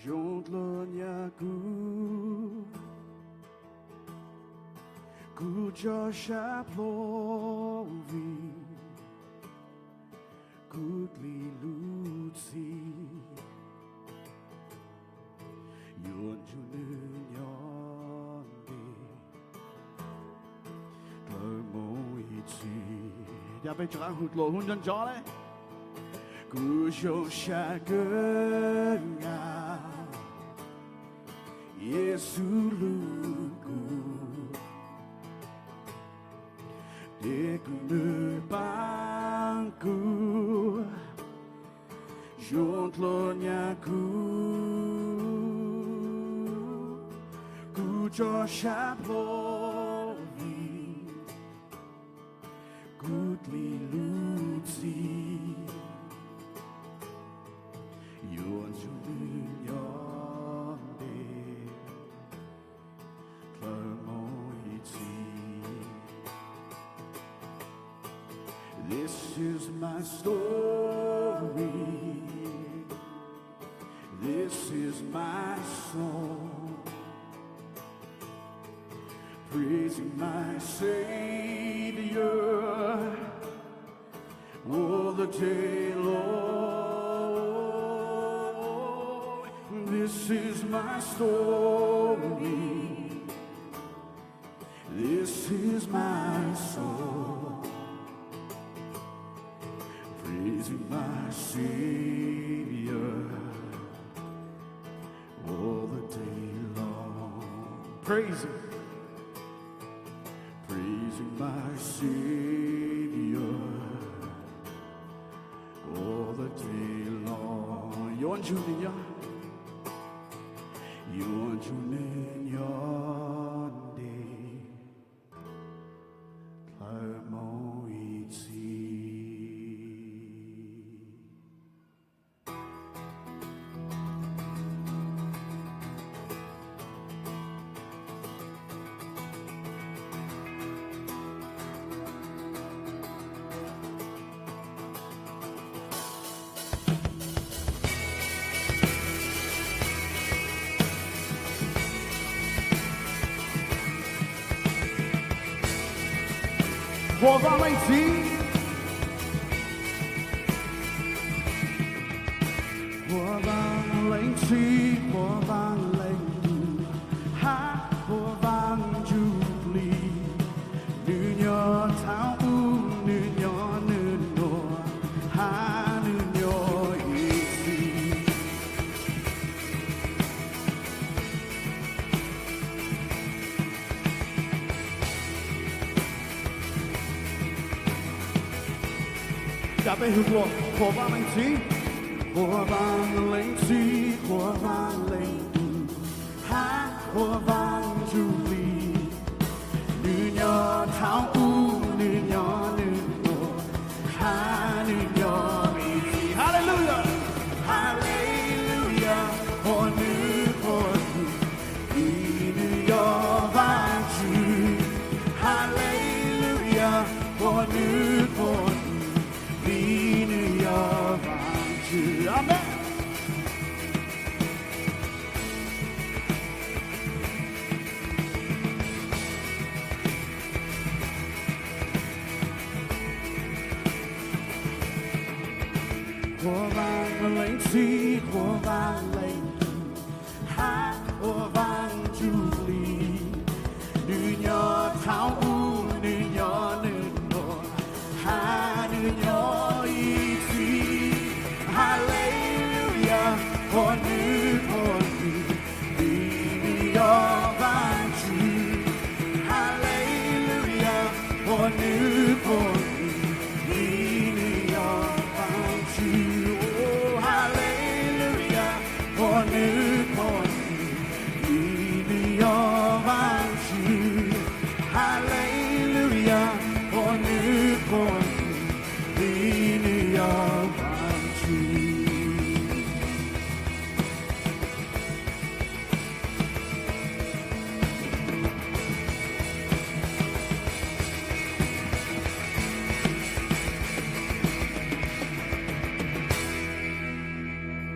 Zoo dlua nyab kuv, kuv tso sab plho vim kuv dlig lub txim. Yuav ntsug nws nyob ntev dlhawv mus ib txhis. Yog peb rov qab hu dlua hub nco ntsoov le. Kuv zoo sab kawg nkaus, Yexus hlub kuv, tes kuv nws paab kuv, zoo dlua nyab kuv, kuv tso sab plho vim kuv dlig lub txim. Yuav ntsug nws nyob ntev dlhawv mus ib txhis. This is my story. This is my song. Praising my Savior all the day long. This is my story. This is my song, praising my Savior all the day long. Praising, praising my Savior all the day long. Yuav ntsug nws nyob, yuav ntsug nws nyob ntev dlhawv mus ib txhis. Qhuas Vaaj Leej Txhib, Qhuas Vaaj Leej Txhib, Qhuas Vaaj Leej Tub, hab Qhuas Vaaj Ntsuj Plig. Nws nyob thaum ub, nws nyob nwg nuav, hab nws nyob ib txhis. Ca peb hu dlua, Qhuas Vaaj Leej Txhib, Qhuas Vaaj Leej Txhib, Qhuas Vaaj Leej Tub, hab Qhuas Vaaj Ntsuj Plig. Nws nyob thaum ub, nws nyob nwg nuav, hab nws nyob ib txhis. Hallelujah, hallelujah, qhuas nwg, qhuas nwg, vim nwg yog Vaajtswv. Hallelujah, qhuas nwg, qhuas nwg, vim nwg yog Vaajtswv. Amees. Qhuas Vaaj Leej Txhib, Qhuas Vaaj Leej Tub, hab Qhuas Vaaj Ntsuj Plig. Nws nyob thaum ub, nws nyob nwg nuav, hab nws nyob ib txhis. Hallelujah, qhuas nwg, qhuas nwg, vim nwg yog Vaajtswv. Hallelujah, qhuas nwg, qhuas nwg, vim nwg yog Vaajtswv. Oh, hallelujah, qhuas nwg, qhuas nwg, vim nwg yog Vaajtswv. Hallelujah, qhuas nwg, qhuas nwg, vim nwg yog Vaajtswv.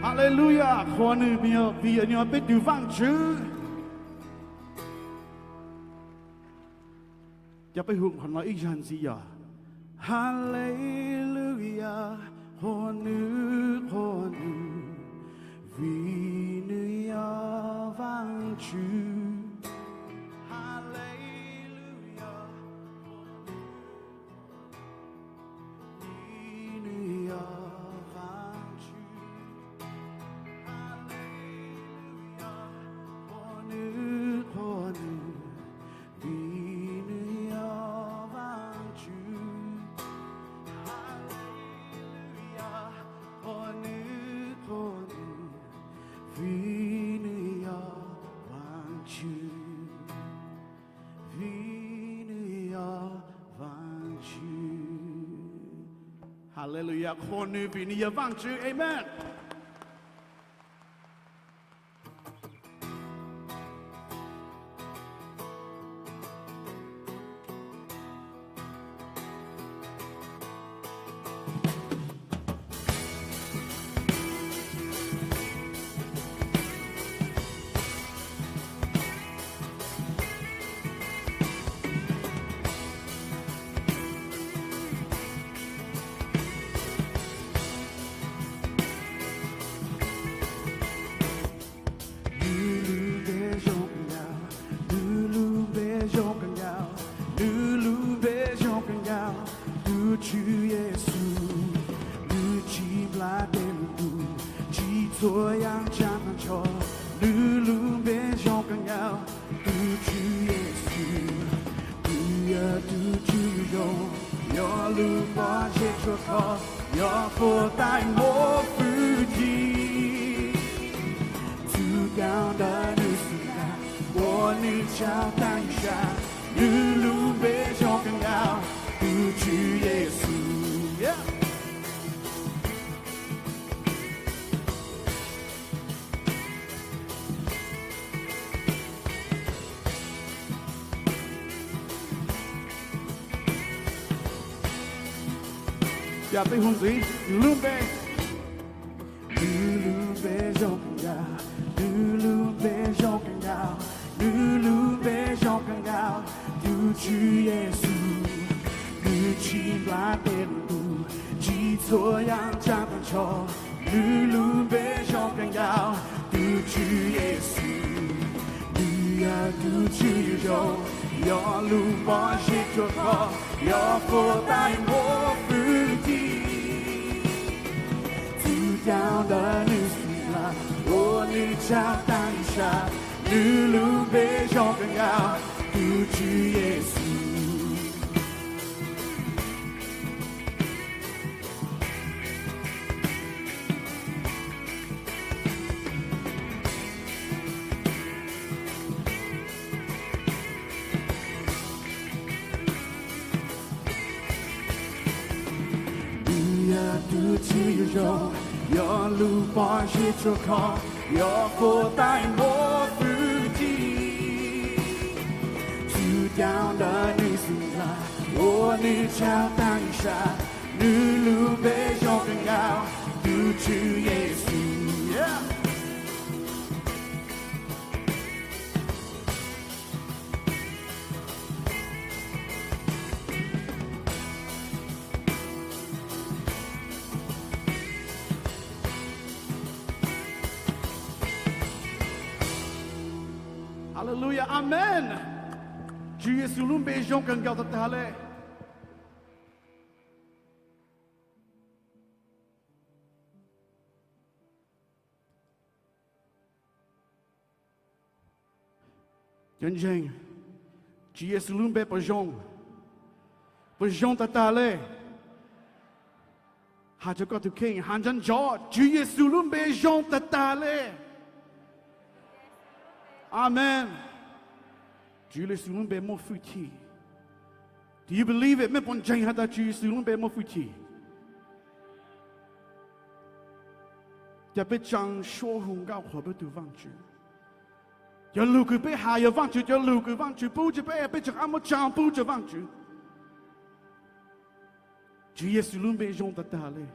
Haleluya, qhuas nws vim yog peb tus Vaajtswv. Cov peb hu qhov no ib zag ntxiv yog: Haleluya, qhuas nws, qhuas nws, vim nws yog Vaajtswv. Haleluya, vim nws yog Vaajtswv. Haleluya, qhuas nws, qhuas nws, vim nws yog Vaajtswv. Haleluya, qhuas nws, qhuas nws, vim nws yog Vaajtswv, vim nws yog Vaajtswv. Haleluya, qhuas nws vim nws yog Vaajtswv. Amen. Nws lub npe zoo kawg nkaus, nws lub npe zoo kawg nkaus, nws lub npe zoo kawg nkaus. Tus Tswv Yexus, nws tsim nplam tej lus ntuj, tsim txhua yam tsaam tag nrho. Nws lub npe zoo kawg nkaus, tus Tswv Yexus, nws yog tus Tswv zoo, yog lub pob zeb tsuag khov, yog puas tais muaj fwj chim. Txhua cov ntawm nws xwb na, ua nws tsaug tag ib sab, nws lub npe zoo kawg nkaus, tus Tswv Yexus. Yog peb hu ntxiv, nws lub npe, nws lub npe zoo kawg nkaus, nws lub npe zoo kawg nkaus, nws lub npe zoo kawg nkaus, tus Tswv Yexus, nws tsim nplam tej lus ntuj, tsim txhua yam tsaam tag nrho. Nws lub npe zoo kawg nkaus, tus Tswv Yexus, nws yog tus Tswv zoo, yog lub pob zeb tsuag khov, yog puas tais muaj fwj chim. Txhua cov ntawm nws xwb na, ua nws tsaug tag ib sab, nws lub npe zoo kawg nkaus, tus Tswv Yexus. Nws yog tus Tswv zoo, yog lub pob zeb tsuag khov, yog puas tais muaj fwj chim. Txhua cov ntawm nws xwb na, ua nws tsaug tag ib sab, nws lub npe zoo kawg nkaus, tus Tswv Yexus. Haleluya, amen. Tswv Yexus lub npe zoo kawg nkaus tag tag le. Cov ntseeg, Tswv Yexus lub npe puas zoo? Puas zoo tag tag le? Has rua koj tus kheej, has ntsov ntsov, Tswv Yexus lub npe zoo tag tag le. Amen. Tswv Yexus lub npe muaj fwj chim. Do you believe it? Mej puas ntseeg has tas Tswv Yexus lub npe muaj fwj chim? Ca peb tsaa suab hu nkauj qhuas peb tug Vaajtswv. Cov lug kws peb has yog Vaajtswv cov lug kws Vaajtswv pub rua peb, peb tseem muab tsaa pub rua Vaajtswv. Tswv Yexus lub npe zoo tag tag le.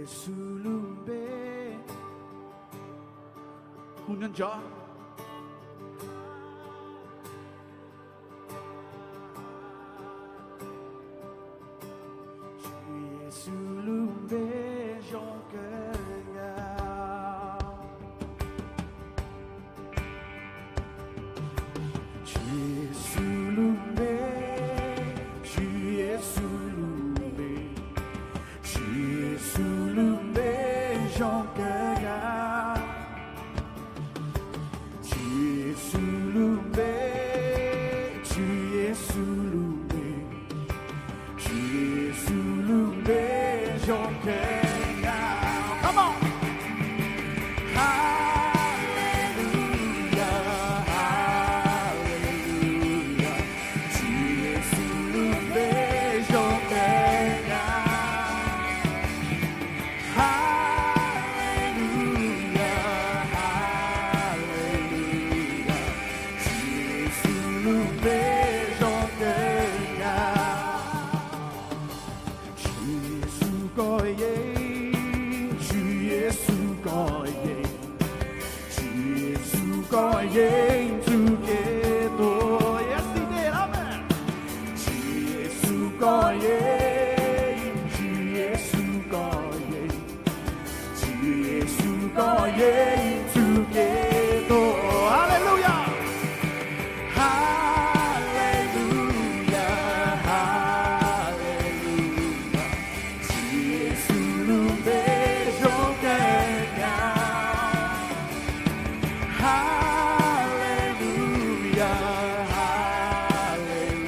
Yexus lub npe, hu nco ntsoov. Tswv Yexus lub npe zoo kawg nkaus. Tswv Yexus lub npe, Tswv Yexus lub npe, Tswv Yexus lub npe zoo kawg nkaus. Tswv Yexus lub npe, Tswv Yexus lub npe, Tswv Yexus lub npe zoo kawg nkaus. Come on. Hallelujah, hallelujah. Tswv Yexus lub npe zoo kawg nkaus. Hallelujah, hallelujah. Tswv Yexus lub npe zoo kawg nkaus. Tswv Yexus koj yeej, Tswv Yexus koj yeej, Tswv Yexus koj yeej txuj kev tuag. Yes, he did. Amen. Tswv Yexus koj yeej, Tswv Yexus koj yeej, Tswv Yexus koj yeej txuj kev tuag. Hallelujah. Hallelujah, hallelujah. Tswv Yexus lub npe zoo kawg nkaus. Hallelujah, hallelujah.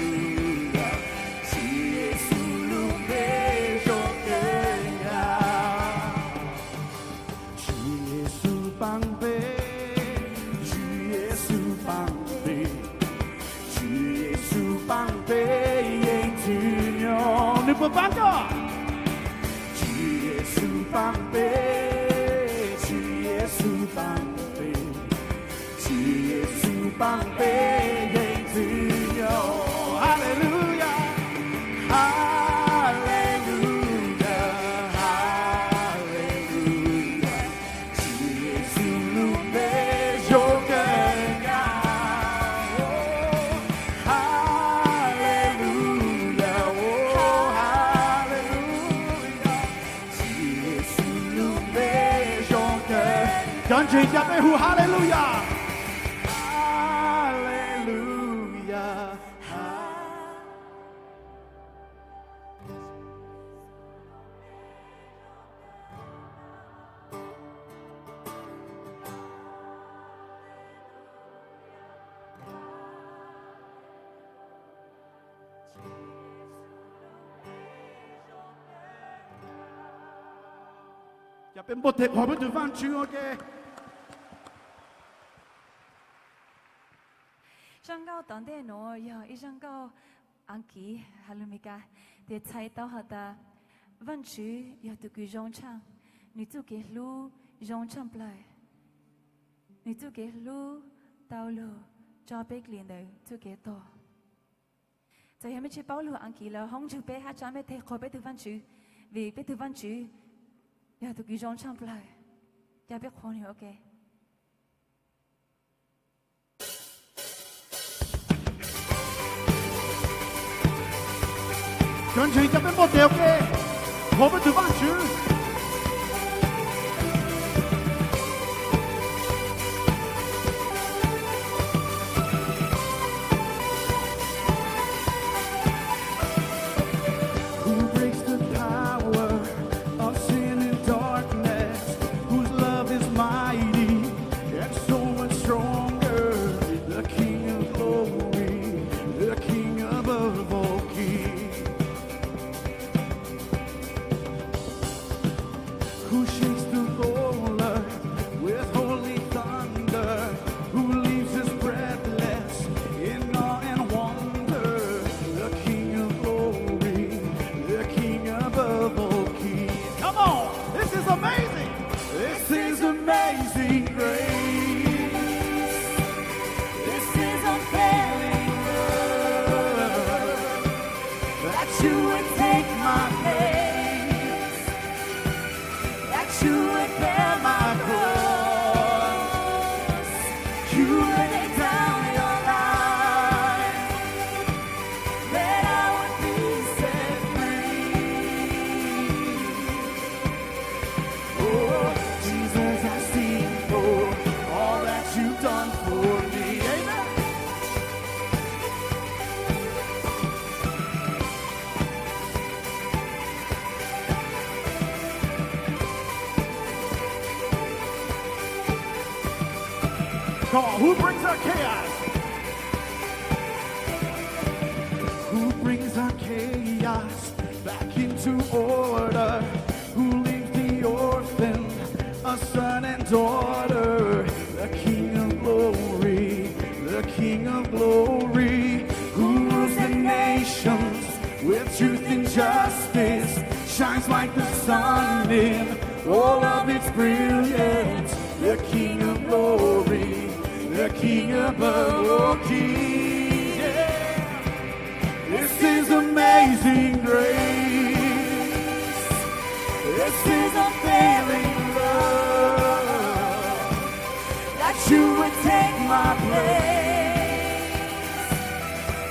Tswv Yexus lub npe zoo kawg nkaus. Tswv Yexus paab peb, Tswv Yexus paab peb, Tswv Yexus paab peb yeej txwv nyob. Nws puas paab koj? Tswv Yexus paab peb, Tswv Yexus paab peb, Tswv Yexus paab peb yeej txwv nyob. Hallelujah, hallelujah, hallelujah. Tswv Yexus lub npe zoo kawg nkaus. Hallelujah, oh, hallelujah. Tswv Yexus lub npe zoo kawg. Cov ntseeg, ca peb hu hallelujah. Hallelujah. Ca peb npuaj tes qhuas peb tus Vaajtswv ua ke. Zaj nkauj tom ntej nuav yog ib zaj nkauj Askiv has lug Meskas, tes txhais tau has tas Vaajtswv yog tug kws zoo tshaaj, nwg txuj kev hlub zoo tshaaj plawg, nwg txuj kev hlub tau lug tso peb klis ntawm txuj kev tuag. Txawm yog mej tsi paub lug Askiv los hoob ntsug peb hab tsa mej teg qhuas peb tug Vaajtswv, vim peb tug Vaajtswv yog tug kws zoo tshaaj plawg. Ca peb qhuas nwg ua ke. Cov ntseeg, ca peb npuaj tes ua ke, qhuas peb tug Vaajtswv. Who breaks the power of sin and darkness, whose love is mighty and so much stronger, the King of glory, the King above all kings. Who shakes the whole earth with holy thunder, who leaves us breathless in awe and wonder, the King of glory, the King above all kings. Come on, this is amazing. This is amazing grace. This is unfailing love, that you would take my place. You would bear my cross. You would lay down your life that I would be set free. Oh, Jesus, I sing for all that you've done for me. Amen. Come on, who brings our chaos? Who brings our chaos back into order? Who leaves the orphan a son and daughter? The King of glory, the King of glory, who rules the nations with truth and justice, shines like the sun in all of its brilliance. The King of glory, the King above all kings. Yeah. This is amazing grace. This is unfailing love. That you would take my place,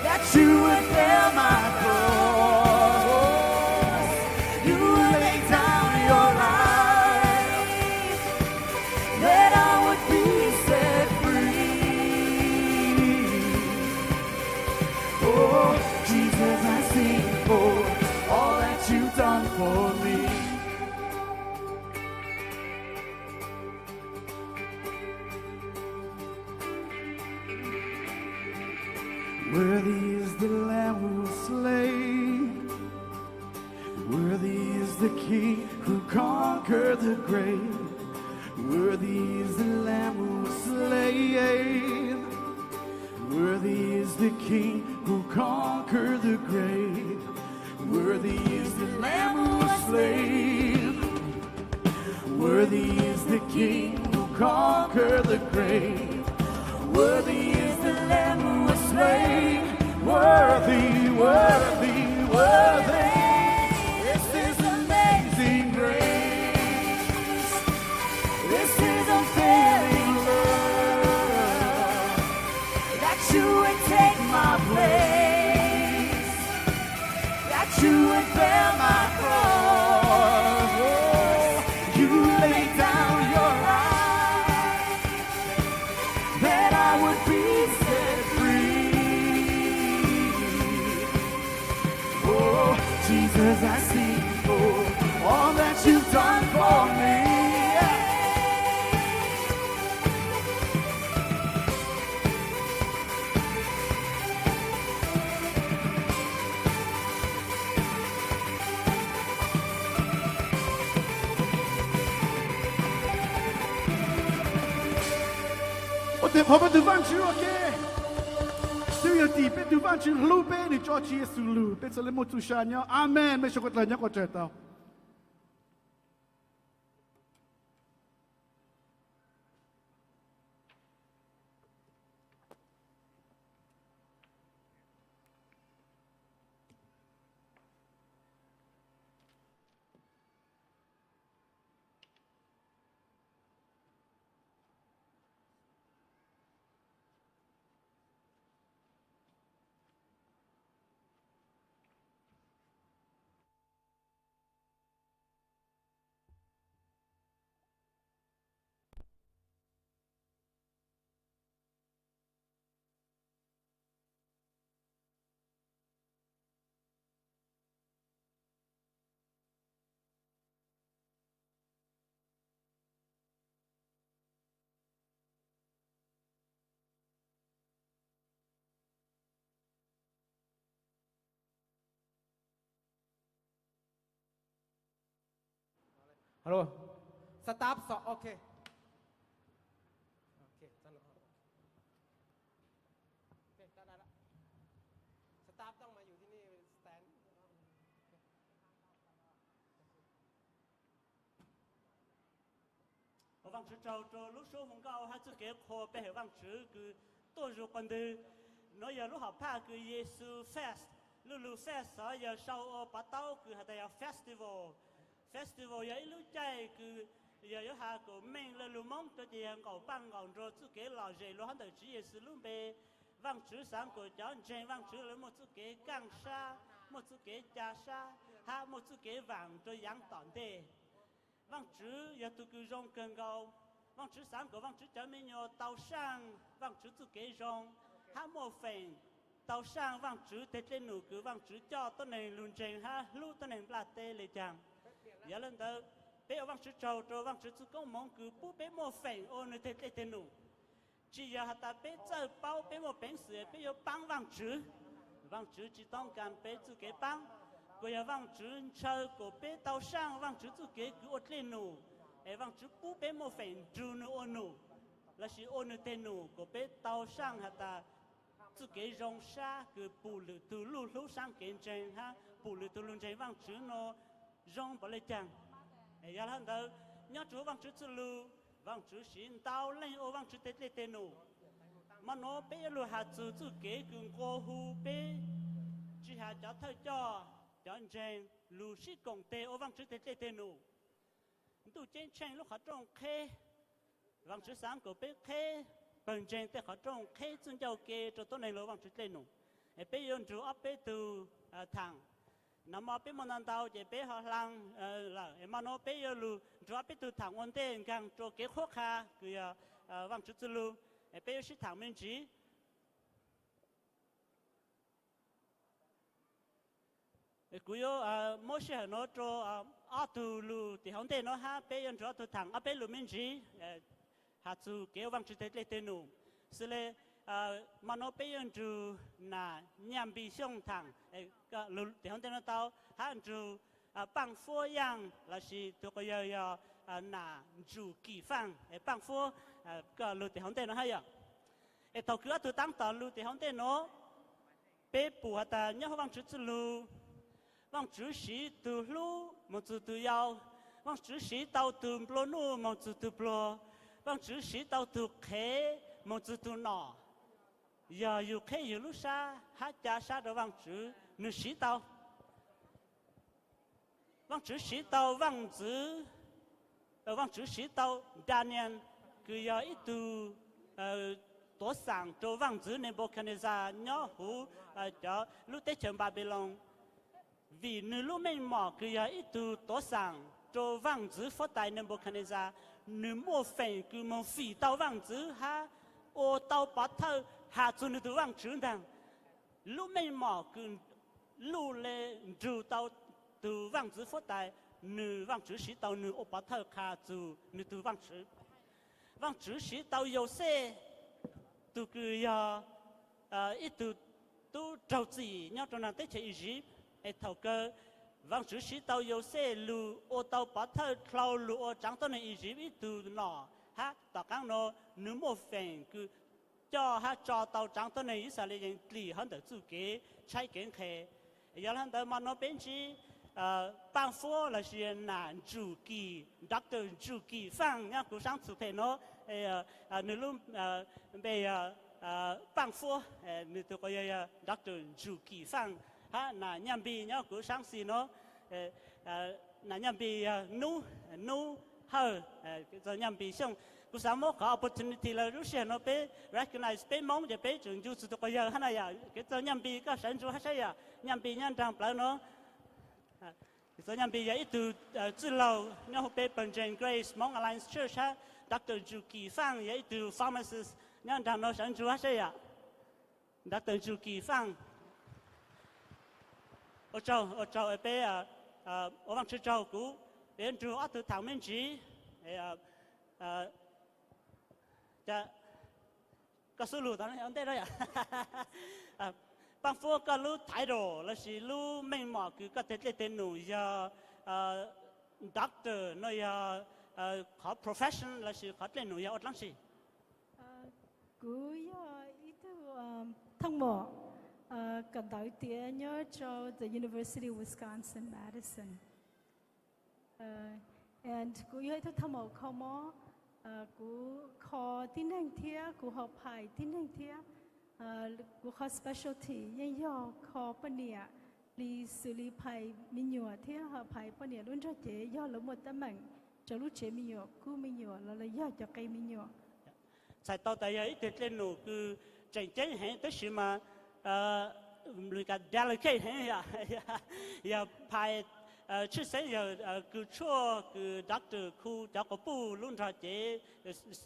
that you would bear my cross. You laid down your life that I would be set free. Oh, Jesus, I sing for all that you've done for me. Worthy is the Lamb who was slain. Worthy is the King who conquered the grave. Worthy is the Lamb who was slain. Worthy is the King who conquered the grave. Worthy is the Lamb who was slain. Worthy is the King who conquered the grave. Worthy is the Lamb who was slain. Worthy, worthy, worthy. This is amazing grace. This is unfailing love. That you would take my place, that you would bear my cross. Oh, you laid down your life that I would be set free. Oh, Jesus, I sing for all that you've done for me. Ua tes phov peb tus Vajtswv ua ke. Twb yog tim peb tus Vajtswv hlub peb, nws tso Tswv Yexus lug, peb txhad le muaj txuj sa nyob. Amees. Mej sawv dlawg nyob kom tsawg tau. Alo, stop, stop, ok. Ok, stop. Stopต้องมาอยู่ที่นี่ stand. Ua Vaajtswv tsaug rua lub suab hu nkauj hab txuj kev qhuas pe hawm Vaajtswv kws tuaj zuj qhov ntwg. Nuav yog lub hom phaj kws Yexus Fest, lub lug fest xov yog sau ua pov taub kws has tas yog festival. Festival yog ib lub caij kws yog yuav has kuas meej lawv lug Moob rua ces yog nqaum paaj nqaum nruag txuj kev lom zem lug hab ntawm Tswv Yexus lub npe. Vaajtswv xaav kuas cov ntseeg Vaajtswv lawv muaj txuj kev kaaj sab, muaj txuj kev ca sab hab muaj txuj kev vaam rua yaav tom ntej. Vaajtswv yog tug kws zoo kawg nkaus. Vaajtswv xaav kuas Vaajtswv cov me nyuas tau saaj Vaajtswv txuj kev zoo hab muaj feem tau saaj Vaajtswv teg dlej num kws Vaajtswv coj tuab neeg lug ntseeg hab hlub tuab neeg nplaj teb le caag. Yog le ntawd, peb ua Vaajtswv tsaug rua Vaajtswv txuj koob moov kws pub peb muaj feem ua nwg teg dlej teg num. Tsi yog has tas peb txawj paub peb muaj peev xwm peb yuav paab Vaajtswv. Vaajtswv tsi toob kas peb txuj kev paab, kuas yog Vaajtswv ntshaw kuas peb tau saaj Vaajtswv txuj kev kws ua dlej num, es Vaajtswv pub peb muaj feem nrug nwg ua num, lossis ua nwg teg num kuas peb tau saaj has tas txuj kev zoo sab kws pum lwm tug luj hlub saab kev ntseeg hab pum lwm tug lug ntseeg Vaajtswv nuav zoo npaum le caag. Yog le ntawd, nyob rua Vaajtswv txuj lug, Vaajtswv siv ntau leej ua Vaajtswv teg dlej teg num. Mo nuav peb yuav lug has txug txuj kev kws nqua hu peb, tsi has cov thawj coj, cov ntseeg lug sib koom teg ua Vaajtswv teg dlej teg num. Ntuj Ceeb Tsheej lub qhov rooj qheb, Vaajtswv xaav kuas peb qheb, pawg ntseeg tej qhov rooj qheb txuj ncauj ke rua tuab neeg lug Vaajtswv dlej num. Es peb yuav nrug ob peb tug thaam. Nag mo peb muaj ntau ntau ces peb ho hlaang lawm, es mo nuav peb yuav lug nrug ob peb tug thaam ua ntej nkaag rua kev qhuab qha kws yog Vaajtswv txuj lug, es peb yuav sib thaam me ntsis. Kuv yuav muab sij hawm nuav rua ob tug lug tim hauv ntej nuav hab peb yuav nrug ob tug thaam ob peb lug me ntsis has txug kev ua Vaajtswv teg dlej teg num. Xws le mo nuav peb yuav nrug Nam Nyaj Npis Xyooj thaam lug tim hauv ntej nuav tau, hab nrug Paaj Fuab Yaaj lossis tug quas yawg yog Nam Ntsum Kim Faaj, Paaj Fuab, koj lug tim hauv ntej nuav hab yom. Es thaum kws ob tug taab tom lug tim hauv ntej nuav, peb pum has tas nyob huv Vaajtswv txuj lug, Vaajtswv siv tug hlub moog txug tug yau, Vaajtswv siv tau tug nplua nuj moog txug tug pluag, Vaajtswv siv tau tug qhev moog txug tug nom. Yog yug qheb yug lub sab hab ca sab rua Vaajtswv, nwg siv tau. Vaajtswv siv tau vaaj ntxwv, Vaajtswv siv tau Daniel, kws yog ib tug tuav xaam rua vaaj ntxwv Nenpukajnexas nyob huv cov lub teb chaws Npanpiloos. Vim nwg lub meej mom kws yog ib tug tuav xaam rua vaaj ntxwv huab tais Nenpukajnexas, nwg muaj feem kws moog fim tau vaaj ntxwv hab ua tau pov thawj has txug nwg tug Vaajtswv ntaag. Lub meej mom kws luj le nrug tau tug vaaj ntxwv huab tais, nwg Vaajtswv siv tau nwg ua pov thawj qha txug nwg tug Vaajtswv. Vaajtswv siv tau Yauxej, tug kws yog ib tug tub raug txim nyob rua nraag teb chaws Iziv. Es thaum kawg Vaajtswv siv tau Yauxej lug ua tau pov thawj dlhau lug ua tsaav tuab neeg Iziv ib tug nom, hab tom qaab nuav nwg muaj feem kws coj hab tso tau tsaav tuab neeg Yixalayees dlim huv ntawm txuj kev tshaib kev nqhe. Yog le ntawd mo nuav peb ntsib Paaj Fuab lossis Nam Ntsum Kim, Doctor Ntsum Kim Faaj nyob kuv saab txhum phem nuav, nwg lub npe yog Paaj Fuab, nwg tug quas yawg yog Doctor Ntsum Kim Faaj, hab Nam Nyaj Npis nyob kuv saab xis nuav. Nam Nyaj Npis yog Nub, Nub Hawj, Kev txog Nyaj Npis Xyooj. Kuv xaav muab qhov opportunity lawm lub sij hawm nuav peb recognize peb Moob ces peb tseem ncu txug tug quas yawg hab na yom. Kev txog Nyaj Npis koj sawv ntsug hab saib yom, Nyaj Npis nyob nraag plawv nuav. Kev txog Nyaj Npis yog ib tug txwj laug nyob huv peb pawg ntseeg Grace Hmong Alliance Church hab Doctor Ntsum Kim Faaj yog ib tug pharmacist nyob nraag nuav sawv ntsug hab saib yom. Doctor Ntsum Kim Faaj. Ua tsaug, ua tsaug peb, ua Vaajtswv tsaug kuv yuav nrug ob tug thaam me ntsis. Koj xub lug tau ntej nuav yom. Paaj Fuab koj lub title lossis lub meej mom kws koj teg dlej teg num yog doctor nuav yog qhov profession lossis qhov dlej num yog ua dlaab tsi? Kuv yog ib tug thooj mom kawm ntawv tiav nyob rau the University of Wisconsin Madison. And kuv yog ib tug thooj mom kho mob, kuv kho tib neeg thiab kuv ho phais tib neeg thiab. Kuv qhov specialty yeej yog kho poj niam li xws li phais me nyuam thiab phais poj niam lub nrog cev yog lawv muaj teeb meem rau lub tsev me nyuam, kub me nyuam los yog cov qe me nyuam. Txhais tau tas yog ib tug dej num kws tseem ceeb heev tab sis mas lus kas delicate heev, yog phais tshwj xeeb yog kws tshuaj, kws doctor khu cov quas puj lub nrog cev,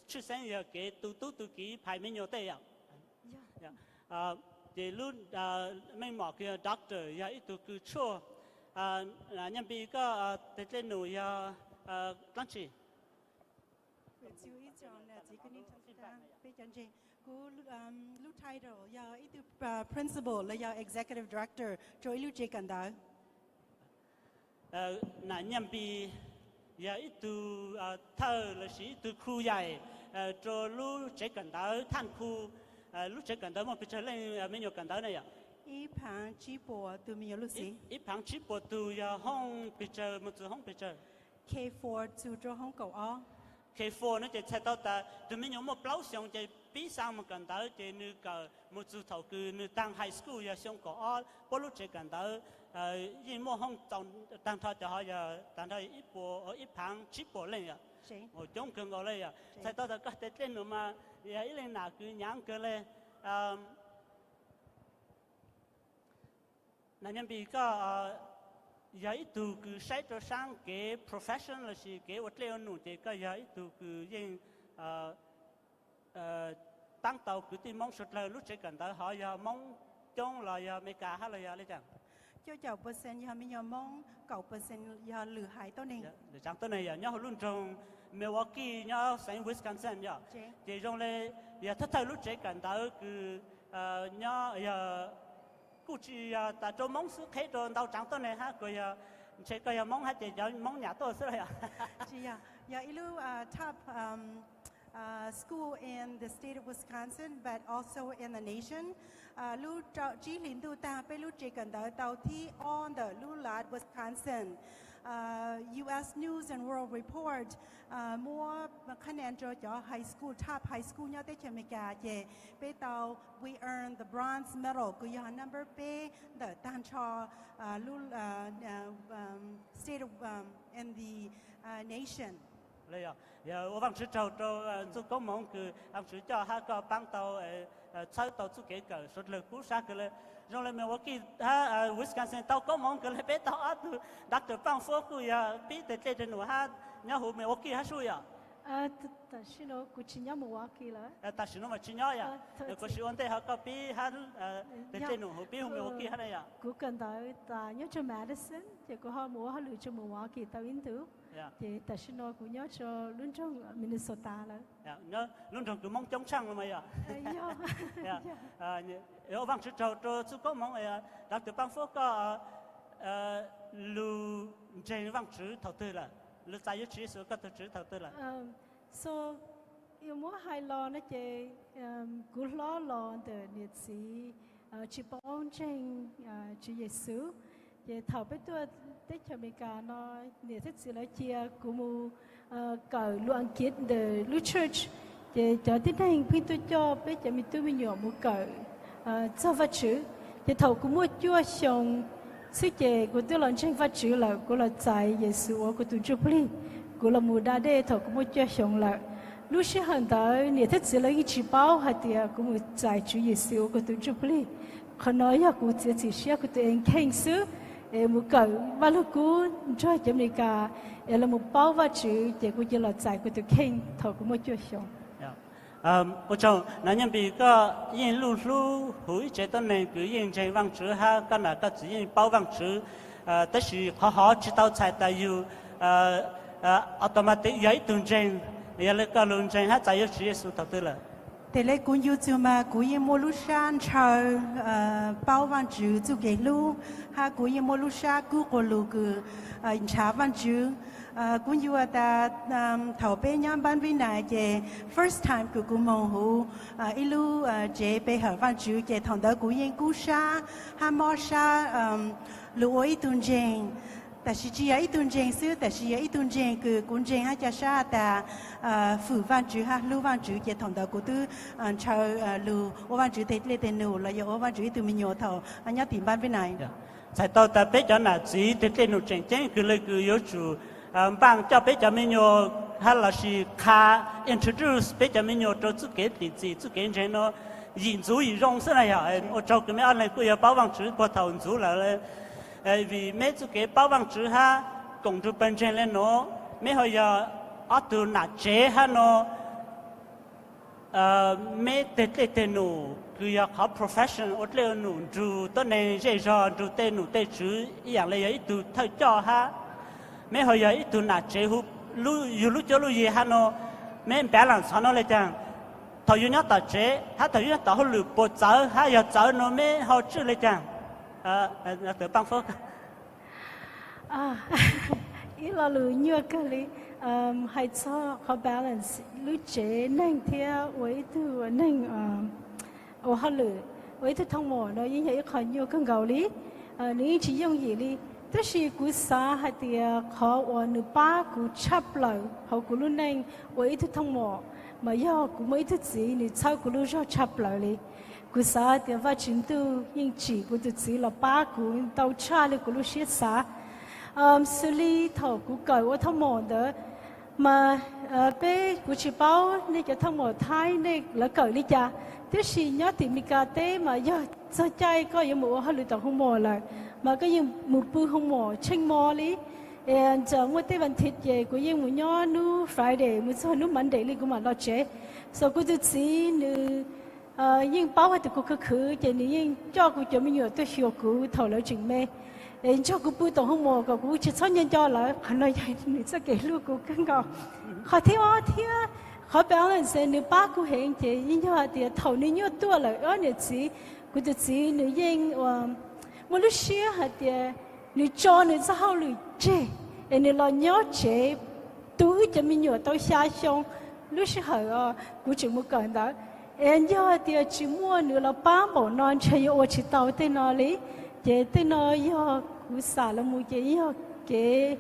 tshwj xeeb yog kev tu tub tu kiv phais me nyuam tej yom. Ces lub meej mom kws yog doctor yog ib tug kws tshuaj. Nyaj Npis, koj teg dej num yog dlaab tsi? Kuv lub title yog ib tug principal los yog executive director rau ib lub tsev kawm ntawv. Nam Nyaj Npis yog ib tug thawj lossis ib tug khu yaim rau lub tsev kawm ntawv Thaj Khu. Lub tsev kawm ntawv muaj pes tsawg leej me nyuam kawm ntawv ne yom? Ib phav tsib puas tug me nyuam lub xim. Ib phav tsib puas tug yog hoob pes tsawg mus txug hoob pes tsawg? K four txug rau hoob kaum ob. K four no ces txhais tau tas tus me nyuam muaj plaub xyoos ces pib xaa mus kawm ntawv ces nws kawm mus txug thaum kws nws taag high school yog xyoo kaum ob puab lub tsev kawm ntawv yeej muaj hoob txaus taag nrho cov hov yog taag nrho ib puas, ib phav tsib puas leej yom. Coob kawg nkaus le yom. Txhais tau tas koj teg dej num mas yog ib leej nam kws nyaav kawg le. Nam Nyaj Npis, koj yog ib tug kws saib rau saab kev profession lossis kev ua dej ua num ces koj yog ib tug kws yeej paab tau kwv tij Moob suav dlawg lub tsev kawm ntawv hov yog Moob coob los yog Amelikas hab los yog le caag? Cuaj caum percent yog me nyuam Moob, kaum percent yog lwm haiv tuab neeg. Lwm tsav tuab neeg yog nyob huv lub nroog Milwaukee nyob xeev Wisconsin yom. Ces zoo le yog thawj thawj lub tsev kawm ntawv kws nyob yog kuj tsis yog tas rau Moob xwb, qheb rau ntau tsav tuab neeg hab kuj yog, ntshe koj yog Moob hab ces cov Moob nyam tuaj xwb los yog? Tsis yog, yog ib lub top school in the state of Wisconsin, but also in the nation. Lub tsib hlis ntuj taag peb lub tsev kawm ntawv tau thib ob ntawm lub lat Wisconsin. U S News and World Report muab qhab nen rau cov high school, top high school nyob teb chaws Amelikas ces peb tau, we earn the bronze medal kws yog number peb ntawm taag nrho lub state in the nation. Yog ua Vaajtswv tsaug rau txuj koob moov kws Vaajtswv coj hab koj paab tau txhawb tau txuj kev kawm suav dlawg kub sab kawg le. Zoo le Milwaukee hab Wisconsin tau koob moov kawg le, peb tau ob tug, Doctor Paaj Fuab kuj yog pib teg dlej dej num hab nyob huv Milwaukee hab sub yom? Tam sim no kuv tsis nyob Milwaukee lawm. Tam sim no mas tsis nyob yom? Kuv sim ua ntej ho koj pib hab teg dlej num huv pib huv Milwaukee hab ne yom? Kuv kawm ntawv tas nyob rau Madison ces kuv ho mus ua hauj lwm rau Milwaukee tau ib ntus, ces tam sim no kuv nyob rau lub nroog Minnesota lawm. Lub nroog kws Moob coob tshaaj los mas yog? Ua Vaajtswv tsaug rau txuj koob moov. Doctor Paaj Fuab, koj lug ntseeg Vaajtswv thaum twg lawm? Lug txais yuav Tswv Yexus koj tug Tswv thaum twg lawm? So, yuav muab hais los no ces kuv hlob los ntawm niam txiv tsis paub ntseeg Tswv Yexus. Ces thaum peb tuaj teb chaws Amelikas no, niam thiab txiv lawv cia kuv mus kawm lus Askiv ntawm lub church, ces cov tib neeg pheej tuaj coj peb cov me tub me nyuam mus kawm txog Vaajtswv. Ces thaum kuv muaj cuaj xyoo xwb ces kuv twb los ntseeg Vaajtswv lawm, kuv los txais Yexus ua kuv tus ntsuj plig, kuv los mus da dej thaum kuv muaj cuaj xyoo lawm. Lub sij hawm ntawd niam thiab txiv lawv yeej tsis paub hais tias kuv mus txais Tswv Yexus ua kuv tus ntsuj plig. Qhov no yog kuv txiav txim siab kuv tus kheej xwb, es mus kawm Vaj Lug Kub nrog cov Amelikas, es los mus paub Vaajtswv ces kuv cia los txais kuv tus kheej thaum kuv muaj cuaj xyoo. Ua tsaug, Nam Nyaj Npis, koj yeej luj hlub huv ib tsev tuab neeg kws yeej ntseeg Vaajtswv hab koj nam koj txiv yeej paub Vaajtswv, tab sis qhov hov tsis tau txhais tas yug automatic yog ib tug ntseeg. Yog le koj lug ntseeg hab txais yuav Tswv Yexus thaum twg lawm? Tes le kuv ncu txug mas kuv yeej muaj lub sab ntshaw paub Vaajtswv txuj kev hlub, hab kuv yeej muaj lub sab kub quas lug kws ntshaw Vaajtswv. Kuv ncu tas thaum peb nyob npab npib nais ces first time kws kuv moog huv ib lub tsev pe hawm Vaajtswv ces thaum ntawd kuv yeej kub sab hab mob sab lug ua ib tug ntseeg. Tab sis tsis yog ib tug ntseeg xwb, tab sis yog ib tug ntseeg kws kuv ntseeg hab ca sab tas fwm Vaajtswv hab hlub Vaajtswv ces thaum ntawd kuv twb ntshaw lug ua Vaajtswv teg dlej teg num los yog ua Vaajtswv ib tug me nyuam thaum nyob tim npab npib nais. Txhais tau tas peb cov nam txiv teg dlej num tseem ceeb kws le kws yuav tsum npaaj coj peb cov me nyuam hab lossis qha, introduce peb cov me nyuam rau txuj kev tim txim txuj kev ntseeg no. Yim ntxuv yim zoo xwb na yog ua tsaug kws meb ob leeg kuj yog paub Vaajtswv puag thaum ntxuv lawm. Vim meb txuj kev paub Vaajtswv hab koom nrug pawg ntseeg le nuav, meb ho yog ob tug nam tsev hab no. Meb teg dlej teg num kws yog qhov profession ua dlej ua num nrug tuab neeg zej zog nrug tej num tej tswv ib yaam le yog ib tug thawj coj hab. Meb ho yog ib tug nam tsev, yug lub cuab lub yig hab no, meb balance qhov no le caag? Thaum yug nyob tom tsev hab thaum yug nyob tom hauj lwm puas txawv hab yog txawv no meb ho tswj le caag? Ib lo lus nyuaj kawg li. Hais txog qhov balance lub tsev neeg thiab ua ib tug neeg ua hauj lwm, ua ib tug thooj mom no yeej yog ib qho nyuaj kawg nkaus li. Nws yeej tsis yooj yim li. Tab sis kuv xav hais tias qhov uas nws pab kuv tshaj plaws hauv kuv lub neej ua ib tug thooj mom, mas yog kuv muaj ib tug txiv nws txhawb kuv lub zog tshaj plaws li. Kuv xav tias Vajtswv ntuj yeej tsim kuv tus txiv los pab kuv ntau tshaj li kuv lub siab xav. Xws li thaum kuv kawm ua thooj mom ntawd, mas peb, kuv tsis paub nej cov thooj mom Thaib nej lawv kawm li cas, tab sis nyob tim Meskas teb mas yog txog caij koj yuav mus ua hauj lwm tom hoo mom lawm, mas koj yeej mus pw hoo mom tsheej mo li. Muaj tej vas thiv ces kuv yeej mus nyob hnub Friday mus txog hnub Monday li kuv mam los tsev. So kuv tus txiv nws yeej paub hais tias kuv khwv khwv ces nws yeej coj kuv cov me nyuam tuaj xyuas kuv thaum lawv tseem me, nrog kuv pw tom hoo mom kom kuv tsis txhob nco nco lawv. Qhov no yog nws txoj kev hlub kuv kawg nkaus. Qhov thib ob thiab, qhov balance nws pab kuv heev ces yeej yog hais tias thaum nws nyuaj tuaj lawm ob niam txiv, kuv tus txiv nws yeej muaj lub siab hais tias nws tso nws txoj hauj lwm tseg es nws los nyob tsev tu wb cov me nyuam tau xya xyoo. Lub sij hawm kuv tseem mus kawm ntawd, es yog tias tsis muaj nws los pab npaum no ntshe yuav ua tsis tau tej no li. Ces tej no yog kuv xam los mus ces yog kev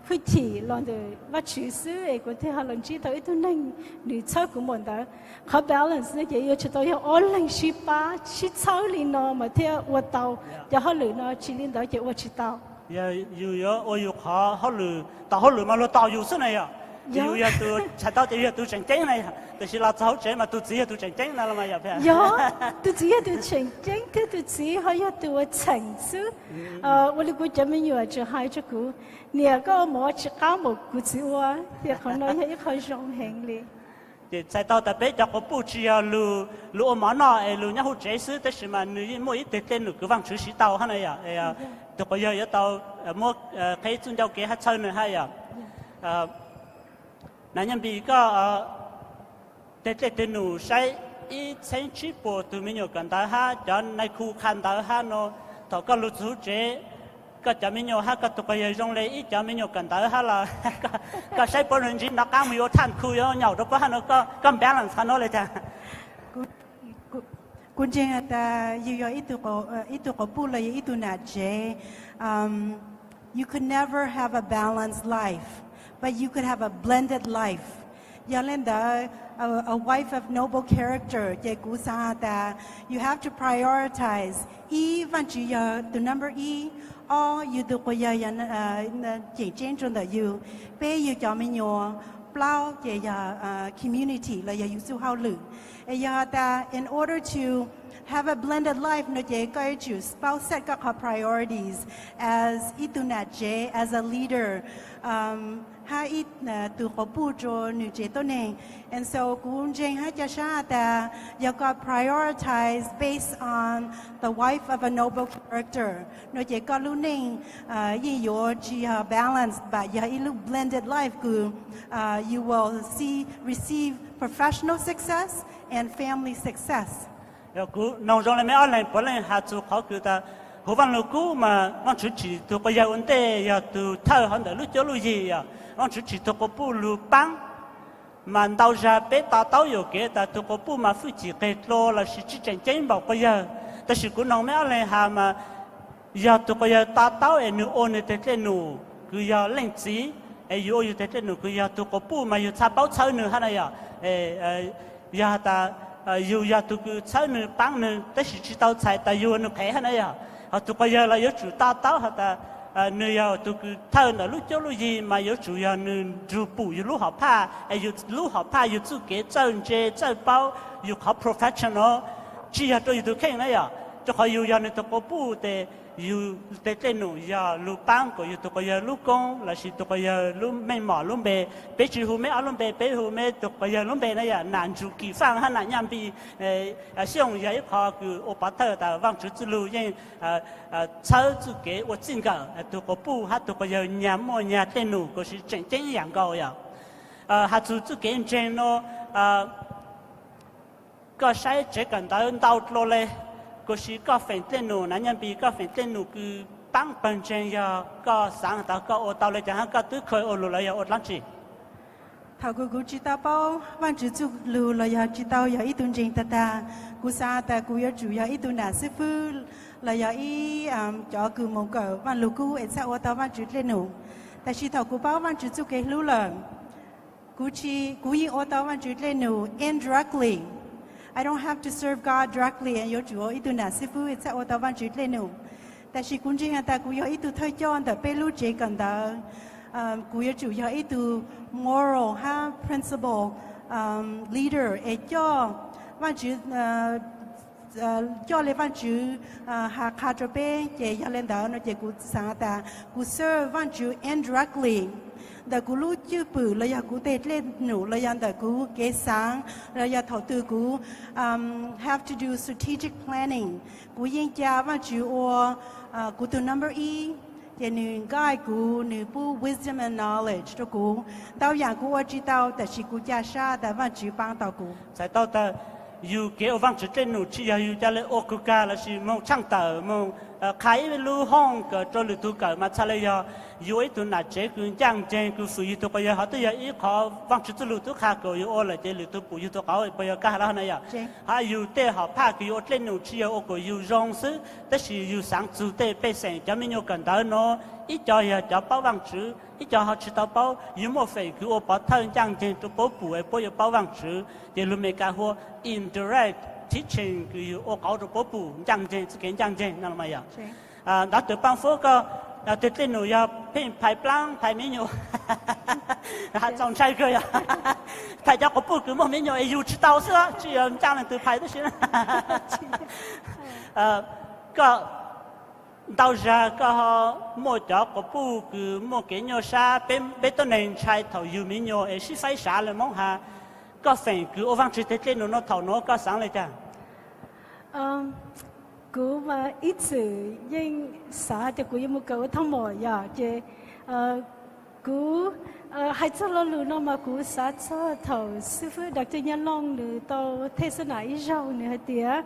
hwj chim los ntawm Vajtswv xwb es kuv thiaj ho los ntsib tau ib tug neeg nws txhawb kuv npaum ntawd. Qhov balance no ces yuav tsum tau yog ob leeg sib pab sib txhawb li no mas thiaj ua tau cov hauj lwm no, tsis li ntawd ces ua tsis tau. Yog yus yuav ua yus qhov hauj lwm, tom hauj lwm mas luag tos yus xwb na yog. Ces yus yog tus txhais tau tias yus yog tus tseem ceeb na yog, tiam sis los txog hauv tsev mas tus txiv yog tus tseem ceeb na los mas yog. Yog, tus txiv yog tus tseem ceeb thiab tus txiv ho yog tus ua txheem xwb. Ua li kuv cov me nyuam tseem hais rau kuv, niam koj ua mov tsis qab npaum kuv txiv ua, ces qhov no yog ib qho zoo heev li. Ces txhais tau tas peb cov quas puj tsis yog lug ua mov noj es lug nyob hauv tsev xwb, tab sis mas nws yeej muaj ib teg dlej num kws Vaajtswv siv tau hab na yog. Tug quas yawg yuav tau muab qheb txuj ncauj kev hab txhawb nws hab yog. Nas Nyaj Npis, koj teg dlej teg num saib ib txheeb tsib puas tug me nyuam kawm ntawv hab cov nai khu qha ntawv hab no, thaum koj lug txug hauv tsev, koj cov me nyuam hab koj tug quas yawg zoo le ib cov me nyuam kawm ntawv hab los koj saib puab nws ntsib nov qaab mus yuav thaj khu yuav nyaum rau puab hab no, koj balance qhov no le caag? Kuv ntseeg has tas yug yog ib tug quas puj los yog ib tug nam tsev, you could never have a balanced life, but you could have a blended life. Yog le ntawd, a wife of noble character ces kuv xaav has tas you have to prioritize, ib, Vaajtswv yog tus number ib, ob, yug tug quas yawg yog ceem tseeb rua ntawm yug, peb, yug cov me nyuam, plaub ces yog community los yog yug txuj hauj lwm. Es yog has tas in order to have a blended life no ces koj yuav tsum paub set koj qhov priorities as ib tug nam tsev, as a leader, hab ib tug quas puj rua nwg tsev tuab neeg. And so kuv ntseeg hab ca sab has tas yog koj prioritize based on the wife of a noble character no ces koj lub neej yeej yuav tsis yog balance, but yog ib lub blended life kws you will see, receive professional success and family success. Kuv noog zoo le meb ob leeg puav leej has txug qhov kws tas huv Vaaj Lug Kub mas Vaajtswv tsim tug quas yawg ua ntej yog tug thawj hov ntawm lub cuab lub yig, yog Vaajtswv tsim tug quas puj lug paab. Mas ntau zag peb to taub yuam kev tas tug quas puj mas hwj chim qeg dlua lossis tsis tseem ceeb npaum quas yawg. Tab sis kuv noog meb ob leeg has mas yog tug quas yawg to taub es nwg ua nwg teg dlej num kws yog leej txiv, es yug ua yug teg dlej num kws yog tug quas puj mas yug txhaj paub txhawb nwg hab na yog. Yog has tas yug yog tug kws txhawb nwg paab nwg tab sis tsis tau txhais tas yug ua nwg qhev hab na yog. Ho tus quas yawg los yuav tsum to taub has tas nws yog tus kws thawj ntawm lub cuab lub yig mas yuav tsum yog nws nrug pum yus lub hom phaj, es yus lub hom phaj yus txuj kev txawj ntse txawj paub, yus qhov professional, tsis yog rau yus tus kheej na yom, rau qhov yus yog nws tus quas puj tes yus tej dej num yog lug paab kuas yus tus quas yawg lub koob lossis tus quas yawg lub meej mom lub npe. Peb tsis hu meb ob lub npe, peb hu meb tus quas yawg lub npe na yom, Nam Ntsum Kim Faaj hab Nam Nyaj Npis Xyooj yog ib qho kws ua pov thawj tas Vaajtswv txuj lug yeej txhawb txuj kev ua txij nkawm, tus quas puj hab tus quas yawg nyag muaj nyag dej num kuas tseem ceeb ib yaam nkaus yom. Has txug txuj kev ntseeg no, koj saib tsev kawm ntawv ntau dlua le, kuas koj feem dlej num na, Nyaj Npis, koj feem dlej num kws paab pawg ntseeg yog koj xaav tas koj ua tau le caag hab koj twb kha ua lug los yog ua dlaab tsi? Thaum kuv tsis tau paub Vaajtswv txuj lug los yog tsis tau yog ib tug ntseeg tag tag, kuv xaav tas kuv yuav tsum yog ib tug nam xib fwb los yog ib cov kws moog kawm Vaaj Lug Kub es txhaj ua tau Vaajtswv dlej num. Tab sis thaum kuv paub Vaajtswv txuj kev hlub lawm, kuv yeej ua tau Vaajtswv dlej num indirectly. I don't have to serve God directly, yuav tsum ua ib tug nam xib fwb txhaj ua tau Vaajtswv dlej num. Tab sis kuv ntseeg has tas kuv yog ib tug thawj coj ntawm peb lub tsev kawm ntawv, kuv yuav tsum yog ib tug moral hab principle leader es coj Vaajtswv, coj le Vaajtswv has qha rua peb. Ces yog le ntawd no ces kuv xaav tas kuv serve Vaajtswv indirectly ntawm kuv lub cwj pwm los yog kuv tej dlej num los yog ntawm kuv kev xaav los yog thaum twg kuv have to do strategic planning, kuv yeej ca Vaajtswv ua kuv tug number ib. Ces nws guide kuv, nws pub wisdom and knowledge rua kuv. Ntau yaam kuv ua tsis tau tab sis kuv ca sab tas Vaajtswv paab tau kuv. Txhais tau tas yus kev ua Vaajtswv dlej num tsis yog yus ca le ua kug kag lossis moog tshaaj tawm moog qha ib lub hoob kawm rua lwm tug kawm mas txhaj le yog yus ua ib tug nam tsev kws ncaaj nceeg kws fwm yug tug quas yawg. Hov twb yog ib qhov Vaajtswv txuj lug tub qha kuas yus ua lawm ces lwm tug pum yug tug quas puas yog kaj hab lug na yom? Hab yus tej hom phaj kws yus ua dlej num tsis yog ua kuas yus zoo xwb, tab sis yus xaav txug tej pej xeem cov me nyuam kawm ntawv no, ib co yog cov paub Vaajtswv, ib co ho tsis tau paub. Yus muaj feem kws ua pov thawj ncaaj nceeg rua puab pum es puab yuav paub Vaajtswv, ces lug Meskas hu ua indirect teaching kws yus ua qauv rua puab pum ncaaj nceeg txuj kev ncaaj nceeg no mas yog. Ntawd tug Paaj Fuab koj tug dlej num yog pheej phais plaab phais me nyuam, has txaus ntshai kawg yog phais cov quas puj kws muaj me nyuam es yug tsis tau xwb, tsis yog ncaaj leej twg phais tib si. Koj ntau zag koj ho muaj cov quas puj kws muaj kev nyuaj sab, peb tuab neeg ntshai thaum yug me nyuam es sib faib sav le Moob has. Koj feem kws ua Vaajtswv tug dlej num no thaum nuav koj xaav le caag? Kuv mas ib txwm yeej xav tias kuv yuav mus kawm ua thooj mom yom, ces kuv hais txog lo lus no mas kuv xav txog thaum xib fwb Doctor Nyaj Looj nws tau thej xab nam ib zaug nws hais tias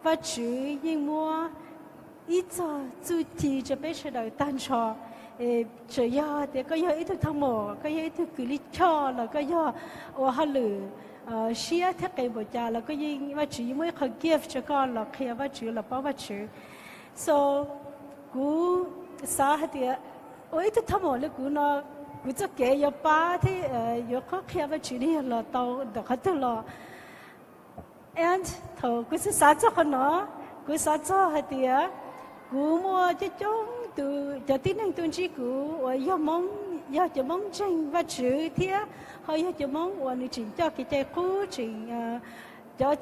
Vaajtswv yeej muab ib txog txuj ci rua peb sawv daws taag nrho. Txawm yog tias koj yog ib tug thooj mom, koj yog ib tug kws lij choj los koj yog ua hauj lwm siab thiab qe npaum cas los koj yeej, Vaajtswv yeej muaj ib qho gift rua koj los qhia Vaajtswv los paub Vaajtswv. So kuv xav hais tias ua ib tug thooj mom le kuv no, kuv txoj kev yuav pab thiab yuav qhuab qhia Vaajtswv ne yog los tau ntawm qhov twg los? And thaum kuv xav xav txog qhov no, kuv xav txog hais tias kuv muaj coob coob tus cov tib neeg tuaj ntsib kuv uas yog Moob, yog cov Moob ntseeg Vaajtswv thiab ho yog cov Moob uas nws tseem coj kev cai qub, tseem cov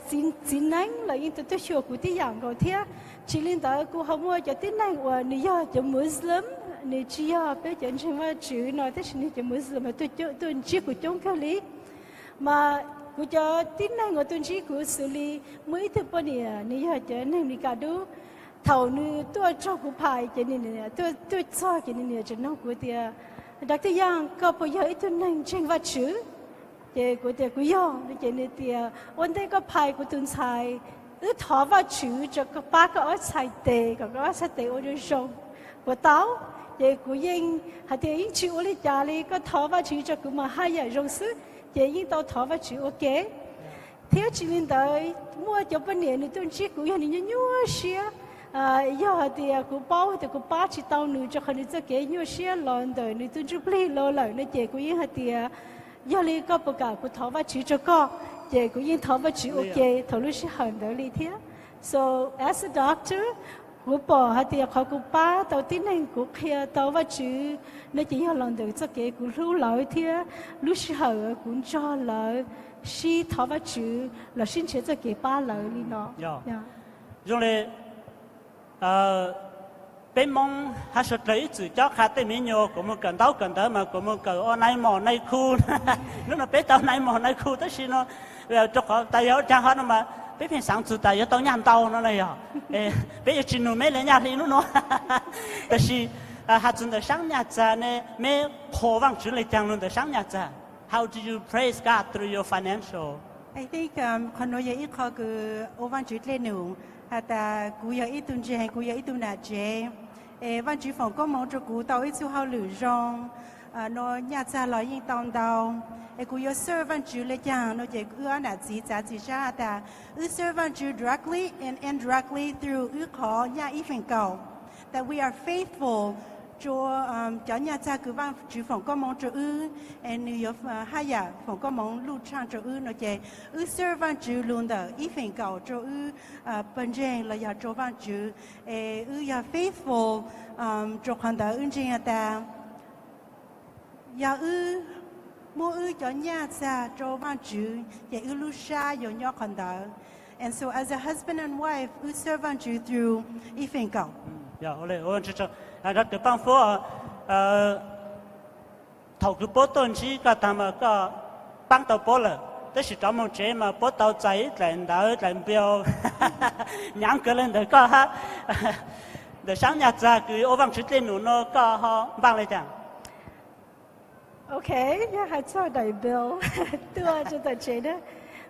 txiv neeb los yeej tau tuaj xyuas kuv tib yam nkaus thiab. Tsis li ntawd kuv ho muaj cov tib neeg uas nws yog cov Muslim, nws tsis yog peb cov ntseeg Vaajtswv no tab sis nws cov Muslim tuaj ntsib kuv coob kawg li. Mas kuv cov tib neeg uas tuaj ntsib kuv xws li muaj ib tug poj niam nws yog cov neeg Meskas dub, thaum nws tuaj raug kuv phais ces nws niam tuaj txog ces nws niam tseem noog kuv tias, Doctor Young, koj puas yog ib tug neeg ntseeg Vaajtswv? Ces kuv tias kuv yog no ces nws tias ua ntej koj phais kuv tus ntxhais, wb thov Vaajtswv rua koj pab koj ob txhais tes kom koj ob txhais tes ua zoo zoo puas tau? Ces kuv yeej hais tias yeej tsis ua li cas li, koj thov Vaajtswv rua kuv mas haj yam zoo xwb. Ces yeej tau thov Vaajtswv ua ke. Thiab tsis li ntawd muaj cov poj niam nws tuaj ntsib kuv yog nws nyuaj nyuaj siab, yog hais tias kuv paub hais tias kuv pab tsis tau nws rua qhov nws txoj kev nyuaj siab los ntawm nws tus ntsuj plig los lawm no ces kuv yeej hais tias yog li koj puas kam kuv thov Vaajtswv rua koj? Ces kuv yeej thov Vaajtswv ua ke thaum lub sij hawm ntawd li thiab. So as a doctor, Kuv pom hais tias qhov kuv pab tau tib neeg, kuv qhia tau Vajtswv no ces yog los ntawm txoj kev kuv hlub lawv thiab lub sij hawm kuv nrog lawv sib thov Vajtswv los sib nrhiav txoj kev pab lawv li no. Zoo li peb Hmoob hab suav dlawg ib txwm cob qha tej me nyuam kuv mus kawm ntaub kawm ntawv mas kuv mus kawm ua nai mos nai khu. Hnub no peb tau nai mos nai khu tab sis no rau qhov tas yog ua caag ho no mas peb pheej xaav txug tas yuav tau nyaj ntau no na yog, peb yuav tsis nug meb le nyaj hli hnub no. Tab sis has txug ntawm saab nyaj txag ne, meb qhuas Vaajtswv le caag lug ntawm saab nyaj txag? How do you praise God through your financial? I think qhov nuav yog ib qho kws ua Vaajtswv dlej num, has tas kuv yog ib tug ntseeg, kuv yog ib tug nam tsev, es Vaajtswv foom koob moov rua kuv tau ib txuj hauj lwm zoo, nuav nyaj txag los yeej tau ntau, es kuv yuav serve Vaajtswv le caag no ces wb ob nam txiv txav txim sab has tas wb serve Vaajtswv directly and indirectly through wb qhov nyaj ib feem kaum, that we are faithful rua cov nyaj txag kws Vaajtswv foom koob moov rua wb, es nwg yuav haj yam foom koob moov luj tshaaj rua wb no ces wb serve Vaajtswv lug ntawm ib feem kaum rua wb pawg ntseeg los yog rua Vaajtswv, es wb yog faithful. Rua qhov ntawd wb ntseeg has tas yog wb muab wb cov nyaj txag rua Vaajtswv ces wb lub sab yuav nyob qhov ntawd. And so as a husband and wife, wb serve Vaajtswv through ib feem kaum. Doctor Paaj Fuab, thaum kws puab tuaj ntsib koj taag mas koj paab tau puab lawm, tab sis rov moog tsev mas puab tau txais ib dlaim ntawv dlaim bill nyaav kawg le ntawm koj hab. Ntawm saab nyaj txag kws ua Vaajtswv dlej num nuav koj ho npaaj le caag? Ok, yog hais txog daim bill tuaj rua tom tsev na,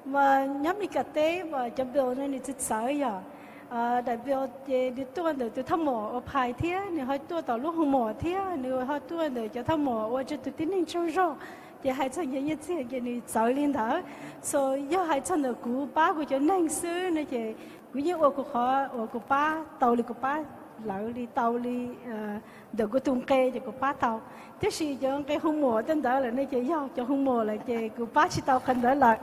mas nyob Meskas teb mas cov bill no nws txawv txawv yog. Daim bill ces nws tuaj ntawm tus thaj muam uas phais thiab nws ho tuaj tom lub hoos mom thiab nws ho tuaj ntawm cov thaj muam ua rua tus tib neeg tsaug zog, ces hais txog nyiaj txiag ces nws txawv li ntawd. So yog hais txog ntawm kuv pab kuv cov neeg xwb no ces kuv yeej ua kuv qhov uas kuv pab tau li kuv pab lawv li tau li ntawm kuv tus nqe ces kuv pab tau. Tab sis cov nqe hoos mom tej ntawd lawm no ces yog cov hoos mom lawm ces kuv pab tsis tau qhov ntawd lawm.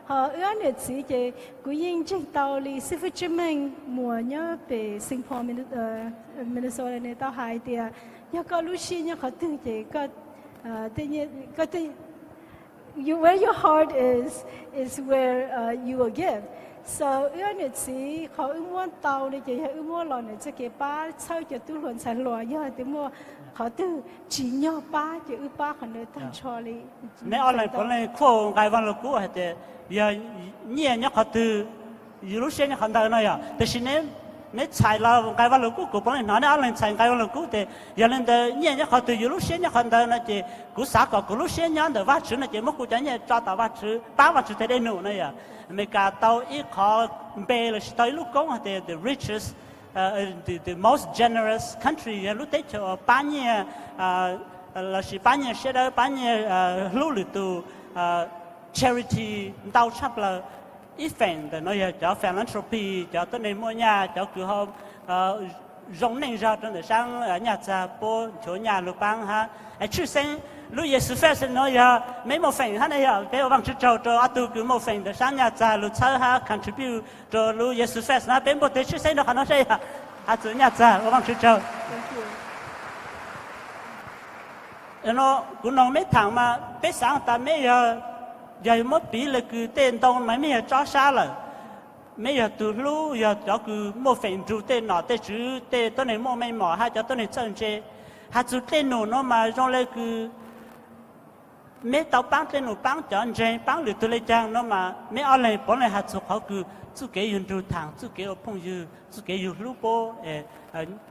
Ho wb ob niam txiv ces kuv yeej ntseeg tau li xib fwb Tswb Meej Muas nyob pem Saint Paul, Minnesota nws tau hais tias yog koj lub siab nyob qhov twg ces koj, you, where your heart is, is where you will give. So wb ob niam txiv qhov wb muab tau no ces yog wb muab los ntawm txoj kev pab txhawb cov tub hluas ntxhais hluas, yog tias muaj qhov twg tsim nyog pab ces wb pab qhov ntawd tag nrho li. Neb ob leeg puav leej quote nqai Vaaj Lug Kub hais tias yog nyiaj nyob qhov twg, yus lub siab nyob qhov ntawd no yog. Tab sis neb txhais los nqai Vaaj Lug Kub, kuv puav leej hnov neb ob leeg txhais nqai Vaaj Lug Kub tias yog le ntawd nyiaj nyob qhov twg yus lub siab nyob qhov ntawd no ces kuv xav kom kuv lub siab nyob ntawm Vaajtswv no ces muab kuv cov nyiaj tso tom Vaajtswv, pab Vaajtswv teg dej num no yog. Amelikas tau ib qhov npe lossis tau ib lub koob hais tias the richest, the most generous country, yog lub teb chaws uas pab nyiaj lossis pab nyiaj siab dawb, pab nyiaj, hlub lwm tus, charity ntau tshaj plaws. Ib feem ntawm no yog cov philanthropy, cov tuab neeg muaj nyaj, cov kws ho zoo neej zog rau ntawm saab nyaj txag puab nchuav nyaj lug paab hab. Es tshwj xeeb lub Yesu Fest no yog meb muaj feem hab ne, yog peb ua Vaajtswv tsaug rau ob tug kws muaj feem ntawm saab nyaj txag lug txhawb hab contribute rau lub Yesu Fest no, peb npuaj teg tshwj xeeb rau qhov no seb yog has txug nyaj txag ua Vaajtswv tsaug. No kuv noog meb thaam mas peb xaav tas meb yog, yog muab piv le kws tej ntoo mas meb yog tsob sab lawm, meb yog tug hlub, yog cov kws muaj feem nrug tej nom tej tswv, tej tuab neeg muaj meej mom hab cov tuab neeg txawj ntse. Has txug dlej num no mas zoo le kws meb tau paab dlej num, paab cov ntseeg, paab lwm tug le caag no mas meb ob leeg puav leej has txug qhov kws txuj kev yug nrug thaam, txuj kev ua phooj ywg, txuj kev yug hlub puab,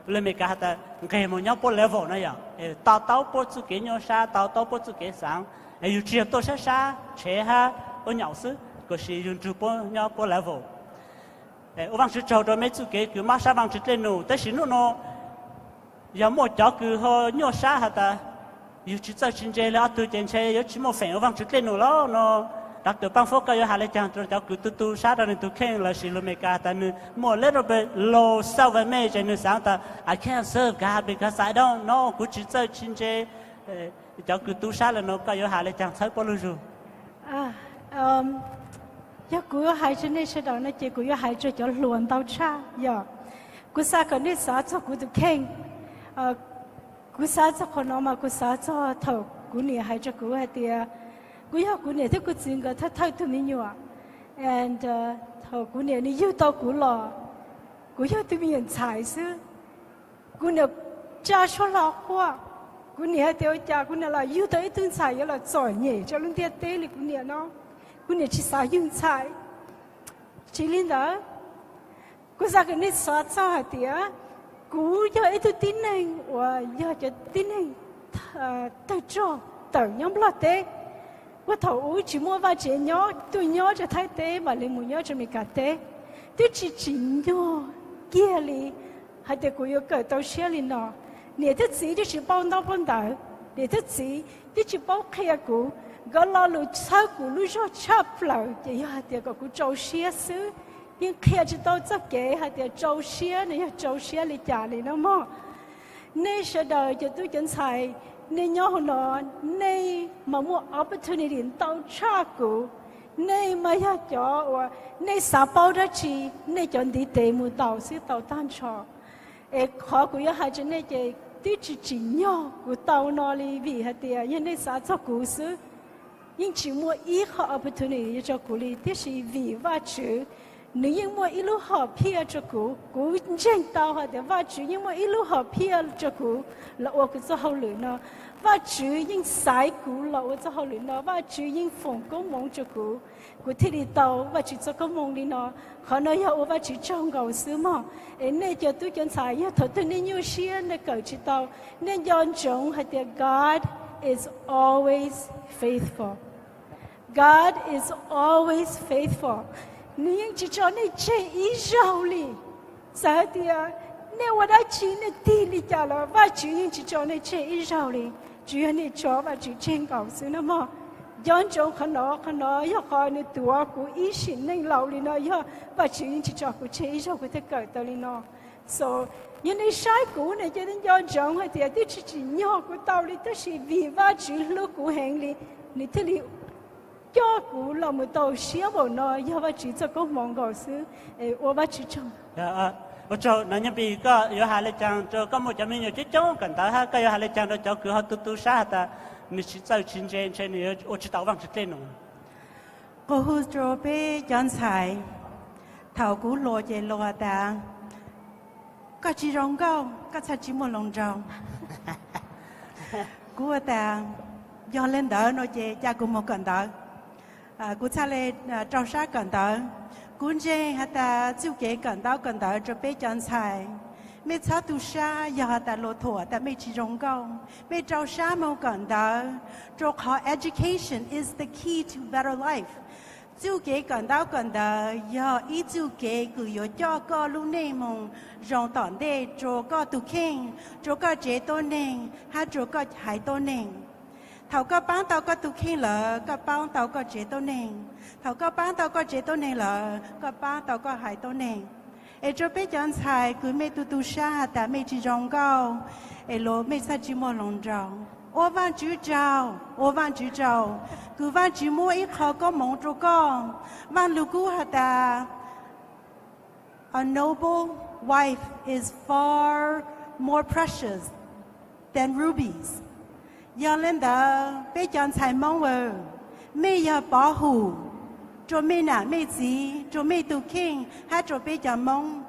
le Amelikas has tas nqeg moog nyob puab level no yog, to taub puab txuj kev nyuaj sab, to taub puab txuj kev xaav. Yug tsi yog tuaj sab sab tshev hab ua nyaum xwb, kuj sis yug nrug puab nyob puab level. Ua Vaajtswv tsaug rau meb txuj kev kws mob sab Vaajtswv dlej num, tab sis nub nua yog muaj cov kws ho nyuaj sab has tas yug tsi txawj tsi ntse le ob tug ces ntshe yuav tsi muaj feem ua Vaajtswv dlej num lawm no. Doctor Paaj Fuab, koj yuav has le caag rau cov kws tu tu sab rau nwg tug kheej lossis lug Amelikas tas nwg muaj little bit low self image, nwg xaav tas I can't serve God because I don't know, kuv tsi txawj tsi ntse. Cov kws tu sab le no koj yuav has le caag txhawb puab lug zug? Yog kuv yuav hais rua nej sawv daws no ces kuv yuav hais rua cov hluas ntau tshaj yog. Kuv xav kom nej xav txog kuv tus kheej. Kuv xav txog qhov no mas kuv xav txog thaum kuv niam hais rau kuv hais tias kuv yog kuv niam thiab kuv txiv nkawd thawj thawj tug me nyuam. And thaum kuv niam nws yug tau kuv los, kuv yog tug me nyuam ntxhais xwb. Kuv niam tsa suab hlo quaj. Kuv niam hais tias ua cas kuv niam los yug tau ib tug ntxhais yuav los txom nyem rau lub ntiaj teb li kuv niam no. Kuv niam tsis xav yug ntxhais. Tsis li ntawd, kuv xav kom nej xav txog hais tias kuv yog ib tug tib neeg uas yog cov tib neeg tawg rog tawm nyob Nplog teb. Ua thaum ub tsis muaj vaj tsev nyob, tuaj nyob rau Thaib teb mam li mus nyob rau Amelikas teb. Twb tsis tsim nyog kiag li hais tias kuv yuav kawm tau siab li no. Niam thiab txiv twb tsis paub ntaub paub ntawv, niam thiab txiv twb tsis paub qhia kuv. Nkawd lo lus txhawb kuv lub zog tshaj plaws ces yog hais tias kom kuv rau siab xwb. Yeej qhia tsis tau txoj kev hais tias rau siab no yog rau siab li cas li no mog. Nej sawv daws cov tub cov ntxhais, nej nyob hauv no, nej mas muaj opportunity ntau tshaj kuv. Nej mas yog cov uas nej xav paub dab tsi, nej cov ntiv tes mus taus xwb tau tag nrho. Es qhov kuv yuav hais rau nej ces twb tsis tsim nyog kuv tau no li vim hais tias yog nej xav txog kuv xwb. Yeej tsis muaj ib qho opportunity yuav rau kuv li, tiam sis vim Vajtswv nws yeej muaj ib lub hom phiaj rau kuv. Kuv ntseeg tau hais tias Vajtswv yeej muaj ib lub hom phiaj rau kuv los ua kuv txoj hauj lwm no. Vajtswv yeej xaiv kuv los ua txoj hauj lwm no, Vajtswv yeej foom koob hmoov rau kuv, kuv thiaj li tau Vajtswv txoj koob hmoov li no. Qhov no yog ua Vajtswv tsaug nkaus xwb mog. Es nej cov tub cov ntxhais, yog thaum twg nej nyuaj siab nej kawm tsis tau, nej nco ntsoov hais tias God is always faithful. God is always faithful. Nws yeej tsis tso nej tseg ib zaug li. Txawm hais tias nej ua dab tsi nej tig li cas los Vajtswv yeej tsis tso nej tseg ib zaug li. Tsuas yog nej tso Vajtswv tseg nkaus xwb na mog. Nco ntsoov qhov no, qhov no yog qhov nws tuav kuv ib sim neej laus li no, yog Vajtswv yeej tsis tso kuv tseg ib zaug kuv thiaj kawm tau li no. So, yog nej saib kuv ne ces nej nco ntsoov hais tias twb tsis tsim nyog kuv tau li, tab sis vim Vajtswv hlub kuv heev li, nws thiaj li coj kuv los mus tau siab npaum no, yog Vajtswv txoj koob hmoov nkaus xwb. Ua Vajtswv tsaug. Ua tsaug no. Nyob Pis, koj yuav hais li cas rau koj muaj cov me nyuam coob coob kawm ntawv hab, koj yuav hais li cas rau cov kws ho tu tu sab has tas nws tsis txawj tsis ntse ntshe nws ua tsis tau Vaajtswv dlej num? Qhov hu rua peb cov ntxhais, thaum kuv hluas ces luag has tas koj tsis zoo nkauj, koj txhaj tsis muaj hluas nraug. Kuv has tas yog le ntawd no ces ca kuv moog kawm ntawv. Kuv txhaj le rau sab kawm ntawv. Kuv ntseeg has tas txuj kev kawm ntaub kawm ntawv rua peb cov ntxhais, mej txhob tu sab yog has tas luag thuam tas mej tsis zoo nkauj. Mej rau sab moog kawm ntawv, rua qhov education is the key to better life. Txuj kev kawm ntaub kawm ntawv yog ib txuj kev kws yuav coj koj lub neej moog zoo tom ntej rua koj tug kheej, rua koj tsev tuab neeg hab rua koj haiv tuab neeg. Thaum koj paab tau koj tug kheej lawm, koj paab tau koj tsev tuab neeg. Thaum koj paab tau koj tsev tuab neeg lawm, koj paab tau koj haiv tuab neeg. Es rua peb cov ntxhais kws mej tu tu sab has tas mej tsis zoo nkauj, es luag mej txhaj tsis muaj hluas nraug, ua Vaajtswv tsaug, ua Vaajtswv tsaug, kws Vaajtswv muab ib qho koob moov rua koj. Vaaj lug kub has tas, a noble wife is far more precious than rubies. Yog le ntawd peb cov ntxhais Moob aw, mej yog pov hum rua mej nam mej txiv, rua mej tug kheej hab rua peb cov Moob.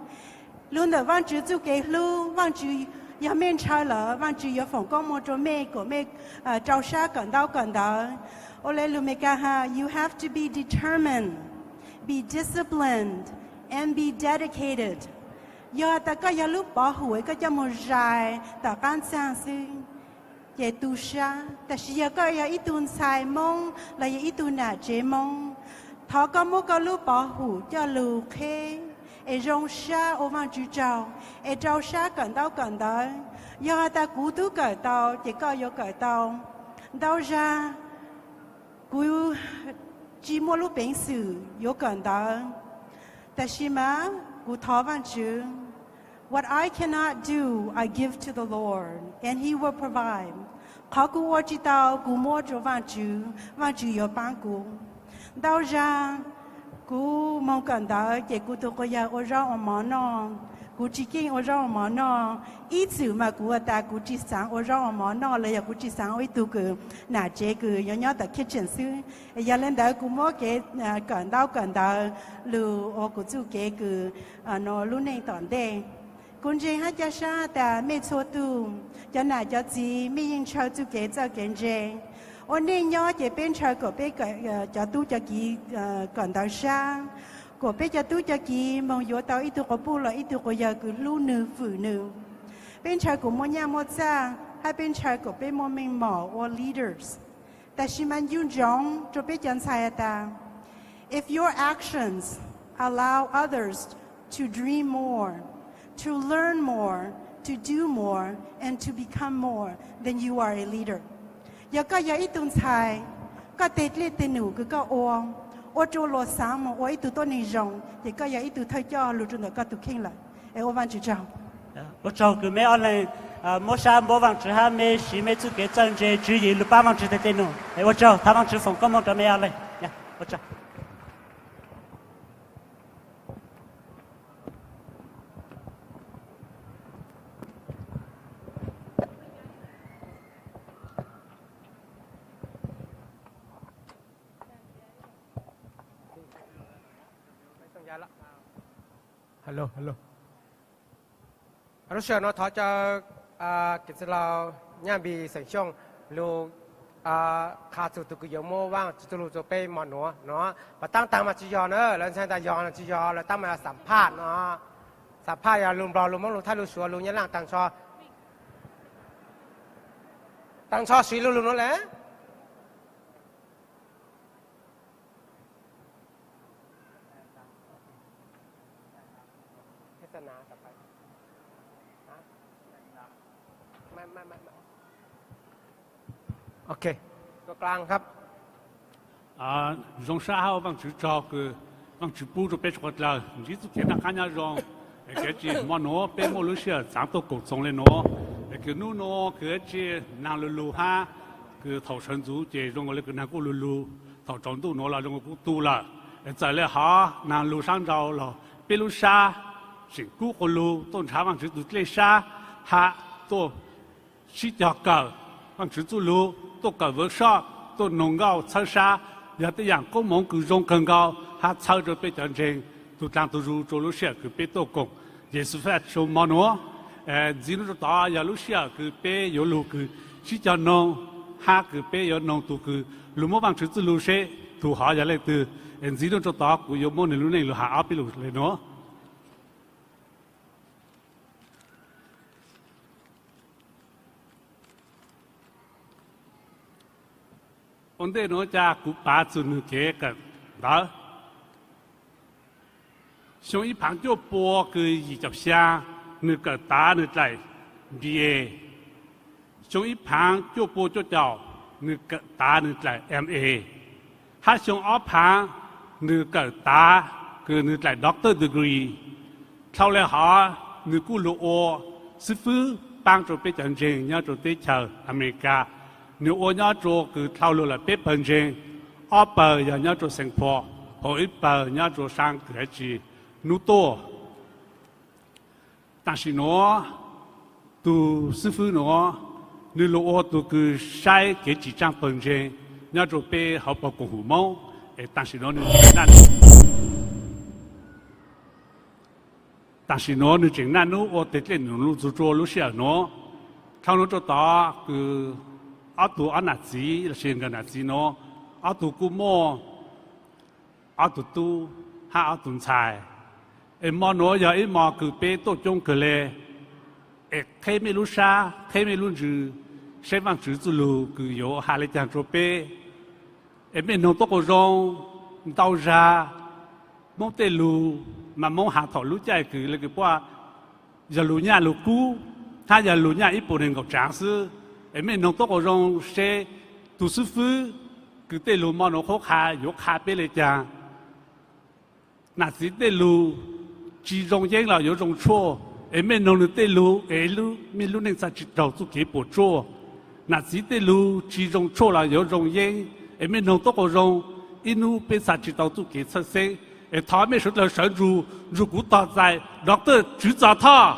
Lug ntawm Vaajtswv txuj kev hlub, Vaajtswv yog mej ntshaw lawm, Vaajtswv yuav foom koob moov rua mej kom mej rau sab kawm ntaub kawm ntawv. Ua le lug Meskas has, you have to be determined, be disciplined, and be dedicated. Yog tas koj yog lub pov hum es koj coj moog zais tom qaab ntxaag xwb, ces tu sab. Tab sis yog koj yog ib tug ntxhais Moob los yog ib tug nam tsev Moob, thov koj muab koj lub pov hum coj lug qheb es zoo sab ua Vaajtswv tsaug, es rau sab kawm ntaub kawm ntawv. Yog has tas kuv tub kawm tau ces koj yuav kawm tau. Ntau zag kuv tsis muaj lub peev xwm yuav kawm ntawv, tab sis mas kuv thov Vaajtswv. What I cannot do, I give to the Lord, and He will provide. Qhov kuv ua tsis tau, kuv muab rua Vaajtswv, Vaajtswv yuav paab kuv. Ntau zag kuv moog kawm ntawv ces kuv tug quas yawg ua zaub ua mov noj, kuv Kuv tsis keej ua zaub ua mov noj, ib txwm mas kuv has tas kuv tsis xav ua zaub ua mov noj los yog kuv tsis xav ua ib tug kws nam tsev kws yuav nyob tom kitchen xwb. Yog le ntawd kuv muab kev kawm ntaub kawm ntawv lug ua kuv txuj kev kws lub neej tom ntej. Kuv ntseeg hab ca sab tas mej txhua tug, cov nam cov txiv, mej yeej ntshaw txuj kev txawj kev ntse. Ua neej nyob ces peb ntshaw kom peb cov tub cov kiv kawm ntawv sab, kom peb cov tub cov kiv moog yuav tau ib tug quas puj los ib tug quas yawg kws hlub nwg fwm nwg. Peb ntshaw kom muaj nyaj muaj txag, hab peb ntshaw kom peb muaj meej mom ua leaders. Tab sis mas ncu ntsoov rua peb cov ntxhais has tas, if your actions allow others to dream more, to learn more, to do more, and to become more, then you are a leader. Yog koj yog ib tug ntxhais, koj tej dlej tej num kws koj ua, ua rua luas xaav moog ua ib tug tuab neeg zoo, ces koj yog ib tug thawj coj lug rua ntawm koj tug kheej lawm. Es ua Vaajtswv tsaug. Ua tsaug kws meb ob leeg muab sab npuab Vaajtswv hab meb siv meb txuj kev txawj ntse tswv yim lug paab Vaajtswv tej dlej num. Es ua tsaug, thov Vaajtswv foom koob moov rua meb ob leeg. Ua tsaug. Lub sij hawm nuav thov caw Kev Txwj Laug Nyaj Npis xeem Xyooj lug qha txug tug kws yuav muab Vaajtswv txuj lug rua peb mo nuav no. Pas taab taag mas tsi yog na, lawv ntxhais tas yog tsi yog, lawv taab mas xam phaj no. Xam phaj yog lug Nplog lug Moob lug Thaib lug Suav lug Nyab Laaj taag nrho, taag nrho siv lug lug nuav le. Zoo sab hab ua Vaajtswv tsaug kws Vaajtswv pub rua peb tsi quav dlawg ntsib txuj kev noj qab nyob zoo. Es kws tsi mo nuav peb muaj lub sij hawm txaav tuaj koom txoos le nuav, es kws nub nuav kws tsi naag lug lug hab kws thaum sawv ntxuv ces zoo le kws naag kuj lug lug, thaum tsaus ntuj nuav los zoo le kuj tu lawm. Es txawm le hov naag lug sab nraud los peb lub sab tseem kub quas lug tuaj nrhav Vaajtswv tug dlej sab hab tuaj sib cog kawm Vaajtswv txuj lug, tuaj kawm workshop, tuaj noog nkauj txhawb sab, yog tej yaam koob moov kws zoo kawg nkaus hab txhawb rua peb cov ntseeg tug dlaag tug zug rua lub sij hawm kws peb tuaj koom Yexus Fest xyoo mo nuav. Ntxiv nuav rua tod yog lub sij hawm kws peb yuav lug kws sib cog noog hab kws peb yuav noog tug kws lug muab Vaajtswv txuj lug seb tug hov yog leej twg. Ntxiv nuav rua tod kuv yuav muab nwg lub neej lug has ob peb lug le nuav. Ua ntej nuav ca kuv pav txug nwg kev kawm ntawv. Xyoo ib phaav cuaj pua kws yim caum xyaa, nwg kawm tav nwg dlaim B A. Xyoo ib phaav cuaj pua cuaj caum, nwg kawm tav nwg dlaim M A. Hab xyoo ob phaav, nwg kawm tav kws nwg dlaim doctor degree. Dlhau le hov nwg kuj lug ua xib fwb paab rua peb cov ntseeg nyob rua teb chaws Amelikas. Nwg ua nyob rua kws dlhau lug lawm peb pawg ntseeg, ob pawg yog nyob rua Saint Paul, hab ib pawg nyob rua saab kws tsi nub tuaj. Tam sim nuav tug xib fwb nuav, nwg lug ua tug kws saib kev tsim tsaaj pawg ntseeg nyob rua peb hauv paug koom hum Moob. Es tam sim nuav nwg, tam sim nuav nwg tseem naj nub ua teg dlej num lug txug rua lub sij hawm nuav. Dlhau nuav rua tod kws ob tug ob nam txiv lossis nkawm nam txiv nuav, ob tug kuj muaj ob tug tub hab ob tug ntxhais. Es mo nuav yog ib mo kws peb tuaj coob kawg le, es qheb mej lub sab, qheb mej lub ntsws, saib Vaajtswv txuj lug kws yuav has le caag rua peb. Es mej noog tuab quas zoo, ntau zag Moob tej lug mas Moob has thaum lub caij kws le kws puab yog lug nyaj lug kub, hab yog lug nyaj ib puas neeg nkaum tsaav xwb. Es mej noog tuab quas zoo seb tug xib fwb kws tej lug mo nuav qhuab qha yuav qha peb le caag. Nam txiv tej lug tsi zoo yeeb los yuav zoo tshuaj, es mej noog nwg tej lug es mej lub neej txhaj tsi raug txuj kev puam tsuaj. Nam txiv tej lug tsi zoo tshuaj los yuav zoo yeeb, es mej noog tuab quas zoo, ib nub peb txhaj tsi tau txuj kev txhawj xeeb. Es thov mej sawv dlawg sawv ntsug nrug kuv tog txais Doctor Tswv Txos Thoj.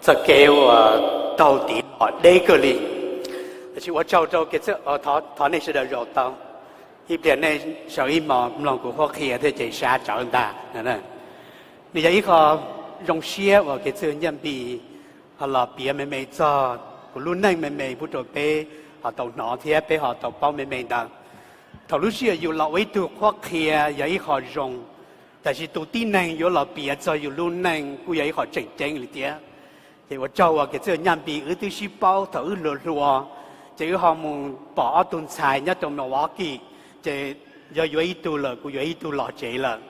Txoj kev uas taug tiv los deb kawg li, tab sis ua tsaug rau, thov nej sawv daws zaum tau ib pliag, nej zaum ib hmos mloog kuv qhuab qhia thiab ces sab tsawv ntag. Nws yog ib qho zoo siab uas kev txwj Nyiaj Npis ho los piav me me txog kuv lub neej me me pub rau peb ho tau hnov thiab peb ho tau paub me me ntawd. Thaum lub sij hawm yus los ua ib tug qhuab qhia yog ib qho zoo, tab sis tus tib neeg yuav los piav txog yus lub neej kuj yog ib qho tseem ceeb li thiab. Ces ua tsaug uas kev txwj Nyiaj Npis wb twb sib paub thaum wb hluas hluas, ces wb ho mus pom ob tug ntxhais nyob rau Milwaukee, ces yog yuav ib tug lawm, kuv yuav ib tug los tsev lawm.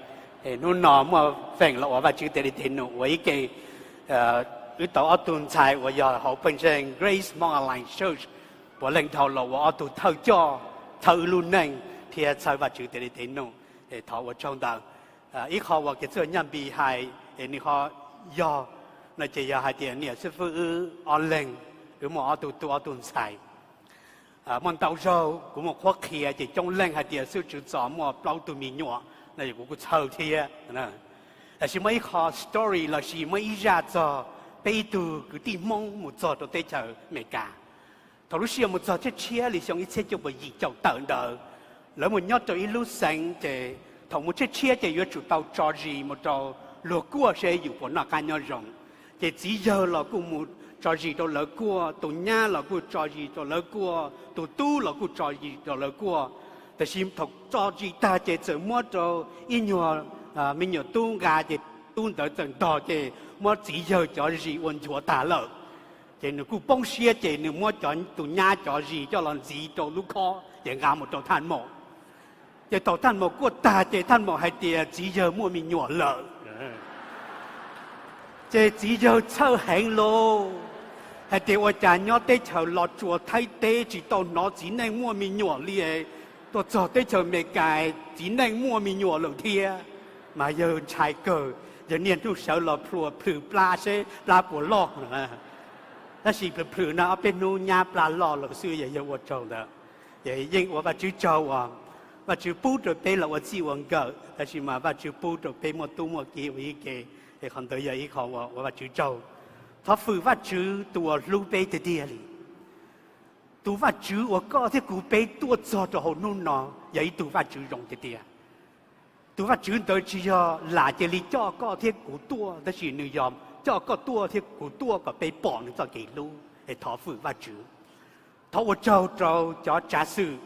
Es hnub no muaj feem los ua Vajtswv tes li tes num ua ib ke, wb tau ob tug ntxhais uas yog hauv pawg ntseeg Grace Hmong Alliance Church puav leej dhau los ua ob tug thawj coj txhawb wb lub neej thiab txhawb Vajtswv tes li tes num. Es thov ua tsaug ntawd. Ib qho uas kev txwj Nyiaj Npis hais es nws ho yog no ces yog hais tias niam xib fwb wb ob leeg, wb muaj ob tug tub ob tug ntxhais. Muaj ntau zaug kuv mus qhuab qhia ces coob leej hais tias xib hwb Tswv Txos muaj plaub tug me nyuam no, kuv kuj txhawj thiab. Tab sis muaj ib qho story lossis muaj ib zaj txog peb ib tug kwv tij Hmoob mus txog rau teb chaws Amelikas. Thaum lub sij hawm mus txog tshiab tshiab li xyoo ib txhiab cuaj puas yim caum tawm ntawd, lawv mus nyob rau ib lub xeev ces thaum mus tshiab tshiab ces yuav tsum tau tso zis mus rau luag kuaj seb yus puas noj qab nyob zoo. Ces txiv yawg los kuj mus tso zis rau lawv kuaj, tus nyab los kuj tso zis rau lawv kuaj, tus tub los kuj tso zis rau lawv kuaj. Tab sis thaum tso zis tag ces txawm muab rau ib nyuag me nyuam tub nqa ces tub ntawd txawm ntog ces muab txiv yawg cov zis ua nchuav tag lawm. Ces nws kuj poob siab ces nws muab cov, tus nyab cov zis coj los ntxiv rau lub khob ces nqa mus rau thaj maum. Ces thaum thaj maum kuaj tag ces thaj maum hais tias txiv yawg muaj me nyuam lawm. Ces txiv yawg txhawj heev lauj, hais tias ua cas nyob teb chaws Los Tsuas Thaib teb tsis tau hnov txiv neej muaj me nyuam li, tuaj txog teb chaws Amelikas txiv neej muaj me nyuam lawm thiab. Mas yawg ntshai kawg, yawg niaj hnub sawv los plhws plhws plab seb plab puas loj. Tab sis plhws plhws no ob peb hnub nyab plab loj lawm xwb, yawg ua tsaug ntawd. Ces yeej ua Vajtswv tsaug uas Vajtswv pub rau peb los ua txij ua nkawm, tab sis mas Vajtswv pub rau peb muaj tub muaj kiv ua ib ke, es qhov ntawd yog ib qho uas ua Vajtswv tsaug. Thov fwm Vajtswv tus uas hlub peb tiag tiag li. Tus Vajtswv uas koj thiab kuv peb tuaj txog rau hauv hnub no yog ib tug Vajtswv zoo tiag tiag. Tus Vajtswv ntawd tsis yog lam cia li coj koj thiab kuv tuaj, tab sis nws yog coj koj tuaj thiab kuv tuaj kom peb pom nws txoj kev hlub, es thov fwm Vajtswv. Thov ua tsaug rau cov tsav xwm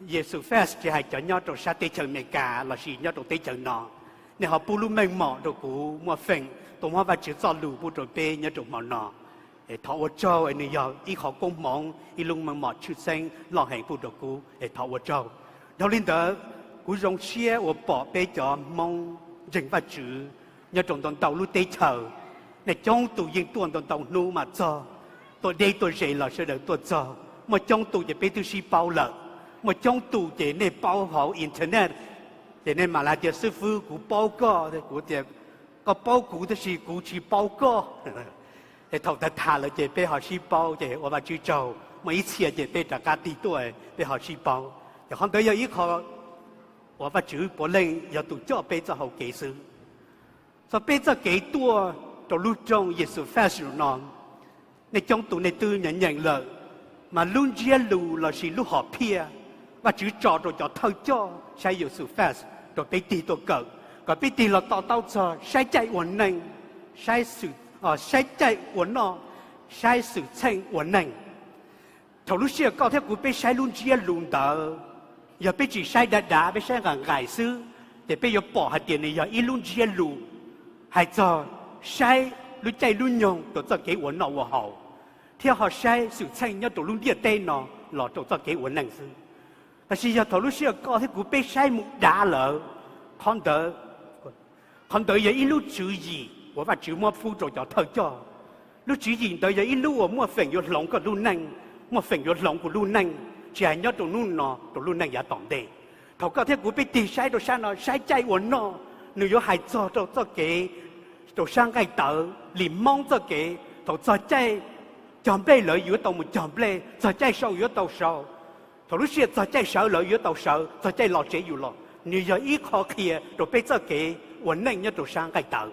Yexus Fest, tsis hais cov nyob rau sab teb chaws Amelikas lossis nyob rau teb chaws no, nej ho pub lub meej mom rau kuv muaj feem tuaj muab Vajtswv txoj lus pub rau peb nyob rau hmo no. Es thov ua tsaug, es nws yog ib qho koob hmoov, ib lub meej mom tshwj xeeb loj heev pub rau kuv, es thov ua tsaug. Dhau li ntawd, kuv zoo siab uas pom peb cov Hmoob ntseeg Vajtswv nyob rau ntau ntau lub teb chaws, nej coob tus yeej tuaj ntau ntau hnub mam txog, tuaj deb tuaj ze los sawv daws tuaj txog. Muaj coob tus ces peb twb sib paub lawm, muaj coob tus ces nej paub hauv internet, ces nej mam li tias xib fwb kuv paub koj, kuv tias koj paub kuv tab sis kuv tsis paub koj. Es thaum tag tham lawm ces peb ho sib paub ces ua Vajtswv tsaug, muaj ib txhia ces peb rov qab tig tuaj peb ho sib paub. Ces qhov ntawd yog ib qho uas Vajtswv puav leej yog tus coj peb txoj hau kev xwb. Txog peb txoj kev tuaj rau lub rooj Yexus Fest no, nej coob tus nej twb nyeem nyeem lawm, mas lub ntsiab lus lossis lub hom phiaj Vajtswv tso rau cov thawj coj saib Yexus Fest rau peb tig tuaj kawm, kom peb tig los to taub txog saib caij ua neej, saib xwm, saib caij ua noj, saib xwm txheej ua neej. Thaum lub sij hawm koj thiab kuv peb saib lub ntsiab lus ntawd, yog peb tsis saib dav dav, peb saib nqaim nqaim xwb, ces peb yuav pom hais tias nws yog ib lub ntsiab lus hais txog saib lub caij lub nyoog rau txoj kev ua noj ua haus, thiab ho saib xwm txheej nyob rau lub ntiaj teb no los rau txoj kev ua neej xwb. Tab sis yog thaum lub sij hawm koj thiab kuv peb saib mus dav lawm, qhov ntawd Qhov ntawd yog ib lub tswv yim uas Vajtswv muab pub rau cov thawj coj. Lub tswv yim ntawd yog ib lub uas muaj feem yuav hloov koj lub neej, muaj feem yuav hloov kuv lub neej, tsis hais nyob rau hnub no rau lub neej yav tom ntej. Thaum koj thiab kuv peb tig saib rau sab no, saib caij ua noj, nws yuav hais txog rau txoj kev, rau sab nqaij tawv li Hmoob txoj kev, thaum txog caij cog nplej lawv yuav tau mus cog nplej, txog caij sau yuav tau sau, thaum lub sij hawm txog caij sawv lawv yuav tau sawv, txog caij los tsev yus los. Nws yog ib qho qhia rau peb txoj kev ua neej nyob rau sab nqaij tawv.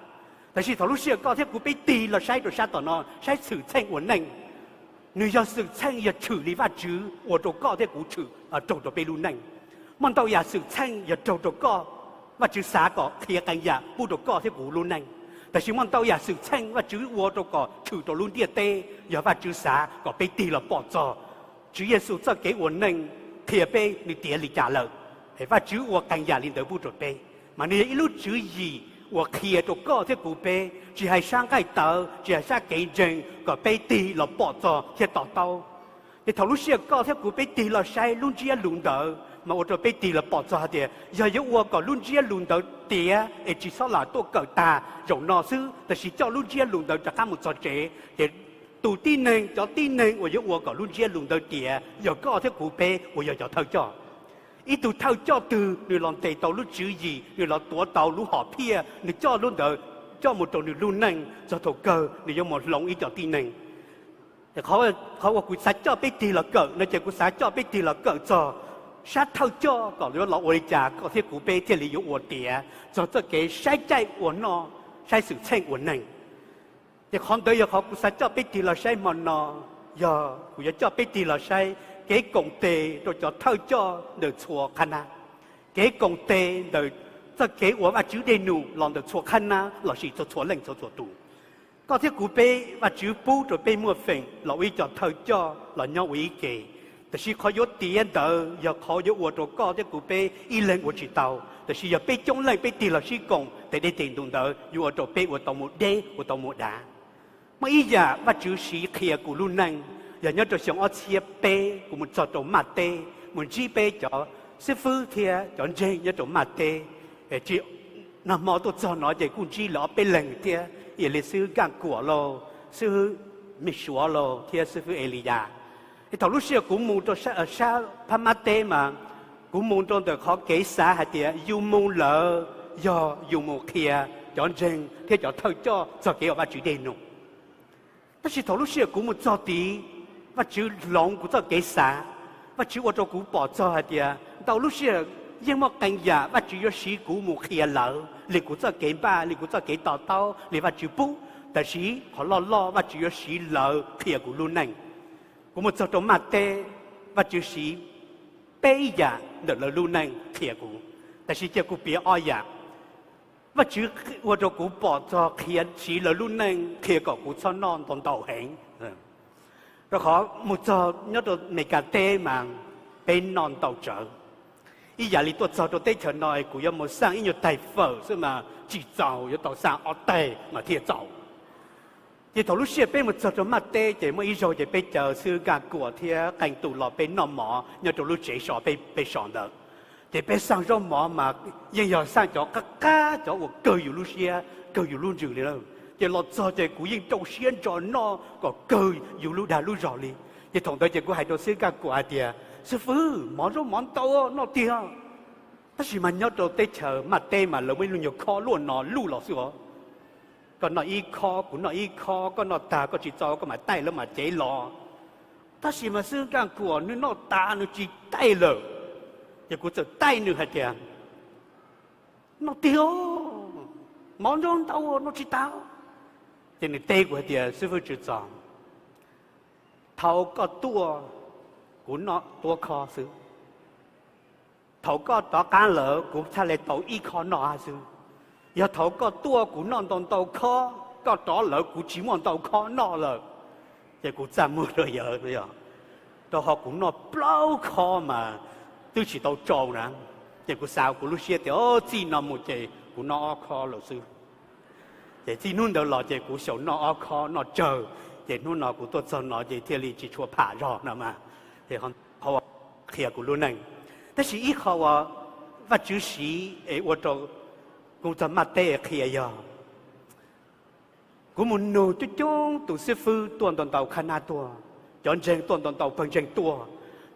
Tab sis thaum lub sij hawm koj thiab kuv peb tig los saib rau sab tom no, saib xwm txheej ua neej, nws yog xwm txheej yog tshwm li Vajtswv ua rau koj thiab kuv tshwm raug rau peb lub neej. Muaj ntau yam xwm txheej yog raug rau koj, Vajtswv xav kom qhia qee yam pub rau koj thiab kuv lub neej. Tab sis muaj ntau yam xwm txheej Vajtswv ua rau kom tshwm rau lub ntiaj teb, yog Vajtswv xav kom peb tig los pom txog Tswv Yexus txoj kev ua neej, qhia peb nws tiav li cas lawm. Vajtswv ua qee yam li ntawd pub rau peb, mas nws yog ib lub tswv yim uas qhia rau koj thiab kuv peb, tsis hais sab nqaij tawv, tsis hais sab kev ntseeg, kom peb tig los pom txog thiab to taub. Ces thaum lub sij hawm koj thiab kuv peb tig los saib lub ntsiab lus ntawd, mas ua rau peb tig los pom txog hais tias yog yuav ua kom lub ntsiab lus ntawd tiav es tsis txhob lam tuaj kawm tag zaum no xwb, tab sis coj lub ntsiab lus ntawd rov qab mus txog tsev, ces tus tib neeg, cov tib neeg uas yuav ua kom lub ntsiab lus ntawd tiav yog koj thiab kuv peb uas yog cov thawj coj. Ib tug thawj coj twg nws los ntes tau lub tswv yim, nws los tuav tau lub hom phiaj, nws coj lub ntawd coj mus rau nws lub neej, txog thaum kawg nws yuav mus hloov ib co tib neeg. Qhov uas kuv xav coj peb tig los kawm no ces kuv xav coj peb tig los kawm txog sab thawj coj kom yuav los ua li cas koj thiab kuv peb thiaj li yuav ua tiav txog txoj kev saib caij ua noj, saib xwm txheej ua neej. Ces qhov ntawd yog qhov kuv xav coj peb tig los saib hmo no, yog kuv yuav coj peb tig los saib kev koom tes rau cov thawj coj ntawm txhua qhab nab, kev koom tes ntawm txoj kev ua Vajtswv dej num los ntawm txhua qhab nab lossis txhua txhua leej txhua txhua tus. Koj thiab kuv peb Vajtswv pub rau peb muaj feem los ua ib co thawj coj los nyob ua ib ke, tab sis qhov yuav tiav ntawd yog qhov yuav ua rau koj thiab kuv peb ib leeg ua tsis tau, tab sis yog peb coob leej peb tig los sib koom tes dej tes num ntawd yuav ua rau peb ua tau mus deb ua tau mus dav. Muaj ib yam Vajtswv siv qhia kuv lub neej, yog nyob rau xyoo ob txhiab peb kuv mus txog rau Maj Teb, mus ntsib peb cov xib fwb thiab cov ntseeg nyob rau Maj Teb. Tsis, nag hmo tuaj txog no ces kuj ntsib lawv ob peb leeg thiab, yog li xib fwb Kaj Kuam lauj, xib fwb Me Suav lauj thiab xib fwb Eliyas. Es thaum lub sij hawm kuv mus rau sab Phab Mab Teb mas, kuv mus rau ntawm qhov kev xav hais tias yus mus lawm yog yus mus qhia cov ntseeg thiab cov thawj coj txog kev ua Vajtswv dej num. Tab sis thaum lub sij hawm kuv mus txog tid, Vajtswv hloov kuv txoj kev xav. Vajtswv ua rau kuv pom txog hais tias ntau lub sij hawm yeej muaj qee yam Vajtswv yuav siv kuv mus qhia lawv li kuv txoj kev npaj, li kuv txoj kev to taub li Vajtswv pub, tab sis qhov loj loj Vajtswv yuav siv lawv qhia kuv lub neej. Kuv mus txog rau Maj Teb, Vajtswv siv peb yam ntawm lawv lub neej qhia kuv, tab sis cia kuv piav ob yam. Vajtswv ua rau kuv pom txog qhia siv lawv lub neej qhia kom kuv txhob noj ntau ntau heev. Rau qhov mus txog nyob rau Meskas teb mas peb noj ntau tsawv. Ib yam li tuaj txog rau teb chaws no kuv yuav mus xaj ib nyuag tais fawm xwb mas tsis txaus, yuav tau xaj ob tais mas thiaj txaus. Ces thaum lub sij hawm peb mus txog rau Maj Teb ces muaj ib zaug ces peb caw xib hwb Kaj Kuam thiab qee tus los peb noj mov nyob rau lub tsev so, peb so ntawd. Ces peb xaj zaub mov mas yeej yog xaj cov qab qab, cov uas kawg yus lub siab kawg yus lub ntsws li na. Ces los txog ces kuv yeej rau siab ntso noj kom kawg yus lub dag lub zog li. Ces thaum ntawd ces kuv hais rau xib hwb Kaj Kuam hais tias, xib fwb, mov zaub mov ntau noj tiag. Tab sis mas nyob rau teb chaws Maj Teb mas lawv muaj ib lub nyuag khob luaj no luj los xwb os. Koj noj ib khob, kuv noj ib khob, koj noj tag koj tsis txaus koj mam taij lawv mam cev los. Tab sis mas xib hwb Kaj Kuam nws noj tas nws tsis taij lawm. Ces kuv txawm taij nws hais tias, noj tiag, mov ntau ntau noj tsis tau. Ces nws teb kuv hais tias, xib fwb Tswv Txos, thaum koj tuaj kuv noj tuab khob xwb. Thaum koj rov qab lawm kuv txhaj le tau ib khob noj xwb. Yog thaum koj tuaj kuv noj ntau ntau khob, koj rov lawm kuv tsis muaj ntau khob noj lawm. Ces kuv txaj muag rau yawg, rau qhov kuv noj plaub khob mas twb tsis tau tsau na. Ces kuv xav kuv lub siab tias, o, txij no mus ces kuv noj ob khob lawm xwb. Ces txij hnub ntawd los ces kuv xyaum noj ob khob noj tsawg, ces hnub no kuv tuaj txog no ces thiaj li tsis tshua pham zog no mas. Qhov qhia kuv lub neej. Tab sis ib qho uas Vajtswv siv es ua rau Kuv txog Maj Teb qhia yog kuv mus nug coob coob tus xib fwb tuaj ntau ntau qhab nab tuaj, cov ntseeg tuaj ntau ntau pawg ntseeg tuaj,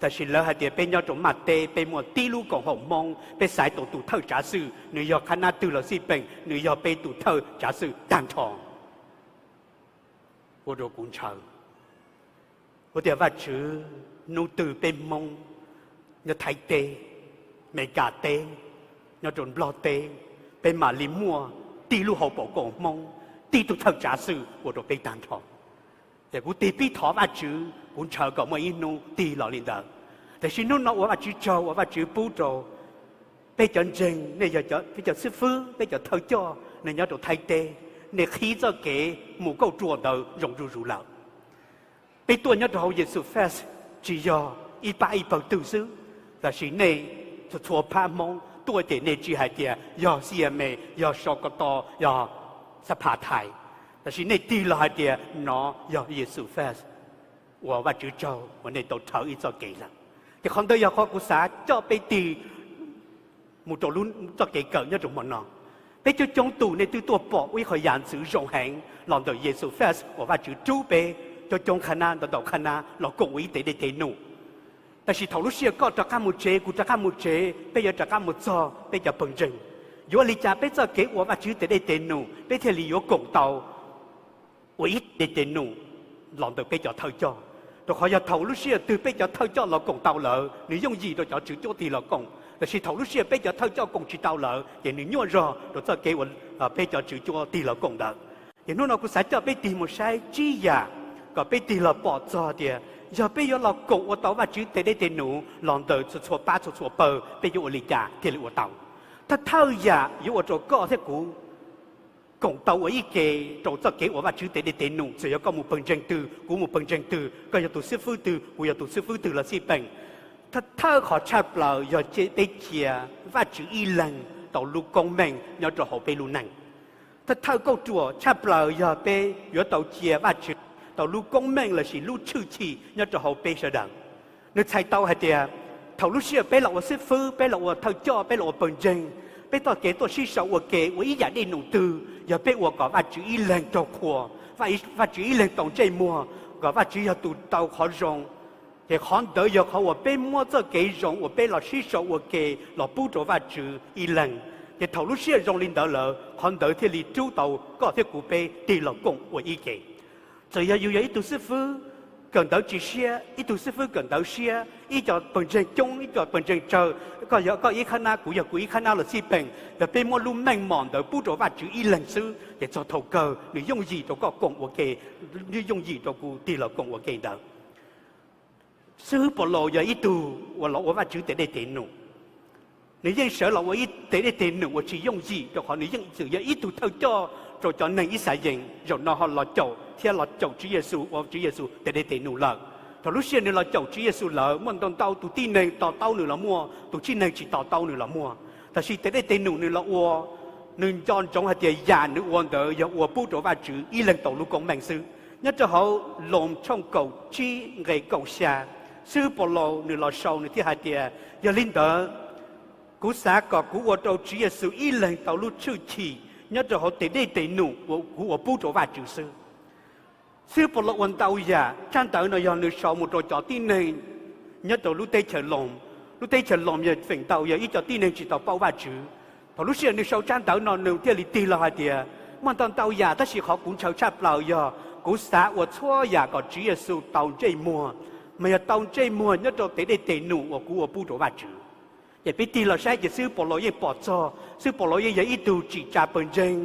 tab sis lawv hais tias peb nyob rau Maj Teb peb muaj tib lub koom haum Hmoob, peb xaiv tau tus thawj tsav xwm, nws yog qhab nab twg los xij peem, nws yog peb tus thawj tsav xwm tag nrho. Ua rau kuv ntshaw. Kuv tias Vajtswv, hnub twg peb Hmoob nyob Thaib teb, Meskas teb, nyob rau Nplog teb, peb mam li muaj tib lub hauv paus koom Hmoob, tib tug thawj tsav xwm ua rau peb tag nrho. Es kuv tig pib thov Vajtswv, kuv ntshaw kom muaj ib hnub tig los li ntawd. Tiam sis hnub no ua Vajtswv tsaug uas Vajtswv pub rau peb cov ntseeg, nej yog peb cov xib fwb, peb cov thawj coj, nej nyob rau Thaib teb, nej qhib txoj kev mus kauj ruam ntawd zoo zuj zus lawm. Peb tuaj nyob rau hauv Yexus Fest tsis yog ib pab ib pawg twg xwb, tab sis nej txhua txhua phab Hmoob tuaj ces nej tsis hais tias yog xi a me, yog so ko to, yog xab phas thais, tab sis nej tig los hais tias no yog Yexus Fest, uas Vajtswv tsaug uas nej tau rhawv ib txoj kev lawm. Ces qhov ntawd yog qhov kuv xav coj peb tig mus rau lub txoj kev kawm nyob rau hmo no. Peb coob coob tus nej twb tuaj pom ua ib qho yam ntxwv zoo heev los ntawm Yexus Fest uas Vajtswv rub peb coob coob qhab nab ntau ntau qhab nab los koom ua ib tes dej tes num. Tab sis thaum lub sij hawm koj rov qab mus tsev, kuv rov qab mus tsev, peb yuav rov qab mus txog peb cov pawg ntseeg, yuav ua li cas peb txoj kev ua Vajtswv tes dej tes num peb thiaj li yuav koom tau ua ib tes dej tes num los ntawm peb cov thawj coj? Rau qhov yog thaum lub sij hawm twg peb cov thawj coj los koom tau lawm, nws yooj yim rau cov tswv cuab tig los koom. Tab sis thaum lub sij hawm peb cov thawj coj koom tsis tau lawm, ces nws nyuaj zog rau txoj kev uas peb cov tswv cuab tig los koom ntawd. Ces hnub no kuv xav coj peb tig mus saib tsib yam kom peb tig los pom txog tias yog peb yuav los koom ua tau Vajtswv tes dej tes num los ntawm txhua txhua pab txhua txhua pawg, peb yuav ua li cas thiaj li ua tau. Thawj thawj yam yuav ua rau koj thiab kuv koom tau ua ib ke rau txoj kev ua Vajtswv tes dej tes num, txawm yog koj mus pawg ntseeg twg, kuv mus pawg ntseeg twg, koj yog tus xib fwb twg, kuv yog tus xib fwb twg los xij peem. Thawj thawj qhov tshaj plaws yog peb cia Vajtswv ib leeg tau lub koob meej nyob rau hauv peb lub neej. Thawj thawj kauj ruam tshaj plaws yog peb yuav tau cia Vajtswv tau lub koob meej lossis lub tshwj chim nyob rau hauv peb sawv daws. Nws txhais tau hais tias thaum lub sij hawm peb los ua xib fwb, peb los ua thawj coj, peb los ua pawg ntseeg, peb txoj kev tuaj sib sau ua ke ua ib yam dej num twg yog peb ua kom Vajtswv ib leeg raug qhuas, Vajtswv ib leeg tau ntsej muag, kom Vajtswv yog tus tau qhov zoo. Ces qhov ntawd yog qhov uas peb muab txoj kev zoo uas peb los sib sau ua ke los pub rau Vajtswv ib leeg. Ces thaum lub sij hawm zoo li ntawd lawm, qhov ntawd thiaj li rub tau koj thiab kuv peb tig los koom ua ib ke. Txawm yog yus yog ib tug xib fwb kawm ntawv tsis siab, ib tug xib fwb kawm ntawv siab, ib co pawg ntseeg coob, ib co pawg ntseeg tsawg, koj yog koj ib qhab nab, kuv yog kuv ib qhab nab los xij peem, yog peb muab lub meej mom ntawd pub rau Vajtswv ib leeg xwb, ces txog thaum kawg nws yooj yim rau koj koom ua ke, nws yooj yim rau kuv tig los koom ua ke ntawd. Xib hwb Paulus yog ib tug uas los ua Vajtswv tes dej tes num. Nws yeej sawv los ua ib tes dej tes num uas tsis yooj yim, rau qhov nws yeej txwm yog ib tug thawj coj rau cov neeg Yixalayees zaum no ho los caum thiab los caum Tswv Yexus ua Tswv Yexus tes dej tes num lawm. Thaum lub sij hawm nws los caum Tswv Yexus lawm, muaj ntau ntau tus tib neeg to taub nws los muaj, tus tib neeg tsis to taub nws los muaj. Tab sis tes dej tes num nws los ua, nws nco ntsoov hais tias yam nws ua ntawd yog ua pub rau Vajtswv ib leeg tau lub koob meej xwb. Nyob rau hauv Loos tshooj kaum tsib nqe kaum xya, xib hwb Paulus nws los sau nws thiaj hais tias, yog li ntawd, kuv xav kom kuv ua rau Tswv Yexus ib leeg tau lub tshwj chim nyob rau hauv tes dej tes num uas kuv ua pub rau Vajtswv xwb. Xib hwb Paulus ua ntau yam, tsab ntawv no yog nws sau mus rau cov tib neeg nyob rau lub teb chaws Loos. Lub teb chaws Loos yog feem ntau yog ib co tib neeg tsis tau paub Vajtswv. Thaum lub sij hawm nws sau tsab ntawv no nws thiaj li tig los hais tias, muaj ntau ntau yam tab sis qhov kuv ntshaw tshaj plaws yog kuv xav ua txhua yam kom Tswv Yexus tau ntsej muag, mas yog tau ntsej muag nyob rau tes dej tes num uas kuv ua pub rau Vajtswv. Ces peb tig los saib ces xib hwb Paulus yeej pom txog, xib hwb Paulus yeej yog ib tug tsim tsa pawg ntseeg,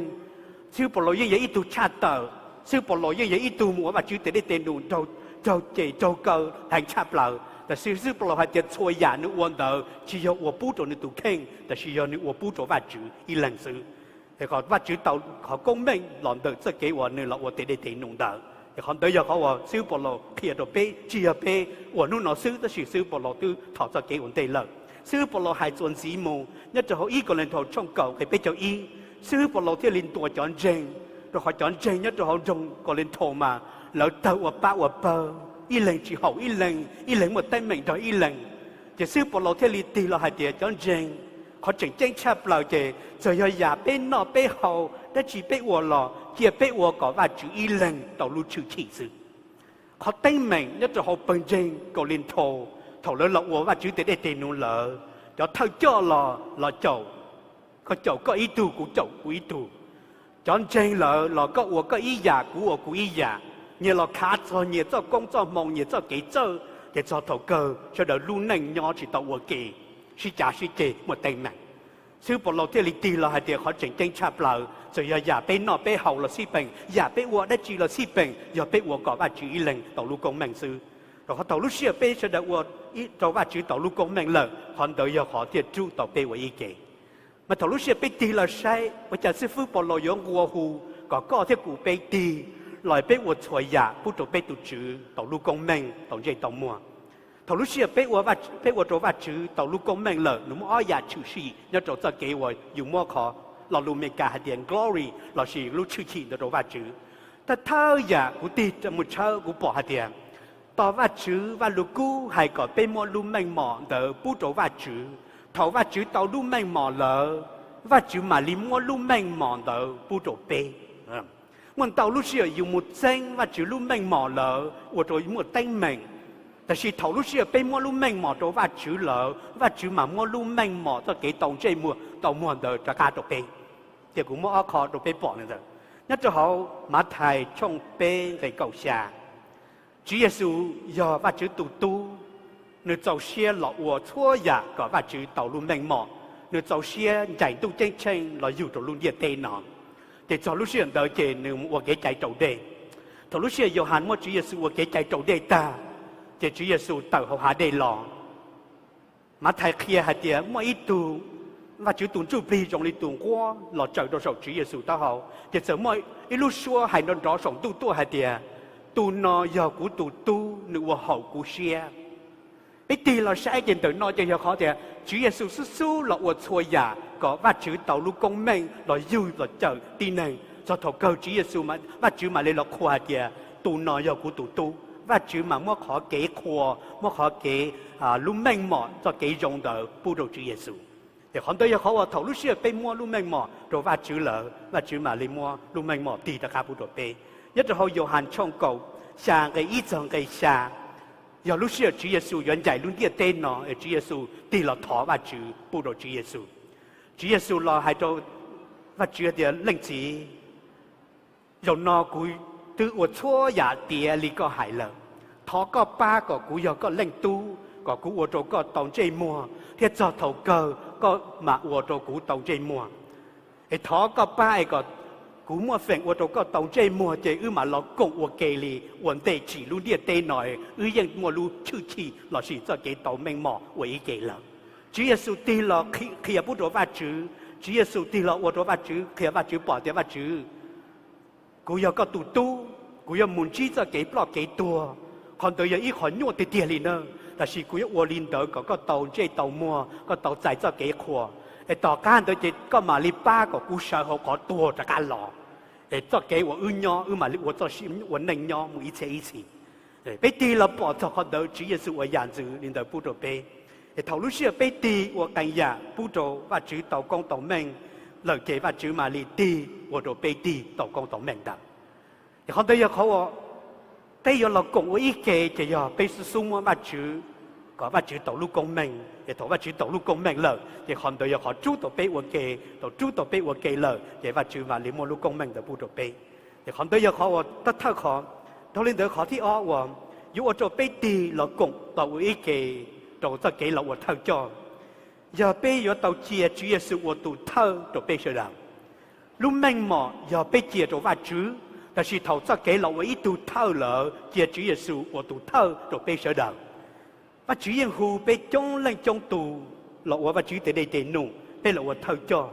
xib hwb Paulus yeej yog ib tug tshaj tawm, xib hwb Paulus yeej yog ib tug mus ua Vajtswv tes dej tes num raug, raug cem raug kaw heev tshaj plaws. Tab sis xib hwb Paulus hais tias txhua yam nws ua ntawd tsis yog ua pub rau nws tus kheej, tab sis yog nws ua pub rau Vajtswv ib leeg xwb. Es kom Vajtswv tau qhov koob meej los ntawm txoj kev uas nws los ua tes dej tes num ntawd. Es qhov ntawd yog qhov uas xib hwb Paulus qhia rau peb, tsis yog peb uas hnub no xwb, tab sis xib hwb Paulus twb thaum txoj kev ua ntej lawm. Xib hwb Paulus hais txuas ntxiv mus nyob rau hauv ib Kauleethaus tshooj kaum nqe peb caug ib, xib hwb Paulus thiaj li ntuas cov ntseeg, rau qhov cov ntseeg nyob rau hauv nroog Kauleethaus mas lawv tawg ua pab ua pawg, ib leeg tsis haum ib leeg, ib leeg muaj teeb meem nrog ib leeg. Ces xib hwb Paulus thiaj li tig los hais tias cov ntseeg, Qhov tseem ceeb tshaj plaws ces txawm yog yam peb noj peb haus, dab tsi peb ua los cia peb ua kom Vajtswv ib leeg tau lub tshwj chim xwb. Qhov teeb meem nyob rau hauv pawg ntseeg Kaus Lis Nthos, thaum lawv los ua Vajtswv tes dej tes num lawm, cov thawj coj los los caum, koj caum koj ib tug, kuv caum kuv ib tug. Cov ntseeg lawm los koj ua koj ib yam, kuv ua kuv ib yam, nyias los khav txog nyias txoj koob txoj hmoo, nyias txoj kev txawj, ces txog thaum kawg sawv daws lub neej nyob tsis tau ua ke, sib cav sib ceg muaj teeb meem. Xib hwb Paulus thiaj li tig los hais tias qhov tseem ceeb tshaj plaws txawm yog yam peb noj peb haus los xij peem, yam peb ua dab tsi los xij peem, yog peb ua kom Vajtswv ib leeg tau lub koob meej xwb. Rau qhov thaum lub sij hawm peb sawv daws ua rau Vajtswv tau lub koob meej lawm, qhov ntawd yog qhov thiaj rub tau peb ua ib ke. Mas thaum lub sij hawm peb tig los saib ua cas xib hwb Paulus yuav nqua hu kom koj thiab kuv peb tig los peb ua txhua yam pub rau peb tus Tswv tau lub koob meej tau ntsej tau muag. Thaum lub sij hawm peb ua rau Vajtswv tau lub koob meej lawm, nws muaj ob yam tshwm sim nyob rau txoj kev uas yus muab qhov lo lus Meskas hais tias glory lossis lub tshwj chim ntawd rau Vajtswv. Thawj thawj yam kuv tig mus tshawb kuv pom hais tias tos Vajtswv Vaj Lug Kub hais kom peb muab lub meej mom ntawd pub rau Vajtswv. Thaum Vajtswv tau lub meej mom lawm, Vajtswv mam li muab lub meej mom ntawd pub rau peb. Muaj ntau lub sij hawm yus mus txeeb Vajtswv lub meej mom lawm ua rau muaj teeb meem, tab sis thaum lub sij hawm peb muab lub meej mom rau Vajtswv lawm, Vajtswv mam muab lub meej mom txoj kev tau ntsej muag tau muag ntawd rov qab rau peb. Ces kuv muab ob qho rau peb pom li ntawd. Nyob rau hauv Mathais tshooj peb nqe kaum xya, Tswv Yexus yog Vajtswv tus tub, nws txaus siab los ua txhua yam kom Vajtswv tau lub meej mom, nws txaus siab ncaim ntuj ceeb tsheej los yug rau lub ntiaj teb no. Ces txog lub sij hawm ntawd ces nws mus ua kev cai raus dej. Thaum lub sij hawm Yauhas muab Tswv Yexus ua kev cai raus dej tag, ces Tswv Yexus tawm hauv hav dej los. Mathais qhia hais tias muaj ib tug, Vajtswv tus Ntsujplig zoo li tus nquab los tsaws rau saum Tswv Yexus taub hau, ces txawm muaj ib lub suab hais nrov nrov saum ntuj tuaj hais tias, tus no yog kuv tus tub, nws ua haum kuv siab. Peb tig los saib ces ntawm no ces yog qhov tias Tswv Yexus xub xub los ua txhua yam kom Vajtswv tau lub koob meej los yug los cawm tib neeg. Txog thaum kawg Tswv Yexus, Vajtswv mam li los qhuas hais tias, tus no yog kuv tus tub. Vajtswv mas muab qhov kev qhuas, muab qhov kev, lub meej mom txoj kev zoo ntawd pub rau Tswv Yexus. Ces qhov ntawd yog qhov uas thaum lub sij hawm peb muab lub meej mom rau Vajtswv lawm, Vajtswv mam li muab lub meej mom tig rov qab pub rau peb. Nyob rau hauv Yauhas tshooj kaum xya nqe ib txog nqe xya, yog lub sij hawm Tswv Yexus yuav ncaim lub ntiaj teb no es Tswv Yexus tig los thov Vajtswv pub rau Tswv Yexus. Tswv Yexus los hais rau Vajtswv tias, Leej Txiv, zaum no kuv twb ua txhua yam tiav li koj hais lawm. Thov koj pab kom kuv yog koj leej tub, kom kuv ua rau koj tau ntsej muag thiab txog thaum kawg koj mam ua rau kuv tau ntsej muag. Es thov koj pab es kom kuv muaj feem ua rau koj tau ntsej muag ces wb mam los koom ua ke li ua ntej tsim lub ntiaj teb no, wb yeej muaj lub tshwj chim lossis txoj kev tau meej mom ua ib ke lawm. Tswv Yexus tig los qhia pub rau Vajtswv, Tswv Yexus tig los ua rau Vajtswv qhia, Vajtswv pom tias, Vajtswv, kuv yog koj tus tub, kuv yuav mus ntsib txoj kev ploj kev tuag, qhov ntawd yog ib qho nyuaj tiag tiag li na, tab sis kuv yuav ua li ntawd kom koj tau ntsej tau muag, koj tau txais txoj kev qhuas. Es tom qab ntawd ces koj mam li pab kom kuv sawv hauv qhov tuag rov qab los, es txoj kev uas wb nyob wb mam li ua txoj sia ua neej nyob mus ib txhiab ib txhis. Peb tig los pom txog qhov ntawd Tswv Yexus ua yam ntxwv li ntawd pub rau peb. Es thaum lub sij hawm peb tig ua qee yam pub rau Vajtswv tau koob tau meej lawm ces Vajtswv mam li tig ua rau peb tig tau koob tau meej ntawd. Es qhov ntawd yog qhov uas peb yuav los koom ua ib ke ces yog peb xub xub muab Vajtswv, kom Vajtswv tau lub koob meej. Es thaum Vajtswv tau lub koob meej lawm ces qhov ntawd yog qhov rub tau peb ua ke. Thaum rub tau peb ua ke lawm ces Vajtswv mam li muaj lub koob meej ntawd pub rau peb. Es qhov ntawd yog qhov uas thawj thawj qhov. Dhau li ntawd qhov thib ob uas yuav ua rau peb tig los koom tau ua ib ke rau txoj kev los ua thawj coj, yog peb yuav tau cia Tswv Yexus ua tus thawj rau peb sawv daws. Lub meej mom yog peb cia rau Vajtswv, tab sis thaum txoj kev los ua ib tug thawj lawm cia Tswv Yexus ua tus thawj rau peb sawv daws. Vajtswv yeej hu peb coob leej coob tus los ua Vajtswv tes dej tes num, peb los ua thawj coj.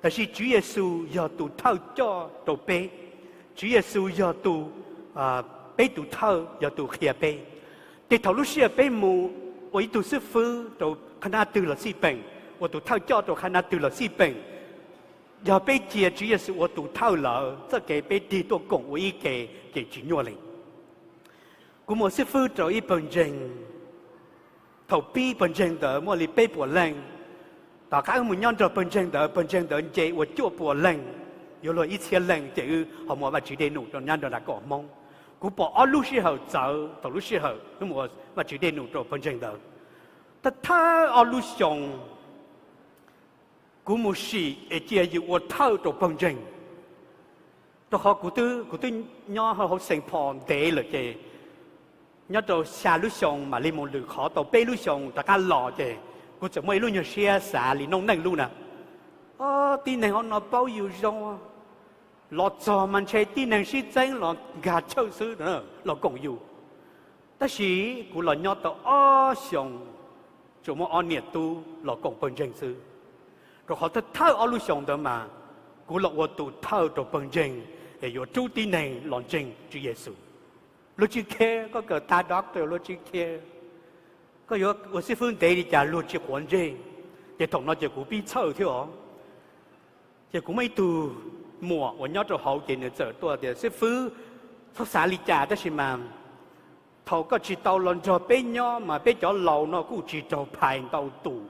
Tab sis Tswv Yexus yog tus thawj coj rau peb. Tswv Yexus yog tus, peb tus thawj, yog tus qhia peb. Ces thaum lub sij hawm peb mus ua ib tug xib fwb rau qhab nab twg los xij peem, ua tus thawj coj rau qhab nab twg los xij peem, yog peb cia Tswv Yexus ua tus thawj lawm, txoj kev peb tig tuaj koom ua ib ke ces tsis nyuaj li. Kuv mus xib fwb rau ib pawg ntseeg, thaum pib pawg ntseeg ntawd muaj li peb puas leej, Tom qab wb mus nyob nrog pawg ntseeg ntawd, pawg ntseeg ntawd nce ua cuaj puas leej, yuav luag ib txhiab leej, ces wb ho muaj Vajtswv dej num rau nyob nrog nram Koom Hmoob. Kuv pom ob lub sij hawm txawv, thaum lub sij hawm wb mus ua Vajtswv dej num rau pawg ntseeg ntawd. Thawj thawj ob lub xyoos kuv mus sim es cia yus ua thawj rau pawg ntseeg. Rau qhov kuv twb, kuv twb nyob hauv Saint Paul ntev lawm ces nyob rau xya lub xyoo mam li mus lwm qhov tau peb lub xyoo rov qab los ces kuv txawm muaj ib lub nyuag siab xav li noob neej lub na, o, tib neeg hauv no paub yus zoo, los txog mas ntshe tib neeg sib txeeb los nkag chawj xwb los koom yus. Tab sis kuv los nyob tau ob xyoos, tsuas muaj ob niam tub los koom pawg ntseeg xwb. Rau qhov thawj thawj ob lub xyoos ntawd mas kuv los ua tus thawj rau pawg ntseeg es yuav rub tib neeg los ntseeg Tswv Yexus. Luag tsis care koj kawm tag doctor, luag tsis care koj yuav ua xib fwb ntev li cas, luag tsis quav ntsej. Ces thaum no ces kuv pib txhawj thiab os. Ces kuv muaj ib tug muam uas nyob rau hauv ces nws txawm tuaj tias, xib fwb, txhob xav li cas tab sis mas thaum koj tsis tau los nrog peb nyob mas peb cov laus no kuj tsis raug phais ntau tus.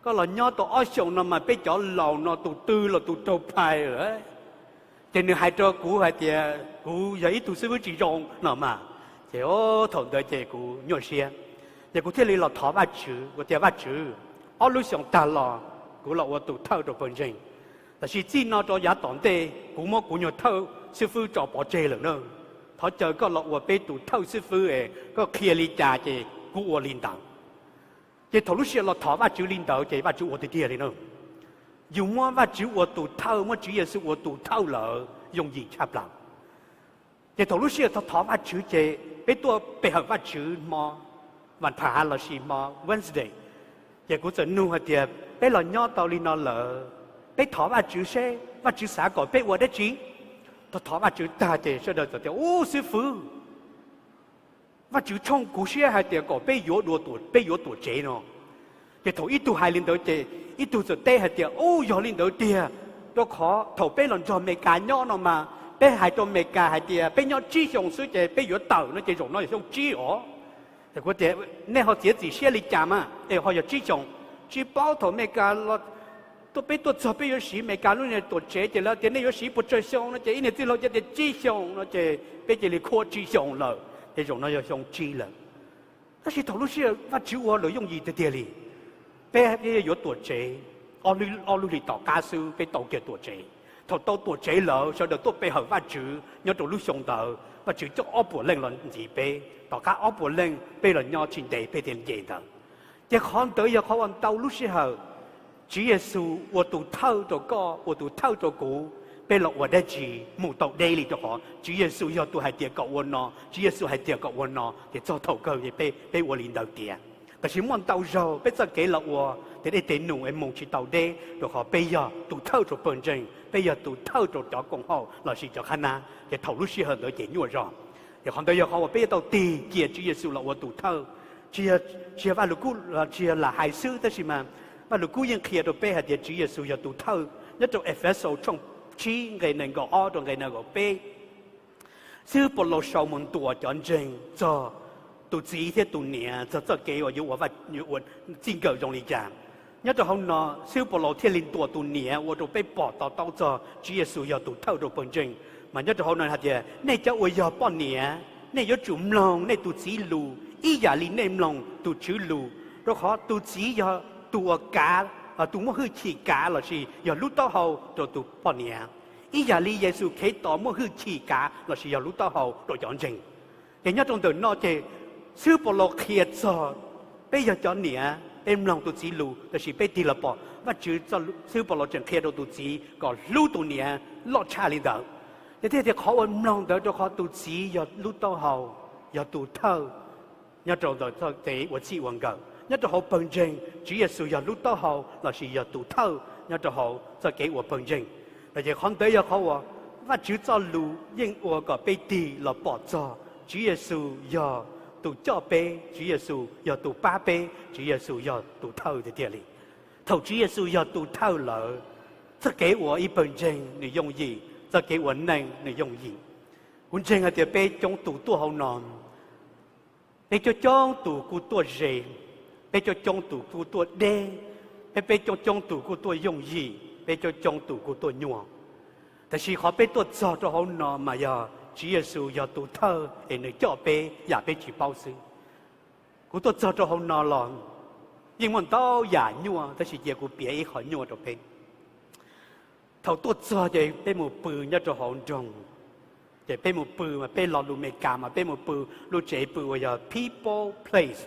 Koj los nyob tau ob xyoos no mas peb cov laus no tus twg los tus raug phais lawm. Ces nws hais rau kuv hais tias kuv yog ib tug xib fwb tsis zoo no mas. Ces thaum ntawd ces kuv nyuaj siab, ces kuv thiaj li los thov Vajtswv, kuv tias, Vajtswv, ob lub xyoos tag los kuv los ua tus thawj rau pawg ntseeg, tab sis txij no rau yav tom ntej kuv muab kuv nyuag thawj xib fwb tso pov tseg lawm na. Thov caw koj los ua peb tus thawj xib fwb es koj qhia li cas ces kuv ua li ntawd. Ces thaum lub sij hawm los thov Vajtswv li ntawd ces Vajtswv ua tiag tiag li na. Yus muab Vajtswv ua tus thawj, muab Tswv Yexus ua tus thawj lawm yooj yim tshaj plaws. Ces thaum lub sij hawm thov thov Vajtswv ces peb tuaj pe hawm Vajtswv hmo, vas phav lossis hmo Wednesday. Ces kuv txawm nug hais tias, peb los nyob tau li no lawm, peb thov Vajtswv seb Vajtswv xav kom peb ua dab tsi? Thov thov Vajtswv tag ces sawv daws txawm tias, ub, xib fwb, Vajtswv tshooj kuv siab hais tias kom peb yuav dua, peb yuav tuam tsev no. Ces thaum ib tug hais li ntawd ces ib tug txawm teb hais tias, ub, yog li ntawd tiag, rau qhov thaum peb los nrog Amelikas nyob no mas peb hais rau Amelikas hais tias peb nyob tsib xyoos xwb ces peb yuav tawm no ces zaum no yog xyoo tsib os. Ces kuv tias, nej ho txiav txim siab li cas mas es ho yog tsib xyoos? Tsis paub thaum Amelikas los tuaj, peb tuaj txog peb yuav siv Amelikas lub niag tuam tsev ces lawv tias nej yuav siv puas tsawg xyoo no ces ib niag txwj laug cia tias tsib xyoos no ces peb cia li khuab tsib xyoos lawm ces zaum no yog xyoo tsib lawm. Tab sis thaum lub sij hawm Vajtswv ua lawm yooj yim tiag tiag li. Peb yuav tuam tsev, ob lub hlis tom qab xwb peb tau kiag tuam tsev. Thaum tau tuam tsev lawm sawv daws tuaj pe hawm Vajtswv nyob rau lub xyoo ntawd, Vajtswv coj ob puas leej los ntxiv peb, tom qab ob puas leej peb los nyob tsis ntev peb thiaj nce ntawd. Ces qhov ntawd yog qhov uas ntau lub sij hawm Tswv Yexus ua tus thawj rau koj, ua tus thawj rau kuv, peb los ua dab tsi mus tau deb li, rau qhov Tswv Yexus yog tus hais tias kom ua no, Tswv Yexus hais tias kom ua no, ces txog thaum kawg peb, peb ua li ntawd tiag. Tab sis muaj ntau zaug peb txoj kev los ua tej dej tej num es mus tsis tau deb rau qhov peb yog tus thawj rau pawg ntseeg, peb yog tus thawj rau cov koom haum lossis cov qhab nab, ces thaum lub sij hawm ntawd ces nyuaj zog. Ces qhov ntawd yog qhov uas peb yuav tau tig cia Tswv Yexus los ua tus thawj. Tsis yog, tsis yog Vaj Lug Kub, tsis yog lam hais xwb, tab sis mas Vaj Lug Kub yeej qhia rau peb hais tias Tswv Yexus yog tus thawj. Nyob rau Efexus tshooj tsib nqe nees nkaum ob rau nqe nees nkaum peb, Xib hwb Paulus sau mus ntuas cov ntseeg txog tus txiv thiab tus niam, txog txoj kev uas yuav ua, yuav ua txij nkawm zoo li cas. Nyob rau hauv no Xib hwb Paulus thiaj li ntuas tus niam ua rau peb pom to taub txog Tswv Yexus yog tus thawj rau pawg ntseeg. Mas nyob rau hauv no hais tias, nej cov uas yog poj niam, nej yuav tsum mloog nej tus txiv lus ib yam li nej mloog tus Tswv lus, rau qhov tus txiv yog tus uas kav, tus muaj hwj chim kav lossis yog lub taub hau rau tus poj niam, ib yam li Yexus Khetos muaj hwj chim kav lossis yog lub taub hau rau cov ntseeg. Ces nyob rau ntawm no ces Xib hwb Paulus qhia txog peb yog cov niam, peb mloog tus txiv lus, tab sis peb tig los pom Vajtswv, Xib hwb Paulus tseem qhia rau tus txiv kom hlub tus niam loj tshaj li ntawd. Ces thiaj tias qhov uas mloog ntawd rau qhov tus txiv yog lub taub hau, yog tus thawj nyob rau ntawm txoj kev ua txij ua nkawm. Nyob rau hauv pawg ntseeg, Tswv Yexus yog lub taub hau lossis yog tus thawj nyob rau hauv txoj kev ua pawg ntseeg. No ces qhov ntawd yog qhov uas Vajtswv txoj lus yeej ua kom peb tig los pom txog Tswv Yexus yog tus coj peb, Tswv Yexus yog tus pab peb, Tswv Yexus yog tus thawj tiag tiag li. Thaum Tswv Yexus yog tus thawj lawm, txoj kev ua ib pawg ntseeg nws yooj yim, txoj kev ua neej nws yooj yim. Kuv ntseeg hais tias peb coob tus tuaj hauv no, peb coob coob tus kuj tuaj ze, peb coob coob tus kuj tuaj deb, Peb peb coob coob tus kuj tuaj yooj yim, peb coob coob tus kuj tuaj nyuaj. Tab sis qhov peb tuaj txog rau hauv no mas yog Tswv Yexus yog tus thawj es nws coj peb yam peb tsis paub xwb. Kuv tuaj txog rau hauv no los yeej muaj ntau yam nyuaj, tab sis cia kuv piav ib qho nyuaj rau peb. Thaum tuaj txog ces peb mus pw nyob rau hauv nroog, ces peb mus pw mas peb los lus Meskas mas peb mus pw lub tsev pw uas yog people place,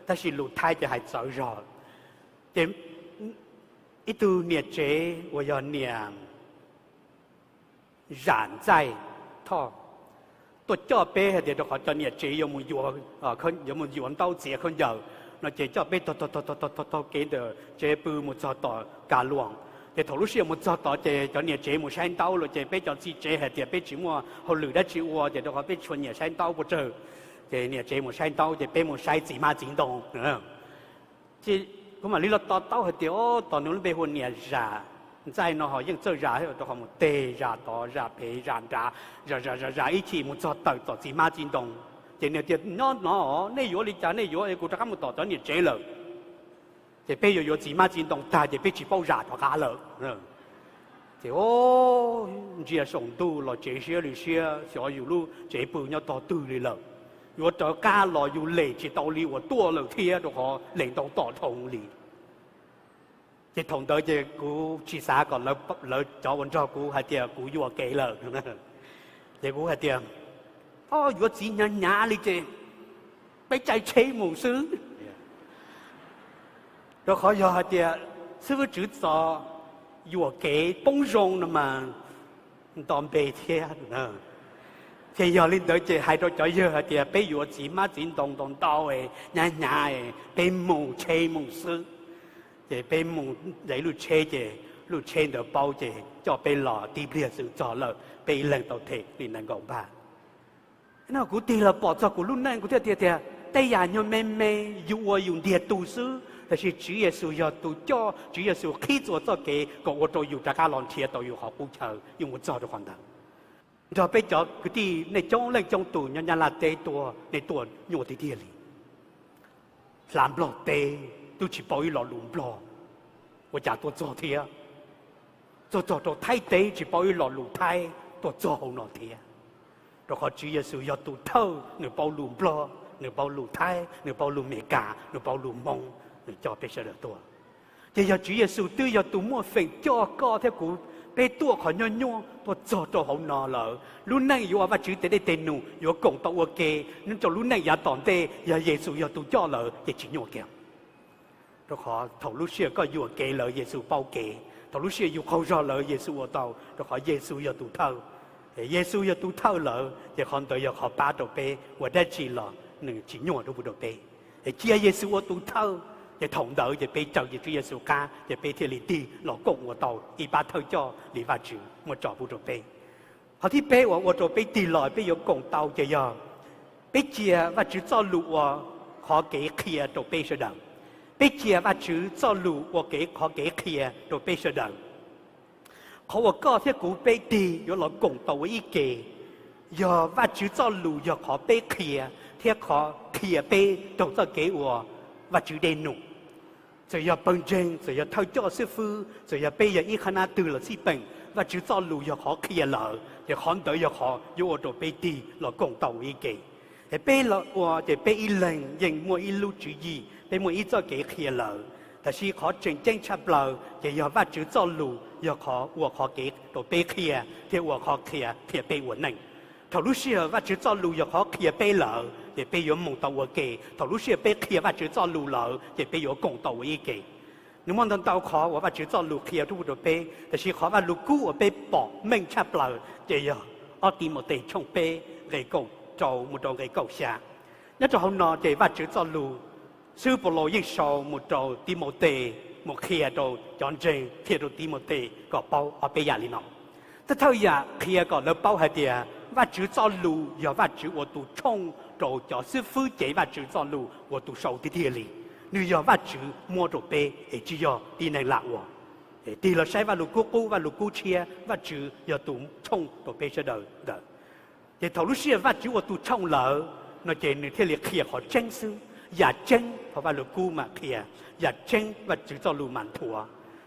tab sis lus Thaib ces hais txawv zog. Ces ib tug niam tsev uas yog niam Zam Ntxaij Thoj tuaj coj peb hais tias rau qhov cov niam tsev yuav mus yuav ntaub txiav khaub ncaws no ces coj peb taug taug taug taug kev ntawm tsev pw mus txog tom Kas Luas. Ces thaum lub sij hawm mus txog tod ces cov niam tsev mus saib ntaub lawm ces peb cov txiv tsev hais tias peb tsis muaj hauj lwm dab tsi ua ces rau qhov peb tsis tshua nyiam saib ntaub puas tsawg. Ces niam tsev mus saib ntaub ces peb mus saib txiv hmab txiv ntoo. Ces kuv mam li los to taub hais tias, o, tos nws lub npe hu ua niam Zam Ntxaij no ho yeej txawj zam, rau qhov mus teg zam tod zam pem zam nrad, zam zam zam zam ib chim mus txog tawm tom txiv hmab txiv ntoo. Ces nws tias nyob no, nej yuav li cas nej yuav, kuv rov qab mus tom cov niam tsev lawm. Ces peb yuav yuav txiv hmab txiv ntoo tag ces peb tsis paub zam rov qab lawm. Ces o, ntsia saum ntuj los tsev siab li siab, xyov yus lub tsev pw nyob tog twg li lawm. Yuav rov qab los yus lem tsis tau li uas tuaj lawm thiab rau qhov lem ntau tom dhau li. Ces thaum ntawd ces kuv tsis xav kom lawv cov uas nrog kuv hais tias kuv yuam kev lawm. Ces kuv hais tias, o, yuav txiv hnyav hnyav li ces peb caij tsheb mus xwb. Rau qhov yog hais tias xib fwb Tswv Txos yuam kev poob zoo no mas nto npe thiab. Ces yog li ntawd ces hais rau cov yawg hais tias peb yuav txiv hmab txiv ntoo ntau ntau, hnyav hnyav, peb mus tsheb mus xwb. Ces peb mus ntes lub tsheb ces lub tsheb ntawd paub ces coj peb los tib pliag xwb txog lawm, peb ib leeg tau them li nees nkaum npag. No kuv tig los pom txog kuv lub neej kuv thiaj tias tias tej yam nyuag me me yus ua yus ntiag tug xwb, tab sis Tswv Yexus yog tus coj, Tswv Yexus qhib txhua txoj kev kom ua rau yus rov qab los nrhiav tau yus qhov qub chaw yus mus txog rau qhov ntawd. Nrog peb cov kwv tij nej coob leej coob tus nyob Nyab Laj teb tuaj, nej tuaj nyuaj tiag tiag li. Hla Nplog teb twb tsis paub ib lo lus Nplog, ua cas tuaj txog thiab? Tuaj txog rau Thaib teb tsis paub ib lo lus Thaib tuaj txog hauv no thiab. Rau qhov Tswv Yexus yog tus thawj, nws paub lus Nplog, nws paub lus Thaib, nws paub lus Meskas, nws paub lus Hmoob, nws coj peb sawv daws tuaj. Ces yog Tswv Yexus twb yog tus muaj feem coj koj thiab kuv, peb tuaj qhov nyuaj nyuaj tuaj txog rau hauv no lawm. Lub neej yuav ua Vajtswv tes dej tes num, yuav koom tau ua ke, nyob rau lub neej yav tom ntej yog Yexus yog tus coj lawm ces tsis nyuaj kiag. Rau qhov thaum lub sij hawm koj yuam kev lawm Yexus paub kev, thaum lub sij hawm yus qaug zog lawm Yexus ua tau, rau qhov Yexus yog tus thawj. Yexus yog tus thawj lawm ces qhov ntawd yog qhov pab rau peb ua dab tsi los nws tsis nyuaj rau pub rau peb. Cia Yexus ua tus thawj, ces thaum ntawd ces peb caw Tswv Yexus qab ces peb thiaj li tig los koom ua tau ib pab thawj coj li Vajtswv muab tso pub rau peb. Qhov thib peb uas ua rau peb tig los peb yuav koom tau ces yog peb cia Vajtswv txoj lus ua qhov kev qhia rau peb sawv daws. Peb cia Vajtswv txoj lus ua kev qhov kev qhia rau peb sawv daws. Qhov uas koj thiab kuv peb tig yuav los koom tau ua ib ke, yog Vajtswv txoj lus yog qhov peb qhia thiab qhov qhia peb raug txoj kev ua Vajtswv dej num. Txawm yog pawg ntseeg, txawm yog thawj coj xib fwb, txawm yog peb yog ib qhab nab twg los xij peem, Vajtswv txoj lus yog qhov qhia lawm ces qhov ntawd yog qhov yuav ua rau peb tig los koom tau ua ib ke. Es peb los ua ces peb ib leeg yeej muaj ib lub tswv yim, peb muaj ib txoj kev qhia lawm. Tab sis qhov tseem ceeb tshaj plaws ces yog Vajtswv txoj lus yog qhov ua qhov kev rau peb qhia thiab ua qhov qhia qhia peb ua neej. Thaum lub sij hawm Vajtswv txoj lus yog qhov qhia peb lawm ces peb yuav mus tau ua ke. Thaum lub sij hawm peb qhia Vajtswv txoj lus lawm ces peb yuav koom tau ua ib ke. Nws muaj ntau ntau qhov uas Vajtswv txoj lus qhia rau peb, tab sis qhov Vajluskub uas peb pom meej tshaj plaws ces yog ob Timautes tshooj peb nqe kaum rau mus rau nqe kaum xya. Nyob rau hauv no ces Vajtswv txoj lus, xib hwb Paulus yeej sau mus rau Timautes mus qhia rau cov ntseeg, qhia rau Timautes kom paub ob peb yam li no. Thawj thawj yam qhia kom lawv paub hais tias Vajtswv txoj lus yog Vajtswv ua tus tshooj rau cov xib fwb cev Vajtswv txoj lus ua tus sau tiag tiag li. Nws yog Vajtswv muab rau peb es tsis yog tib neeg lam ua. Tig los saib Vajluskub qub, Vajluskub tshiab, Vajtswv yog tus tshooj rau peb sawv daws ntawd. Ces thaum lub sij hawm Vajtswv ua tus tshooj lawm no ces nws thiaj li qhia qhov tseeb xwb. Yam tseeb thaum Vajluskub mam qhia, yam tseeb Vajtswv txoj lus mam nthuav.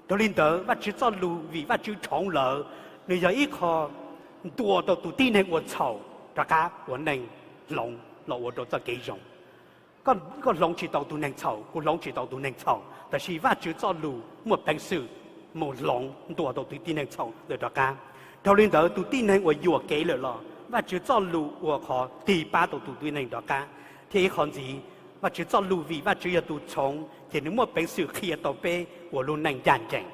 Dhau li ntawd Vajtswv txoj lus vim Vajtswv tshoov lawm, nws yog ib qho ntuas tau tus tib neeg uas txhaum rov qab ua neej hloov los ua rau txoj kev zoo. Koj hloov tsis tau tus neeg txhaum, kuv hloov tsis tau tus neeg txhaum, tab sis Vajtswv txoj lus muaj peev xwm mus hloov ntuas tau tus tib neeg txhaum ntawd rov qab. Dhau li ntawd tus tib neeg uas yuam kev lawm los Vajtswv txoj lus ua qhov tig pab tau tus tib neeg rov qab. Thiab ib qho ntxiv, Vajtswv txoj lus vim Vajtswv yog tus tshoov ces nws muaj peev xwm qhia tau peb ua lub neej ncaj ncees.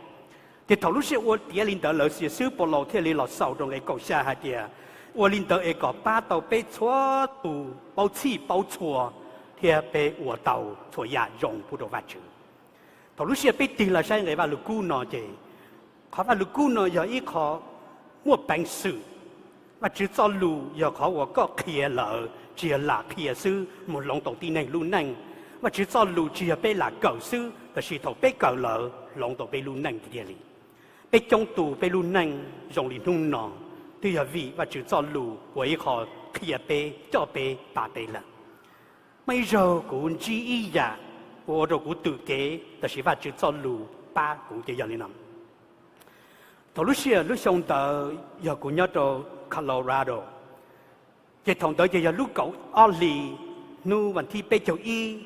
Ces thaum lub sij hawm ua tiav li ntawd lawm, Yexus Paulus thiaj li los xaus rau nqe kaum xya hais tias, ua li ntawd es kom pab tau peb txhua tus paub txhij paub txhua thiab peb ua tau txhua yam zoo pub rau Vajtswv. Thaum lub sij hawm peb tig los saib nqe Vajluskub no ces qhov Vajluskub no yog ib qho muaj peev xwm. Vajtswv txoj lus yog qhov uas koj qhia lawm tsis yog lam qhia xwb mus hloov tau tib neeg lub neej. Vajtswv txoj lus tsis yog peb lam kawm xwb, tab sis thaum peb kawm lawm hloov tau peb lub neej tiag tiag li. Peb coob tus peb lub neej zoo li hnub no twb yog vim Vajtswv txoj lus ua ib qho qhia peb, coj peb, pab peb lawm. Muaj ib zaug kuv ntsib ib yam ua rau kuv twm kev, tab sis Vajtswv txoj lus pab kuv ces yog li no. Thaum lub sij hawm lub xyoo ntawd yog kuv nyob rau Colorado, ces thaum ntawd ces yog lub kaum ob hlis, hnub vas thib peb caug ib,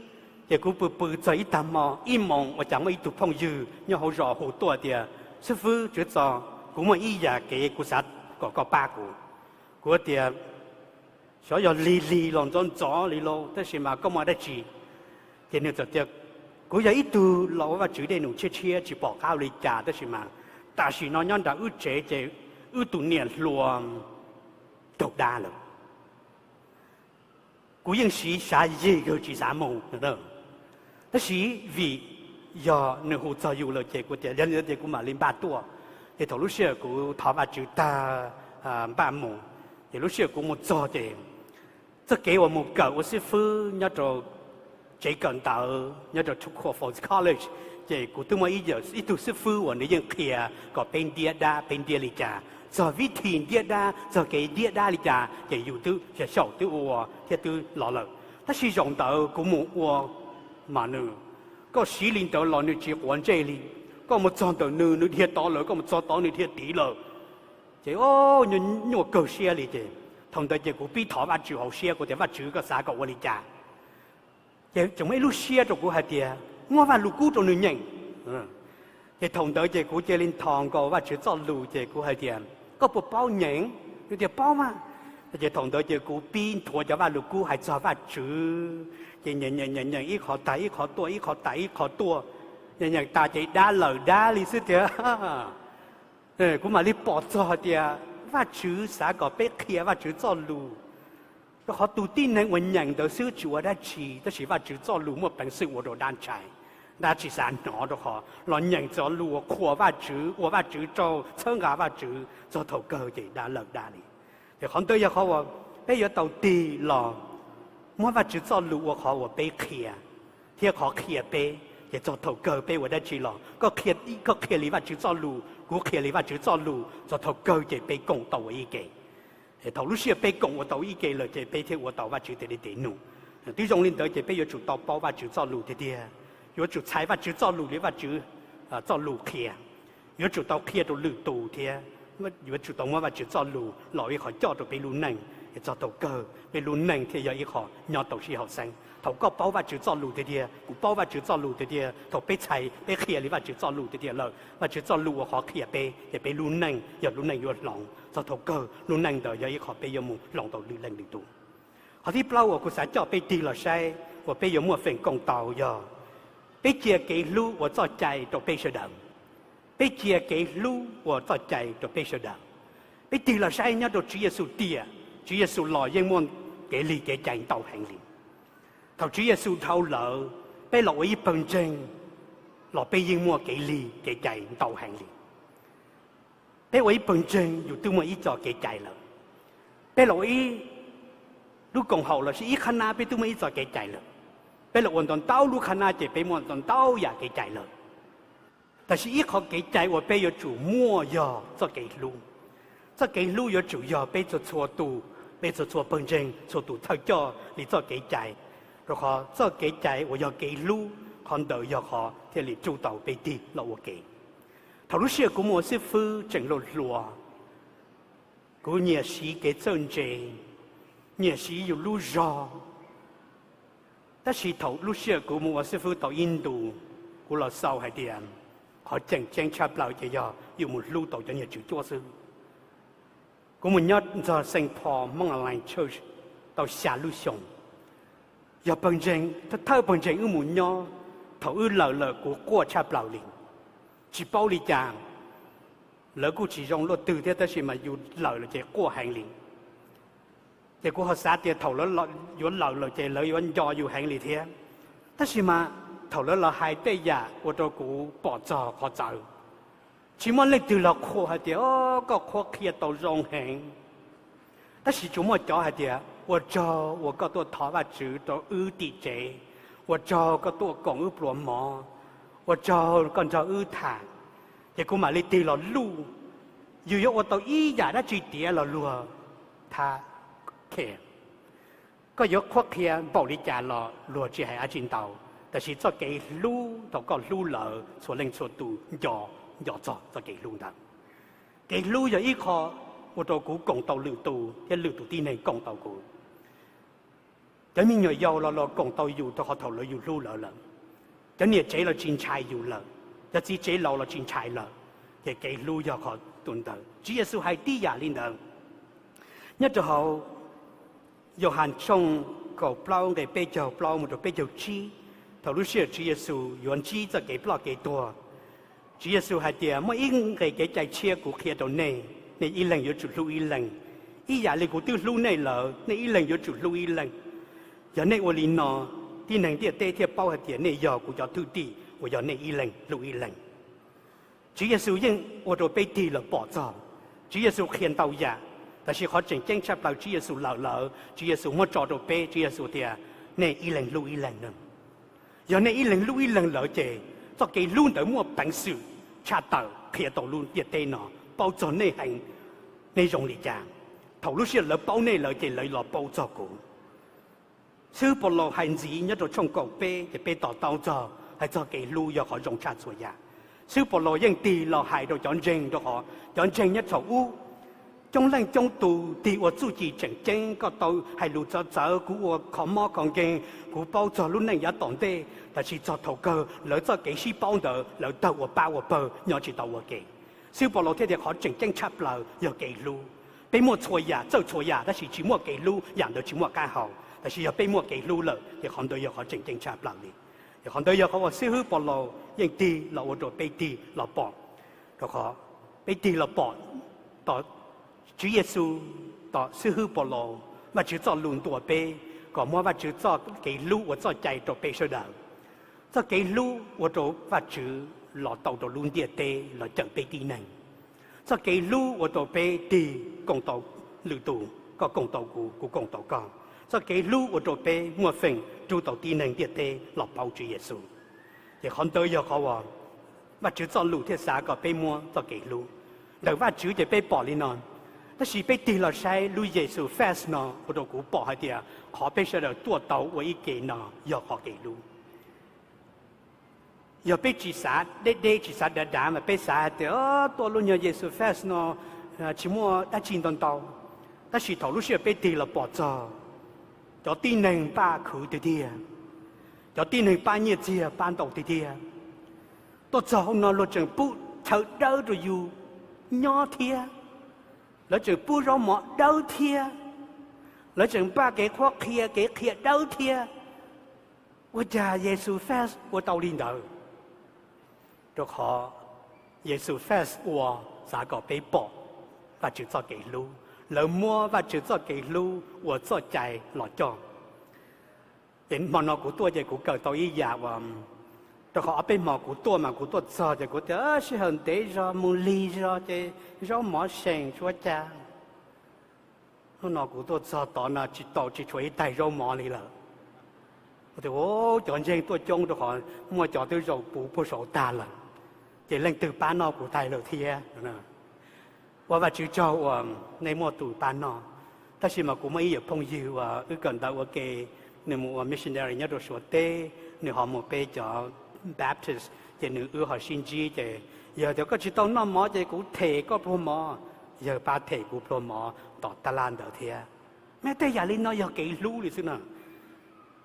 ces kuv pw pw txog ib tag hmo ib moos ua cas muaj ib tug phooj ywg nyob hauv zos hu tuaj tias, xib fwb Tswv Txos, kuv muaj ib yam kev kuv xav kom koj pab kuv. Kuv tias, xyov yog lig lig los ntxov ntxov li lauj, tab sis mas koj muaj dab tsi? Ces nws txawm tias, kuv yog ib tug los ua Vajtswv dej num tshiab tshiab tsis pom qab ua li cas, tab sis mas tam sim no nyob nram wb tsev ces wb tus niam hluas raug dab lawm. Kuv yeej siv xav yig kawg tsis xav mus, tab sis vim yog nws hu txog yus lawm ces kuv tias yog li ntawd ces kuv mam li npaj tuaj. Ces thaum lub sij hawm kuv thov Vajtswv tag, npaj mus, ces lub sij hawm kuv mus txog ces txoj kev uas mus kawm ua xib fwb nyob rau tsev kawm ntawv nyob rau Tuquola Falls College, ces kuv twb muaj ib tug xib fwb uas nws yeej qhia kom peb ntiab dab, peb ntiab li cas, txog vib thim ntiab dab, txog kev ntiab dab li cas ces yus twb xyaum twb ua thiab twb los lawm. Tab sis zaum ntawd kuv mus ua mas nws, koj siv li ntawd los nws tsis quav ntsej li. Koj mus txog ntawm nws, nws dhia tod lawm, koj mus txog tod nws dhia tid lawm. Ces nyuaj kawg siab li ces thaum ntawd ces kuv pib thov Vajtswv hauv siab, kuv tias Vajtswv, koj xav kom ua li cas? Ces tseem muaj ib lub siab rau kuv hais tias muab Vajluskub rau nws nyeem. Ces thaum ntawd ces kuv cia li nthos nkaus Vajtswv txoj lus ces kuv hais tias, koj puas paub nyeem? Nws tias paub mas. Ces thaum ntawd ces kuv pib nthuav cov Vajluskub hais txog Vajtswv, ces nyeem nyeem ib qho tas ib qho tuaj, ib qho tas ib qho tuaj, nyeem nyeem tas ces dab lawm dab li xwb tiag. Kuv mam li pom txog hais tias Vajtswv xav kom peb qhia Vajtswv txoj lus, rau qhov tus tib neeg uas nyeem ntawd xwb tsis ua dab tsi, tab sis Vajtswv txoj lus muaj peev xwm ua rau dab ntshai. Dab tsis xav hnov rau qhov los nyeem txoj lus uas qhuas Vajtswv, ua Vajtswv tsaug, txhawb nqa Vajtswv, txog thaum kawg ces dab lawm dab li. Ces qhov ntawd yog qhov uas peb yuav tau tig los muab Vajtswv txoj lus ua qhov uas peb qhia thiab qhov qhia peb, ces txog thaum kawg peb ua dab tsi los koj qhia li Vajtswv txoj lus, kuv qhia li Vajtswv txoj lus, txog thaum kawg ces peb koom tau ua ib ke. Thaum lub sij hawm peb koom ua tau ib ke lawm ces peb thiaj ua tau Vajtswv tej dej tej num. Twb zoo li ntawd ces peb yuav tsum tau paub Vajtswv txoj lus tiag tiag, yuav tsum txhais Vajtswv txoj lus li Vajtswv txoj lus qhia. Yuav tsum tau qhia rau lwm tus thiab yuav tsum tau muab Vajtswv txoj lus los ua ib qho coj rau peb lub neej, es txog thaum kawg peb lub neej thiaj yog ib qho nyob tau sib haum xeeb. Thaum koj paub Vajtswv txoj lus tiag tiag, kuv paub Vajtswv txoj lus tiag tiag, thaum peb txhais peb qhia li Vajtswv txoj lus tiag tiag lawm, Vajtswv txoj lus ua qhov qhia peb ces peb lub neej yog lub neej yuav hloov, txog thaum kawg lub neej ntawd yog ib qho peb yuav mus hloov tau lwm leej lwm tus. Qhov thib plaub uas kuv xav coj peb tig los saib uas peb yuav muaj feem koom tau yog peb cia kev hlub ua txoj cai rau peb sawv daws. Peb cia kev hlub ua txoj cai rau peb sawv daws. Peb tig los saib nyob rau Tswv Yexus tiam, Tswv Yexus los yeej muaj kev lig kev cai ntau heev li. Thaum Tswv Yexus dhau lawm, peb los ua ib pawg ntseeg los peb yeej muaj kev lig kev cai ntau heev li. Peb ua ib pawg ntseeg yus twb muaj ib co kev cai lawm. Peb los ua ib lub koom haum lossis ib qhab nab peb twb muaj ib co kev cai lawm. Peb los ua ntau ntau lub qhab nab ces peb muaj ntau ntau yam kev cai lawm. Tab sis ib qho kev cai uas peb yuav tsum muaj yog txoj kev hlub. Txoj kev hlub yuav tsum yog peb txhua txhua tus, peb txhua txhua pawg ntseeg, txhua tus thawj coj li txoj kev cai. Rau qhov txoj kev cai uas yog kev hlub, qhov ntawd yog qhov thiaj li tsuj tau peb tig los ua ke. Thaum lub sij hawm kuv mus ua xib fwb tseem hluas hluas, kuv nyiam siv kev txawj ntse, nyiam siv yus lub zog. Tab sis thaum lub sij hawm kuv mus ua xib fwb tau ib ntus, kuv los xaus hais tias qhov tseem ceeb tshaj plaws ces yog yus mus hlub tau cov niag tswv cuab xwb. Kuv mus nyob ntxog Saint Paul Hmong Alliance Church tau xya lub xyoos. Yog pawg ntseeg, thawj pawg ntseeg wb mus nyob, thaum wb lawm lawm kuv quaj tshaj plaws li, tsis paub li cas. Lawv kuj tsis zoo luaj twg thiab tab sis mas yus lawm lawm ces quaj heev li. Ces kuv ho xav tias thaum lawv yuav lawm lawm ces lawv yuav nco yus heev li thiab. Tab sis mas thaum lawv los hais tej yam ua rau kuv pom txog qhov txawv. Tsis muaj leej twg los qhuas hais tias, o, koj qhuab qhia tau zoo heev. Tab sis tsuas muaj cov hais tias, ua tsaug uas koj tuaj thov Vajtswv rau wb tim tsev, ua tsaug koj tuaj koom wb pluas mov, ua tsaug koj nrog wb tham. Ces kuv mam li tig los luj, yus yuav ua tau ib yam dab tsi tiav los luag thab khe. Koj yuav qhuab qhia npaum li cas los luag tsis hais dab tsi ntau, tab sis txoj kev hlub thaum koj hlub lawv txhua leej txhua tus nco, nco txog txoj kev hlub ntawd. Kev hlub yog ib qho ua rau kuv koom tau lwm tus thiab lwm tus tib neeg koom tau kuv. Cov me nyuam yaus los los koom tau yus rau qhov thaum lawv yus hlub lawv lawm. Cov niam tsev los tsis ntshai yus lawm, cov txiv tsev laus los tsis ntshai lawm. Ces kev hlub yog qhov tus ntawd, Tswv Yexus hais tib yam li ntawd. Nyob rau hauv Yauhas tshooj kaum plaub nqe peb caug plaub mus rau peb caug tsib, thaum lub sij hawm Tswv Yexus yuav ntsib txoj kev ploj kev tuag, Tswv Yexus hais tias, muaj ib nqe kev cai tshiab kuv qhia rau nej, nej ib leeg yuav tsum hlub ib leeg. Ib yam li kuv twb hlub nej lawm, nej ib leeg yuav tsum hlub ib leeg. Yog nej ua li no, tib neeg ntiaj teb thiaj paub hais tias nej yog kuv cov thwj tim uas yog nej ib leeg hlub ib leeg. Tswv Yexus yeej ua rau peb tig los pom txog. Tswv Yexus qhia ntau yam, tab sis qhov tseem ceeb tshaj plaws Tswv Yexus lawm lawm, Tswv Yexus muab tso rau peb, Tswv Yexus tias, nej ib leeg hlub ib leeg na. Yog nej ib leeg hlub ib leeg lawm ces txoj kev hlub ntawd muaj peev xwm tshaj tawm qhia tau lub ntiaj teb no paub txog nej heev, nej zoo li cas. Thaum lub sij hawm lawv paub nej lawm ces lawv los paub txog kuv. Xib hwb Paul Laus hais ntxiv nyob rau tshooj kaum peb ces peb to taub txog hais txog kev hlub yog qhov zoo tshaj txhua yam. Xib hwb Paul Laus yeej tig los hais rau cov ntseeg, rau qhov cov ntseeg nyob thaum ub coob leej coob tus tig ua txuj ci tseem ceeb, koj tau hais lus txawv txawv, kuv ua kho mob kho nkeeg, kuv paub txog lub neej yav tom ntej, tab sis txog thaum kawg lawv txoj kev sib paub ntawd lawv tawg ua pab ua pawg nyob tsis tau ua ke. Xib hwb Paul Laus thiaj tias qhov tseem ceeb tshaj plaws yog kev hlub. Peb muaj txhua yam, txawj txhua yam, tab sis tsis muaj kev hlub yam ntawd tsis muaj qab hau. Tab sis yog peb muaj kev hlub lawm ces qhov ntawd yog qhov tseem ceeb tshaj plaws li. Ces qhov ntawd yog qhov uas xib hwb Paul Laus yeej tig los ua rau peb tig los pom, rau qhov peb tig los pom tom Tswv Yexus, tom xib hwb Paul Laus, Vajtswv txoj lus ntuas peb kom muab Vajtswv txoj kev hlub ua txoj cai rau peb sawv daws. Txoj kev hlub ua rau Vajtswv los tau rau lub ntiaj teb los cawm peb tib neeg. Txoj kev hlub ua rau peb tig koom tau lwm tus, koj koom tau kuv, kuv koom tau koj. Txoj kev hlub ua rau peb muaj feem rub tau tib neeg ntiaj teb los paub Tswv Yexus. Ces qhov ntawd yog qhov uas Vajtswv txoj lus thiaj xav kom peb muab txoj kev hlub. Ntawm Vajtswv ces peb pom li no, tab sis peb tig los saib lub Yexus Fest no ua rau kuv pom hais tias qhov peb sawv daws tuaj tau ua ib ke no yog qhov kev hlub. Yog peb tsis xav deb deb tsis xav dav dav mas peb xav hais tias tuaj lub nyuag Yexus Fest no tsis muaj dab tsi ntau ntau. Tab sis thaum lub sij hawm peb tig los pom txog cov tib neeg npaj khwv tiag tiag, cov tib neeg pab nyiaj txiag pab ntau tiag tiag. Tuaj txog hauv no luag tseem pub chaw dawb rau yus nyob thiab, lawv tseem pub zaub mov dawb thiab, lawv tseem npaj kev qhuab qhia, kev qhia dawb thiab. Ua cas Yexus Fest ua tau li ntawd? Rau qhov Yexus Fest ua xav kom peb pom Vajtswv txoj kev hlub, lawv muab Vajtswv txoj kev hlub ua txoj cai los coj. Ces hmo no kuv tuaj ces kuv kawm tau ib yam uas, rau qhov ob peb hmo kuv tuaj mas kuv tuaj txog ces kuv tias sij hawm ntev zog mus lig zog ces zaub mov seem tsuav cas. Hnub no kuv tuaj txog tod no tsis tau tsis tshuav ib taig zaub mov li lawm. Kuv tias, cov ntseeg tuaj coob rau qhov muaj cov twb zaum puv puag saud tag lawm, ces leej twg pab noj kuv taig lawm thiab. Ua Vajtswv tsaug uas nej muaj tus pab noj. Tab sis mas kuv muaj ib yam phooj ywg uas wb kawm ntawv ua ke, Nws mus ua missionary nyob rau Suav teb, nws ho mus peb cov Baptist, ces nws wb ho sib ntsib ces, yawg tias, koj tsis tau noj mov ces kuv them koj pluag mov. Yawg pab them kuv pluag mov tom taj laj ntawd thiab. Mas tej yam li no yog kev hlub li xwb na.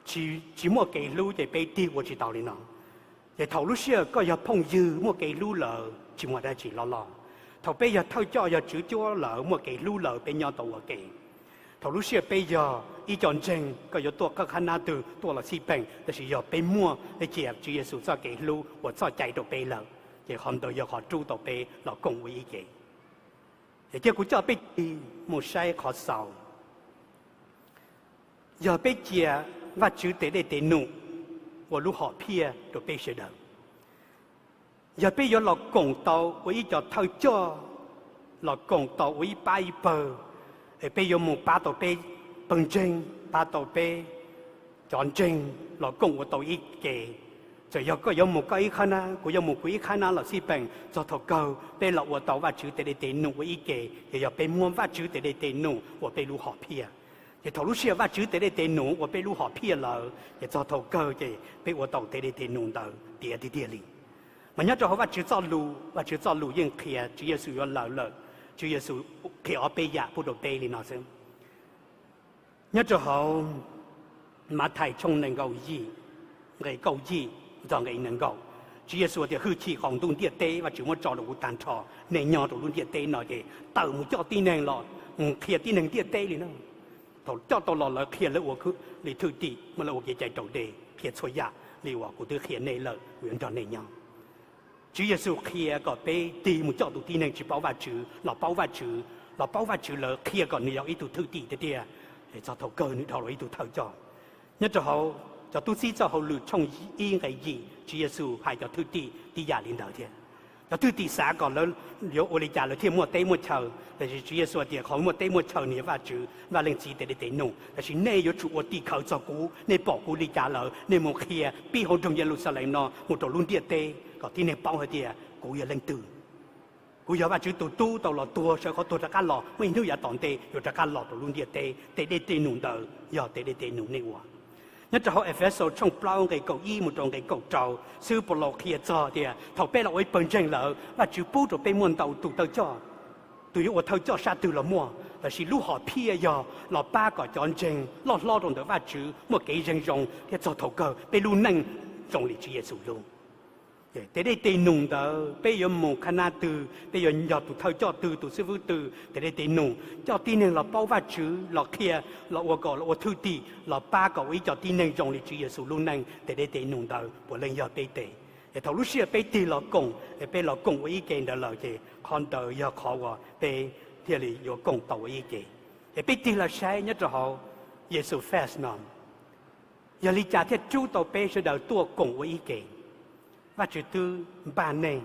Tsis muaj kev hlub ces peb tig ua tsis tau li no. Ces thaum lub sij hawm koj yog phooj ywg muaj kev hlub lawm tsis muaj dab tsi loj loj. Thaum peb yog thawj coj yog tswv cuab lawm muaj kev hlub lawm peb nyob tau ua ke. Thaum lub sij hawm peb yog ib co ntseeg koj yuav tuaj qhab qhab nab twg tuaj los xij peem, tab sis yog peb muaj, peb cia Tswv Yexus txoj kev hlub ua txoj cai rau peb lawm, ces qhov ntawd yog qhov rub tau peb los koom ua ib ke. Ces cia kuv coj peb tig mus saib qhov xaus. Yog peb cia Vajtswv tes dej tes num ua lub hom phiaj rau peb sawv daws, yog peb yuav los koom tau ua ib co thawj coj, los koom tau ua ib pab ib pawg, es peb yuav mus pab tau peb pawg ntseeg, pab tau peb cov ntseeg los koom ua tau ib ke. Txawm yog koj yuav mus koj ib qhab nab, kuv yuav mus kuv ib qhab nab los xij peem, txog thaum kawg peb los ua tau Vajtswv tes dej tes num ua ib ke, ces yog peb muab Vajtswv tes dej tes num ua peb lub hom phiaj. Ces thaum lub sij hawm Vajtswv tes dej tes num ua peb lub hom phiaj lawm, ces txog thaum kawg ces peb ua tau tes dej tes num ntawd tiav tiag tiag li. Mas nyob rau hauv Vajtswv txoj lus, Vajtswv txoj lus yeej qhia, Tswv Yexus yuav laws lawm, Tswv Yexus qhia ob peb yam pub rau peb li no xwb. Nyob rau hauv Mathais tshooj nees nkaum yim, nqe kaum yim txog nqe nees nkaum, Tswv Yexus tias hwj chim qaum ntuj ntiaj teb Vajtswv muab tso rau kuv tag nrho. Nej nyob rau lub ntiaj teb no ces tawm mus coj tib neeg los, mus qhia tib neeg ntiaj teb li na. Thaum coj tau los lawv qhia lawv ua li thwj tim, muab lawv ua kev cai raus dej, qhia txhua yam li uas kuv twb qhia nej lawm, kuv yuav nrog nej nyob. Tswv Yexus qhia kom peb tig mus coj tus tib neeg tsis paub Vajtswv los paub Vajtswv, los paub Vajtswv lawm qhia kom nws yog ib tug thwj tim tiag tiag, es txog thaum kawg nws dhau los ib tug thawj coj. Nyob rau hauv cov tub txib txoj hauj lwm tshooj ib nqe yim, Tswv Yexus hais cov thwj tim tib yam li ntawd thiab. Cov thwj tim xav kom lawv yuav ua li cas lawv thiaj muaj teb muaj chaw, tab sis Tswv Yexus tias qhov muaj teb muaj chaw nws yog Vajtswv, Vaj Leej Txiv tes dej tes num, tab sis nej yuav tsum ua tim khawv txog kuv, nej pom kuv li cas lawm nej mus qhia pib hauv nroog Yeluxalees no mus rau lub ntiaj teb kom tib neeg paub hais tias kuv yog leej twg. Kuv yog Vajtswv tus tub tau los tuag sawv qhov tuag rov qab los, muaj ib hnub yav tom ntej yuav rov qab los rau lub ntiaj teb. Tes dej tes num ntawd yog tes dej tes num nej ua. Nyob rau hauv Efexus tshooj plaub nqe kaum ib mus rau nqe kaum rau, xib hwb Paulus qhia txog tias thaum peb los ua ib pawg ntseeg lawm, Vajtswv pub rau peb muaj ntau tus thawj coj. Tus yuav ua thawj coj sab twg los muaj, tab sis lub hom phiaj yog los pab kom cov ntseeg loj hlob rau ntawm Vajtswv muaj kev zeeg zoo thiab txog thaum kawg peb lub neej zoo li Tswv Yexus lub. Tes dej tes num ntawd peb yuav mus qhab nab twg, peb yuav yog tus thawj coj twg, tus xib hwb twg, tes dej tes num coj tib neeg los paub Vajtswv, los qhia, los ua kom los ua thwj tim, los pab kom ua ib co tib neeg zoo li Tswv Yexus lub neej, tes dej tes num ntawd puav leej yog peb tes. Es thaum lub sij hawm peb tig los koom, es peb los koom ua ib ke ntawd lawm ces qhov ntawd yog qhov uas peb thiaj li yuav koom tau ua ib ke. Es peb tig los saib nyob rau hauv Yexus Fest no, yog li cas thiaj rub tau peb sawv daws tuaj koom ua ib ke? Vajtswv twb npaj neeg.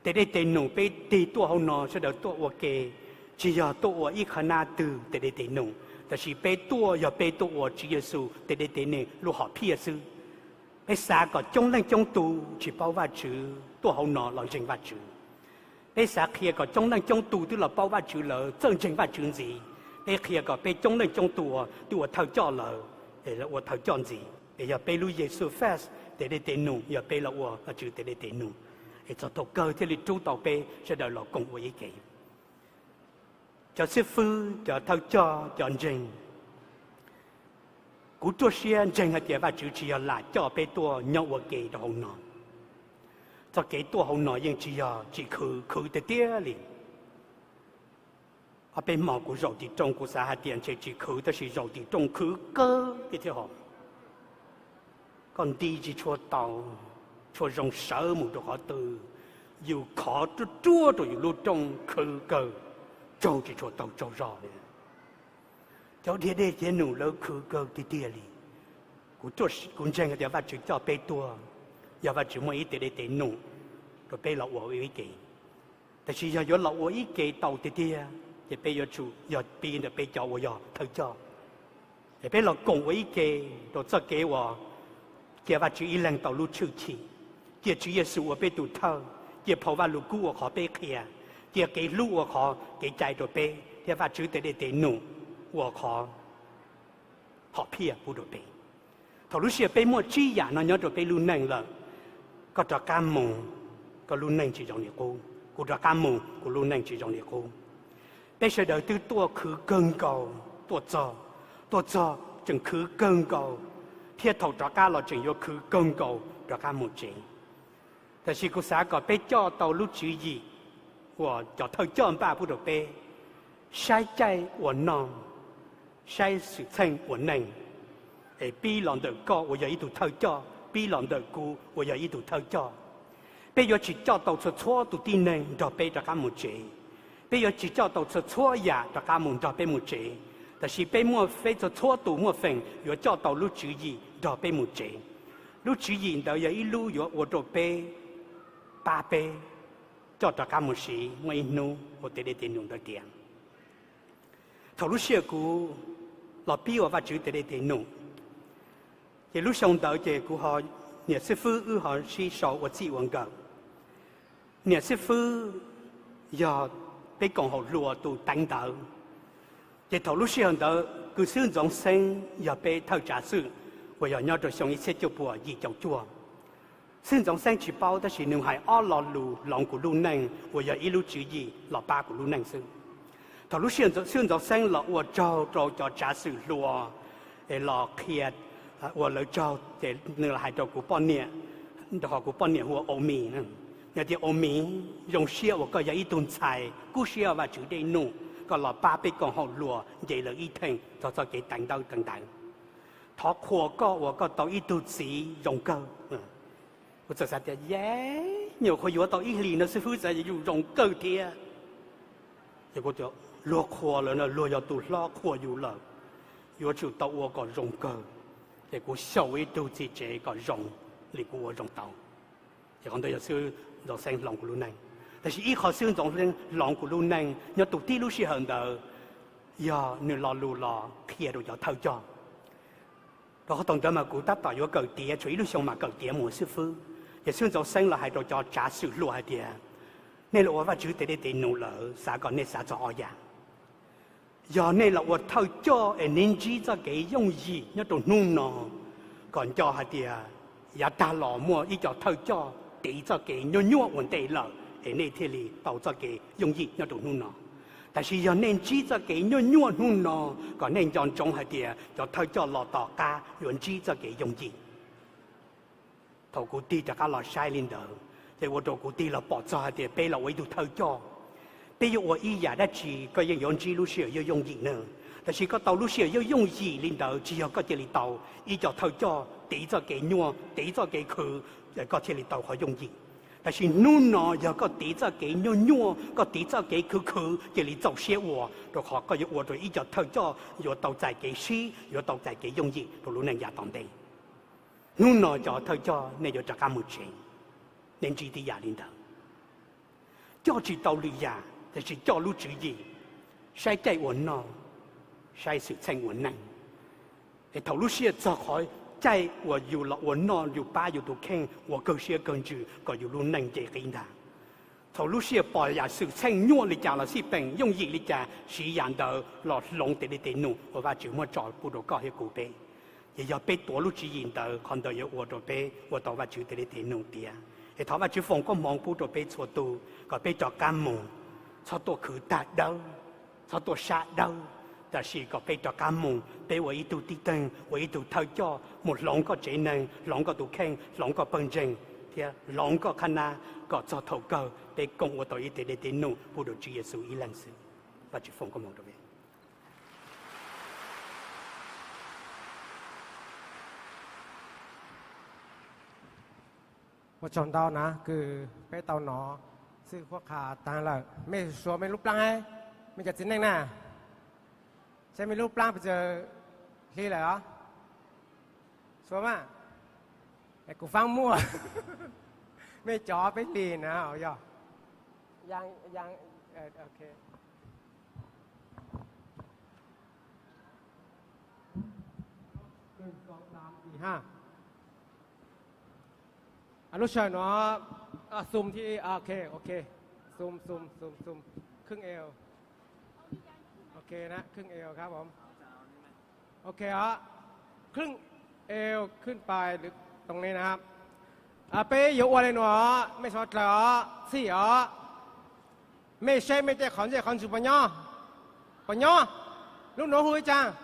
Tes dej tes num peb tig tuaj hauv no sawv daws tuaj ua ke, tsis yog tuaj ua ib qhov nab twg tes dej tes num, tab sis peb tuaj yog peb tuaj ua Tswv Yexus tes dej tes num lub hom phiaj xwb. Peb xav kom coob leej coob tus tsis paub Vajtswv tuaj hauv no los ntseeg Vajtswv. Peb xav qhia kom coob leej coob tus twb los paub Vajtswv lawm txawj ntseeg Vajtswv ntxiv. Peb qhia kom peb coob leej coob tus uas twb ua thawj coj lawm, es los ua thawj coj ntxiv. Es yog peb lub Yexus Fest tes dej tes num, yog peb los ua Vajtswv tes dej tes num, es txog thaum kawg thiaj li rub tau peb sawv daws los koom ua ib ke. Cov xib fwb, cov thawj coj, cov ntseeg, kuv ruaj siab ntseeg hais tias Vajtswv tsis yog lam coj peb tuaj nyob ua ke rau hauv no. Txoj kev tuaj hauv no yeej tsis yog tsis khwv, khwv tiag tiag li. Ob peb hmo kuv zaum tim rooj kuv xav hais tias ntshe tsis khwv tab sis zaum tim rooj khwv kawg tiag thiab hos. Koj nti tsis tshua tau, tshua zoo sawv mus rau qhov twg, yus khov ruaj ruaj rau yus lub rooj khwv kawg, tsaug tsis tshua tau tsaug zog li. Cov dhia dej dhia num lawv khwv kawg tiag tiag li. Kuv ntseeg hais tias Vajtswv coj peb tuaj, yog Vajtswv muaj ib tes dej tes num rau peb los ua ib ke. Tab sis yog yuav los ua ib ke tau tiag tiag, ces peb yuav tsum yog piv ntawm peb cov uas yog thawj coj, es peb los koom ua ib ke rau txoj kev uas cia Vajtswv ib leeg tau lub tshwj chim, cia Tswv Yexus ua peb tus thawj, cia phau Vajluskub ua qhov peb qhia, cia kev hlub ua qhov kev cai rau peb, thiab Vajtswv tes dej tes num ua qhov hom phiaj pub rau peb. Thaum lub sij hawm peb muaj tsib yam no nyob rau peb lub neej lawm, koj rov qab mus, koj lub neej tsis zoo li qub, kuv rov qab mus, kuv lub neej tsis zoo li qub. Peb sawv daws twb tuaj khwv kawg nkaus tuaj txog, tuaj txog tseem khwv kawg nkaus, thiab thaum rov qab los tseem yuav khwv kawg nkaus rov qab mus tsev. Tab sis kuv xav kom peb coj tau lub tswv yim uas cov thawj coj npaj pub rau peb, saib caij ua noj, saib xwm txheej ua neej, es pib los ntawm koj uas yog ib tug thawj coj, pib los ntawm kuv uas yog ib tug thawj coj. Peb yuav tsis coj tau txhua txhua tus tib neeg nrog peb rov qab mus tsev, peb yuav tsis coj tau txhua txhua yam rov qab mus nrog peb mus tsev, tab sis peb muaj, peb txhua txhua tus muaj feem yuav coj tau lub tswv yim nrog peb mus tsev. Lub tswv yim ntawd yog ib lub yuav ua rau peb, pab peb coj rov qab mus siv muaj ib hnub ua tes dej tes num ntawd tiag. Thaum lub sij hawm kuv los pib ua Vajtswv tes dej tes num, ces lub xyoo ntawd ces kuv ho, niam xib fwb wb ho sib sau ua txij ua nkawm. Niam xib fwb yog peb koom haum hluas tus teev ntawv. Ces thaum lub sij hawm ntawd kwv xib hwb Ntxoov Xeeb yog peb thawj tsav xwm uas yog nyob rau xyoo ib txhiab cuaj puas yim caum cuaj. Xib hwb Ntxoov Xeeb tsis paub tab sis nws hais ob lo lus hloov kuv lub neej uas yog ib lub tswv yim los pab kuv lub neej xwb. Thaum lub sij hawm xib hwb Ntxoov Xeeb los ua tsaug rau cov tsav xwm hluas es los qhia, ua lawv tsaug ces nws los hais rau kuv poj niam, rau qhov kuv poj niam hu ua Au Mis. Nws tias, Au Mis, zoo siab uas koj yog ib tug ntxhais kub siab Vajtswv dej num, koj los pab peb koom haum hluas nce lawv ib theem txog txoj kev teev ntawv teev ntawv. Thov qhuas koj uas koj tau ib tug txiv zoo kawg. Kuv txawm xav tias, Yej, nyuam qhuav yuav tau ib hlis no xib fwb txawm yuav zoo kawg thiab. Ces kuv tias, Luag qhuas lawm no, luag yog tus hlob qhuas yus lawm, yuav tsum tau ua kom zoo kawg. Ces kuv xyaum ib tug txiv tsev kom zoo li kuv ua zoo tau. Ces qhov ntawd yog xib hwb Ntxoov Xeeb hloov kuv lub neej. Tab sis ib qho xib hwb Ntxoov Xeeb hloov kuv lub neej nyob tus tib lub sij hawm ntawd yog nws lo lus los qhia rau cov thawj coj. Rau qhov thaum ntawd mas kuv tab tom yuav kawm tiav, tshuav ib lub xyoo mas kawm tiav mus ua xib fwb. Ces xib hwb Ntxoov Xeeb los hais rau cov tsav xwm hluas hais tias, Nej los ua Vajtswv tes dej tes num lawm, xav kom nej xav txog ob yam. Yog nej los ua thawj coj es nej ntsib txoj kev yooj yim nyob rau hnub no, kom nco hais tias yav tag los muaj ib co thawj coj tiv txoj kev nyuaj nyuaj ua ntej lawm es nej thiaj li tau txoj kev yooj yim nyob rau hnub no. Tab sis yog nej ntsib txoj kev nyuaj nyuaj hnub no, kom nej nco ntsoov hais tias cov thawj coj los tom qab yuav ntsib txoj kev yooj yim. Thaum kuv tig rov qab los saib li ntawd, ces ua rau kuv tig los pom txog hais tias peb los ua ib tug thawj coj, peb yuav ua ib yam dab tsi koj yeej yuav ntsib lub sij hawm yooj yooj yim na. Tab sis koj tau lub sij hawm yooj yooj yim li ntawd tsis yog koj cia li tau ib co thawj coj tiv txoj kev nyuaj, tiv txoj kev khwv, koj thiaj li tau qhov yooj yim. Tab sis hnub no yog koj tiv txoj kev nyuaj nyuaj, koj tiv txoj kev khwv khwv cia li txaus siab ua, rau qhov koj yuav ua rau ib co thawj coj yuav tau txais kev sib, yuav tau txais kev yooj yim rau lub neej yav tom ntej. Hnub no cov thawj coj nej yuav rov qab mus tsev, nej ntsib tib yam li ntawd. Coj tsis tau lwm yam, tab sis coj lub tswv yim, saib caij ua noj, saib xwm txheej ua neej. Es thaum lub sij hawm txog qhov caij uas yus los ua noj, yus pab yus tus kheej ua kawg siab kawg ntsws kom yus lub neej nce qib ntag. Thaum lub sij hawm pom yam xwm txheej nyuaj li cas los xij peem, yooj yim li cas, siv yam ntawd los hloov tes dej tes num uas Vajtswv muab tso pub rau koj thiab kuv peb. Ces yog peb tuav lub tswv yim ntawd, qhov ntawd yuav ua rau peb ua tau Vajtswv tes dej tes num tiav. Es thov Vajtswv foom koob hmoov pub rau peb txhua tus kom peb rov qab mus, txhob tuaj khwv tag dawb, txhob tuaj sab dawb, tab sis kom peb rov qab mus, peb ua ib tug tib teeg, ua ib tug thawj coj mus hloov koj tsev neeg, hloov koj tus kheej, hloov koj pawg ntseeg, thiab hloov koj qhab nab kom txog thaum kawg peb koom ua tau ib tes dej tes num pub rau Tswv Yexus ib leeg xwb. Vajtswv foom koob hmoov rau peb. Ua tsaug ntau na, kws peb tau nov xwb huab qha taag lawm. Mej suav mej lub plaab, mej cov txiv neej na, saib mej lub plaab pes tsawg hli lawm os. Suav mas, kuv faab muaj, mej cov peb hlis na yog. Lub sij hawm no, xum thiab, ok, ok, xum, xum, xum, xum, khwj ev, ok na, khwj evครับผม, ok os, khwj, Eo khwb pais too ne na. Peb yuav ua le nuav, mej sawv dlawg os, txhij os, mej saib mej tej qhov ntsej qhov ntswg puas nyob? Puas nyob? Lub nuav hu ua caag?